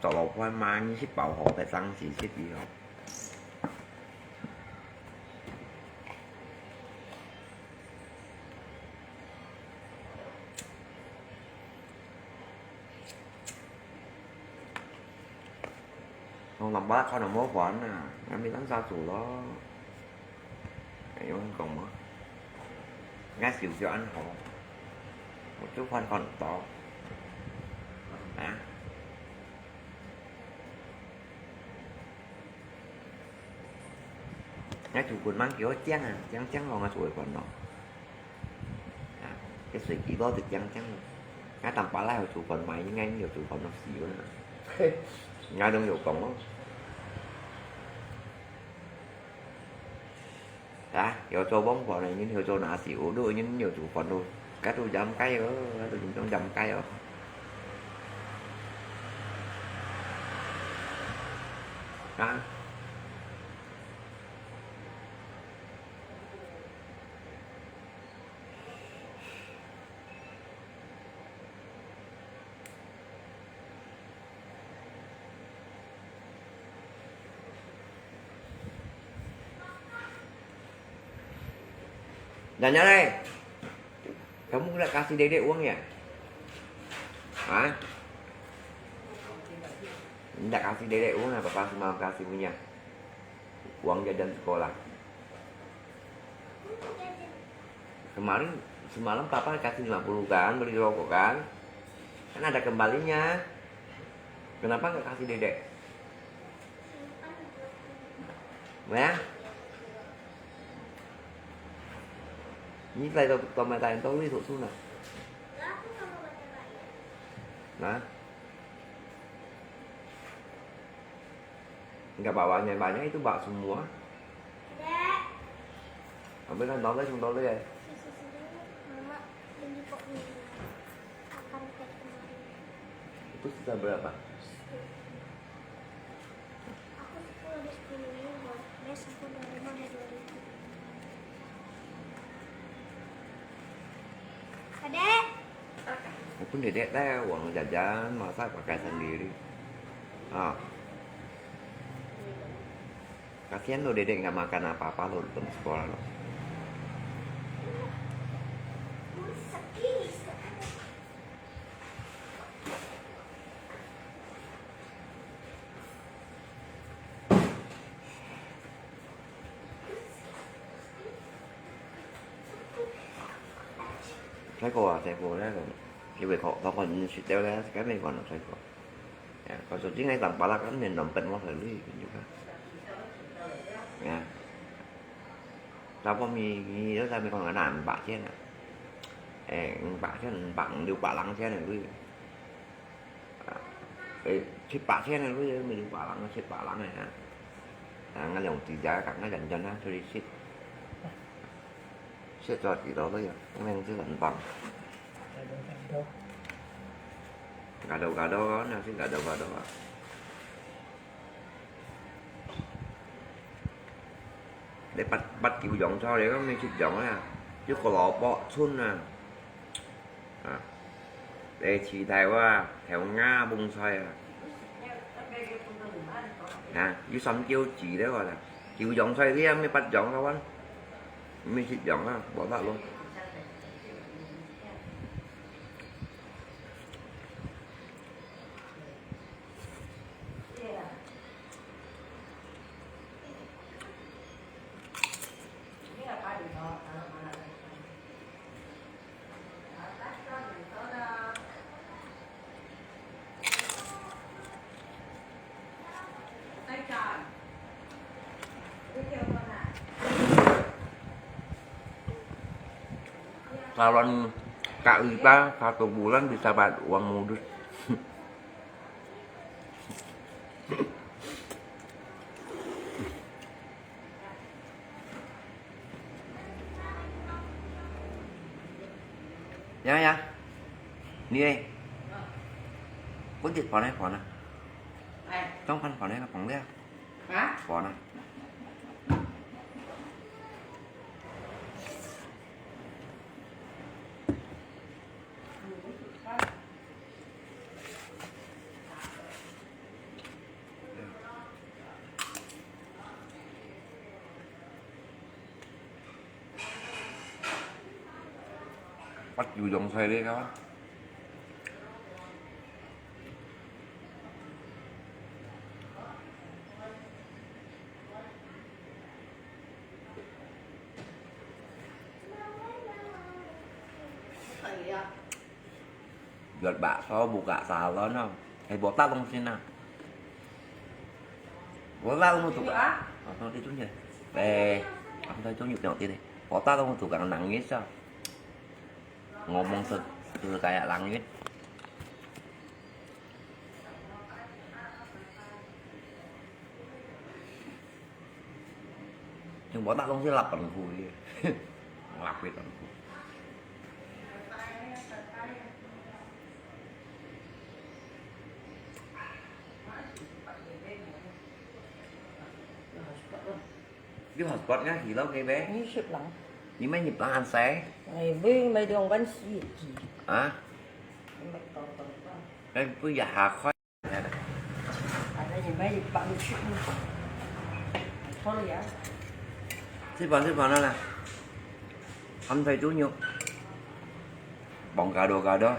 十六塊嘛，你食飽好，再上去食以後。 哦，南瓜看到無還啊，𠊎咪當下煮咯。哎喲，你講麼？𠊎手腳恁好，我就還看到。啊？ 𠊎煮飯嘛，叫我靚啊，靚靚咯，𠊎煮个飯咯。啊，該水雞肉就靚靚咯。𠊎當巴拉有煮飯嘛，應該有煮飯咯，死了。𠊎都有講咯。啊，有做飯飯个人，有做拿手，都人有煮飯咯。該都飲雞哦，該都人飲雞哦。啊。 Nanya leh, kamu nggak kasih dedek uang ya? Hah? Nggak kasih dedek uang ya, papa semalam kasih punya uang jajan sekolah. Kemarin, semalam papa kasih lima puluh kan, beli rokok kan? Kan ada kembalinya. Kenapa nggak kasih dedek? Ya? Ini saya tahu, tahu mata yang tahu itu sunnah. Nah. Enggak bawanya banyak itu bak semua. Ambil kan tahu lah, tahu lah ya. Mama beli kok ini. Makan teh kemarin. Itu sisa berapa? Aku sepuluh ada sepuluh ribu. Bes aku dari mana dua ribu? Adek. Aku dedek dah uang jajan, masa pakai sendiri. Ah. Kasihan lo dedek nggak makan apa-apa lo di sekolah lo. Sai kok à, sai kok nè, cái việc họ, họ còn sweet teo nè, cái này còn là sai kok. Ya, kalau sujing ai tampalak kan nên nonton mo kali juga. Ya. Tapi mi, mi itu tapi kalau nggak nampak sih nè. Eh, nampak sih, nampak liu palang sih nè, gue. Eh, 七八千个，你明白人七八人个啊。啊，𠊎用自家个，𠊎認真啊，出去食。食咗幾多都有，𠊎明知很棒。Gaduh-gaduh，那是 gaduh-gaduh 啊。你拔，拔九樣菜，你講你七樣啊，有個蘿蔔、春啊。 啊，你試睇哇，豆芽、蕹菜啊。啊，有三九子了哇啦，九樣菜你也毋係八樣个哇，毋係七樣啊，無法咯。Calon Kak Rita satu bulan bisa bayar uang modus. Ya, ya. Ni, eh. Kau jit panas, panas. 當飯飯呢，飯呢？啊？飯啊。Bắt dù dòng xoay đi các bác. Jual bakso buka salon no. Hay botak dong sini nah. Botak dong tukang. Apa itu nya? Eh, apa itu nya tengok sini. Botak dong tukang nangis ah. Ngomong se, se kayak langit. Yang botak dong sini lapan puluh. Lapit lapan puluh. Cái hotpot ngay thì lâu cái bé. Như ship lắm. Như mấy nhập lắm ăn xe. Này, với mấy đứa ăn xì gì. Hả? Cái bây giờ hà khói. Ada ni, mai pang chip ni. Sorry ya. Sipon, sipon na. Hâm thai tu nyuk. Bông gado gado.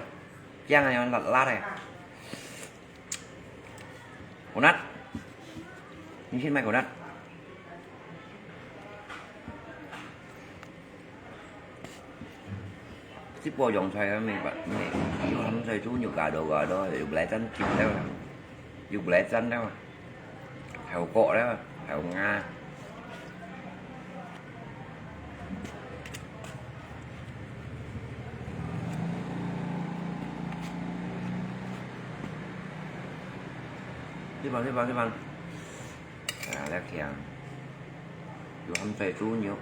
Chiang yang lat lat eh. Kunat. Ni sin mai kunat. Sipon yong chai á, mì bát, mì, yong hâm chai chu, yuk gado gado, yuk belacan kip leo, yuk belacan leo, heo kok leo, heo nga. Sipon, sipon, sipon. À, lek kiang. Yuk hâm chai chu nyuk.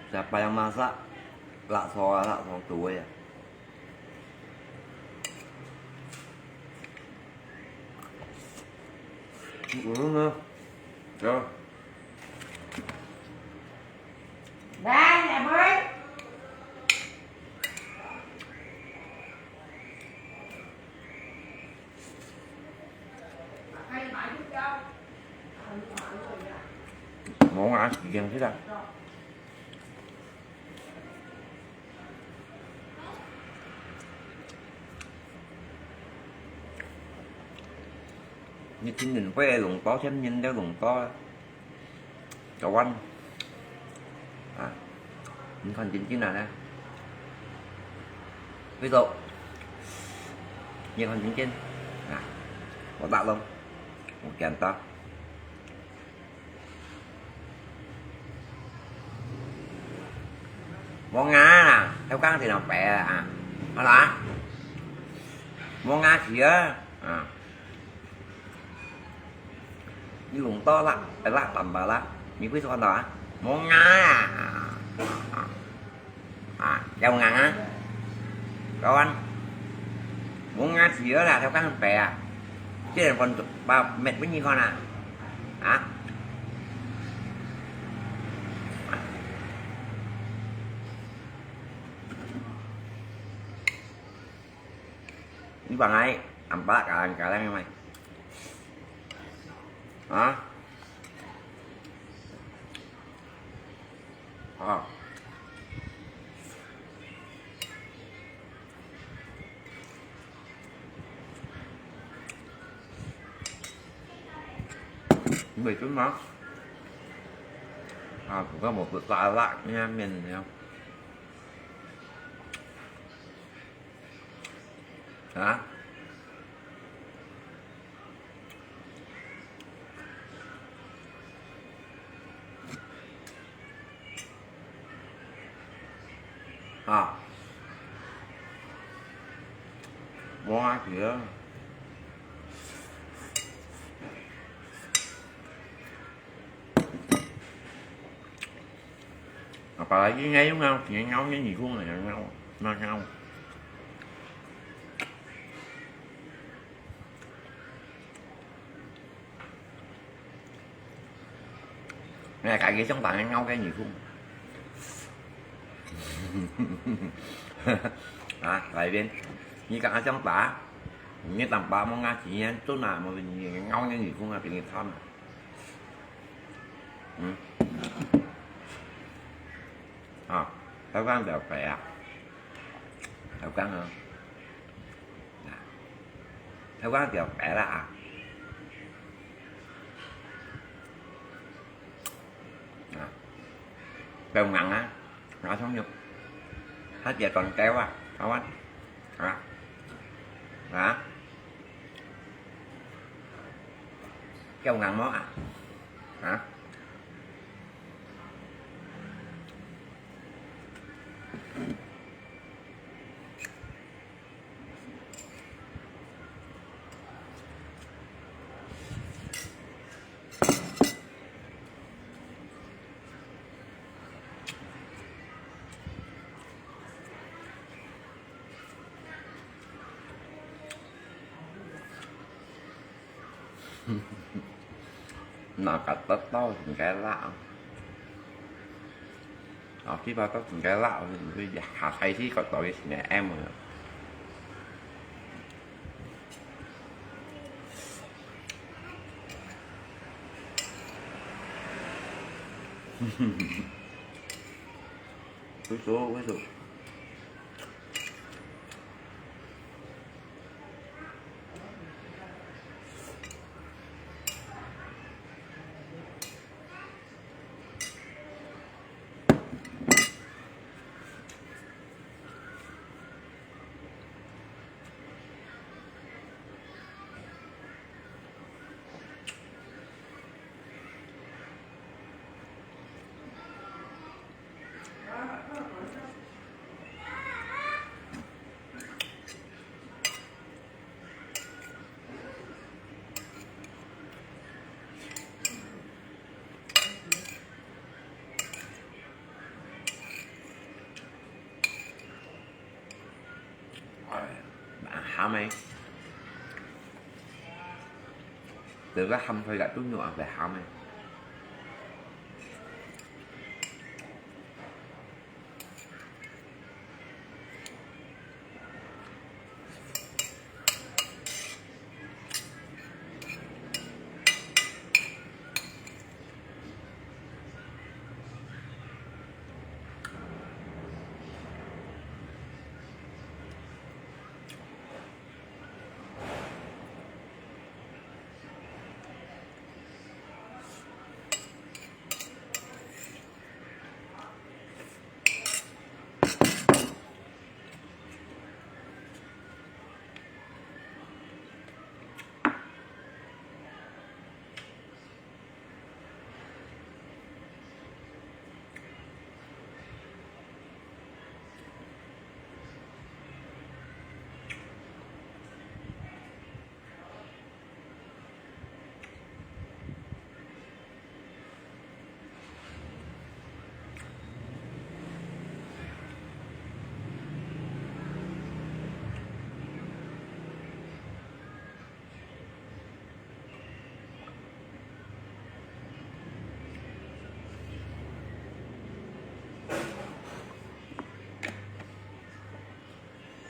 Siapa yang masak? Lak Soe, Lak Soe tuai ya. Ủa, nè. Rồi. Đây, em ơi. Món ăn gì thế ta? Như tin nhìn quay lùng tó thêm nhìn đeo lùng tó. Cho ăn. À. Nhìn còn chín chín nào nè. Ví dụ. Nhìn còn chín chín. À. Có tạo không? Một kèm to. Món Nga nè, theo căng thì nó bé à. Hả là? Món Nga thì á. À. Như lùng to lạ, lạ tầm bà lạ. Như quý con đó á. Món Nga à. À, theo Nga á. Con. Món Nga thì á là theo căng bé à. Chứ là còn ba mệt với như con à. Hả? Ni bang ai, ampa ka ang kalang mai. Hả? Ờ. Mì trứng hả? À, cũng có một cái salad nha, mình nha. Hả? 啊，無下去啊。啊，本來應該用啊，今天咬你一口，咬，咬，咬。 哎，家己想辦法咬个耳空。啊，來一遍，你敢想辦法？你敢辦法，莫牙齒炎，做哪無你咬个耳空啊，比你慘啊。嗯。啊，台灣就白啊，台灣啊。 啊，台灣就白啦啊。啊，夠硬啊，牙痛肉，還係斷掉啊，台灣。啊，啊，夠硬無啊？啊？ 那个得到應該辣。哦，這把刀應該辣，下下去个刀也是M。不錯，不錯。 哎，鹹个。這個鹹菜个豬肉也係鹹个。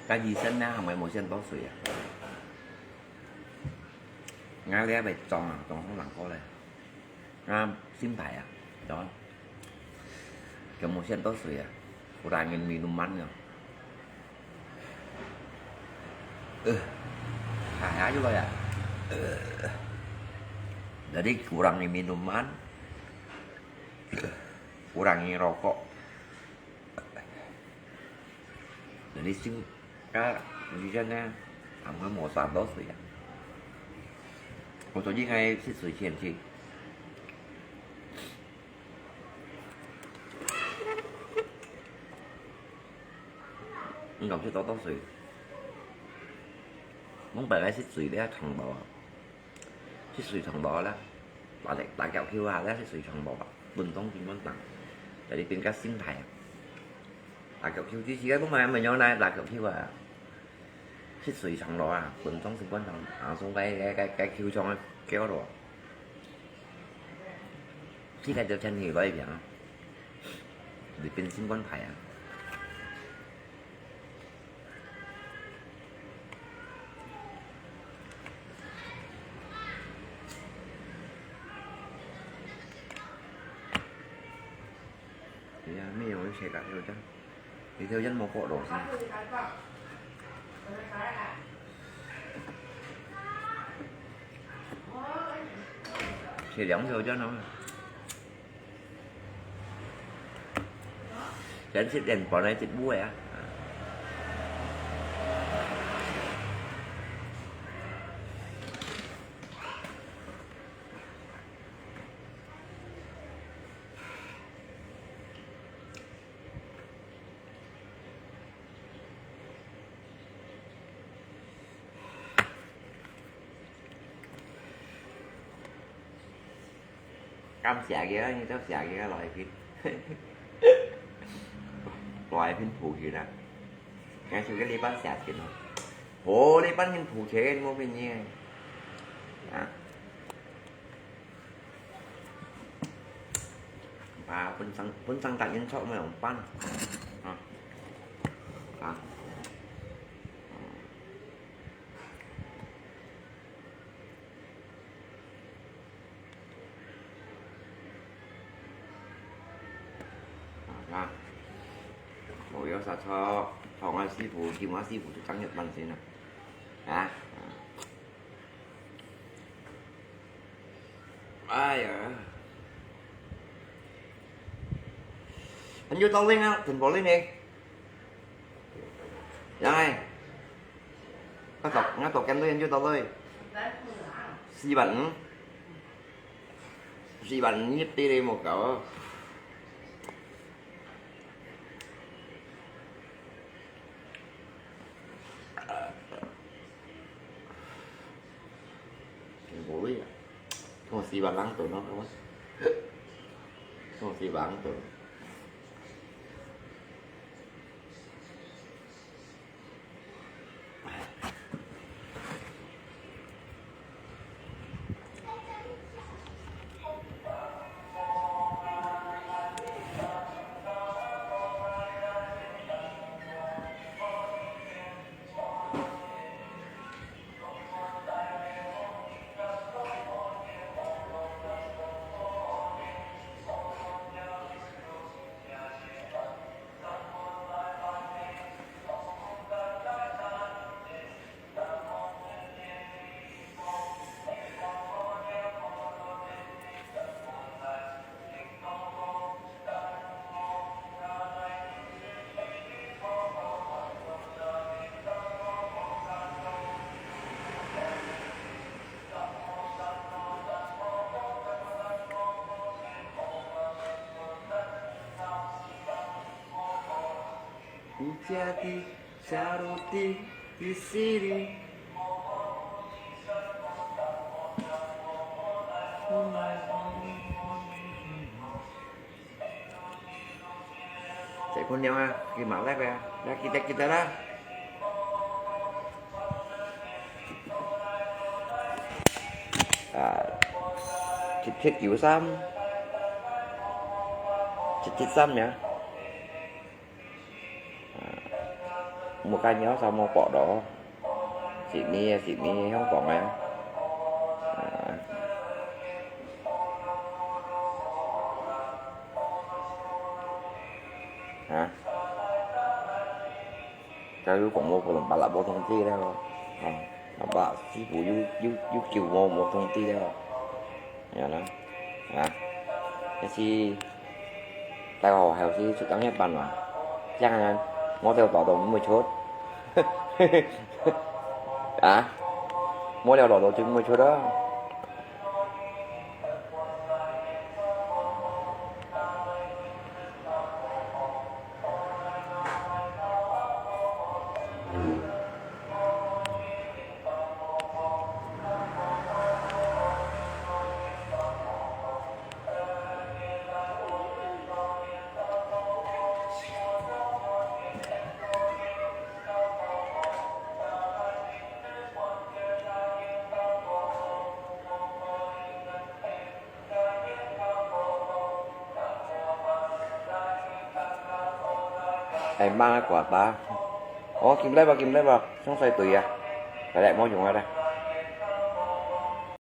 該醫生呢，係無先多水啊？𠊎這位裝啊，裝好難過咧。啊，心態啊，對吧？ Kemudian to suya, kurangin minuman ya. Eh, kaya juga ya. Eh, jadi kurangi minuman, kurangi rokok. Jadi sing ka, maksudnya, kamu mau santos ya. 我最近還是水欠去。你講食多多水，往擺个食水咧長路啊，食水長路啦，打打腳球啊，咧食水長路啊，運動真健康，在這邊个心態啊，打腳球之前个本來毋會仰般打腳球啊，食水長路啊，運動真健康，啊，所以該該該該球場个角落。 世界就天氣改變啊，你變新冠牌啊。哎呀，沒有誰敢有這樣。 你條煙無剝落先。切兩條煙哦。先切兩半來切尾啊。感謝佢啊，你就謝佢啊，來一瓶。來一瓶補血啊。感謝佢禮拜謝天哦。好，禮拜天補血，無便宜啊。啊。 啊，分上分上大演出，我們有辦啊。啊。啊。啊。無要殺錯，同我師傅，叫我師傅就正一半先啊。啊。啊。 哎呀。Ăn nhiêu tau lei a, Trần Bảo Linh này? Yang ai? Ngã tau, ngã tau kem tau ăn nhiêu tau lei? Sỉ vạn. Sỉ vạn nhất tí đi một cậu. Bố đi à? Không có gì bằng lăng tụi nó đâu. Không có gì bằng tụi nó. Hujati Saroti Disiri. 這姑娘啊，佢馬來个啊，來，記得，記得啦。啊，七七九三，七七三呀。啊，無該鳥啥無報到。 Sydney啊，Sydney，香港啊。啊。啊。假如講無可能，把拉無通知了。啊，把師傅有，有，有救無，無通知了。 有啦，啊，這係大學還有係出當一班嘛，這樣啊，我就老豆毋會出。啊，我了老豆就毋會出啦。哎，慢个，寡巴。哦，緊來吧，緊來吧，上晒隊啊！來來，莫用啊啦。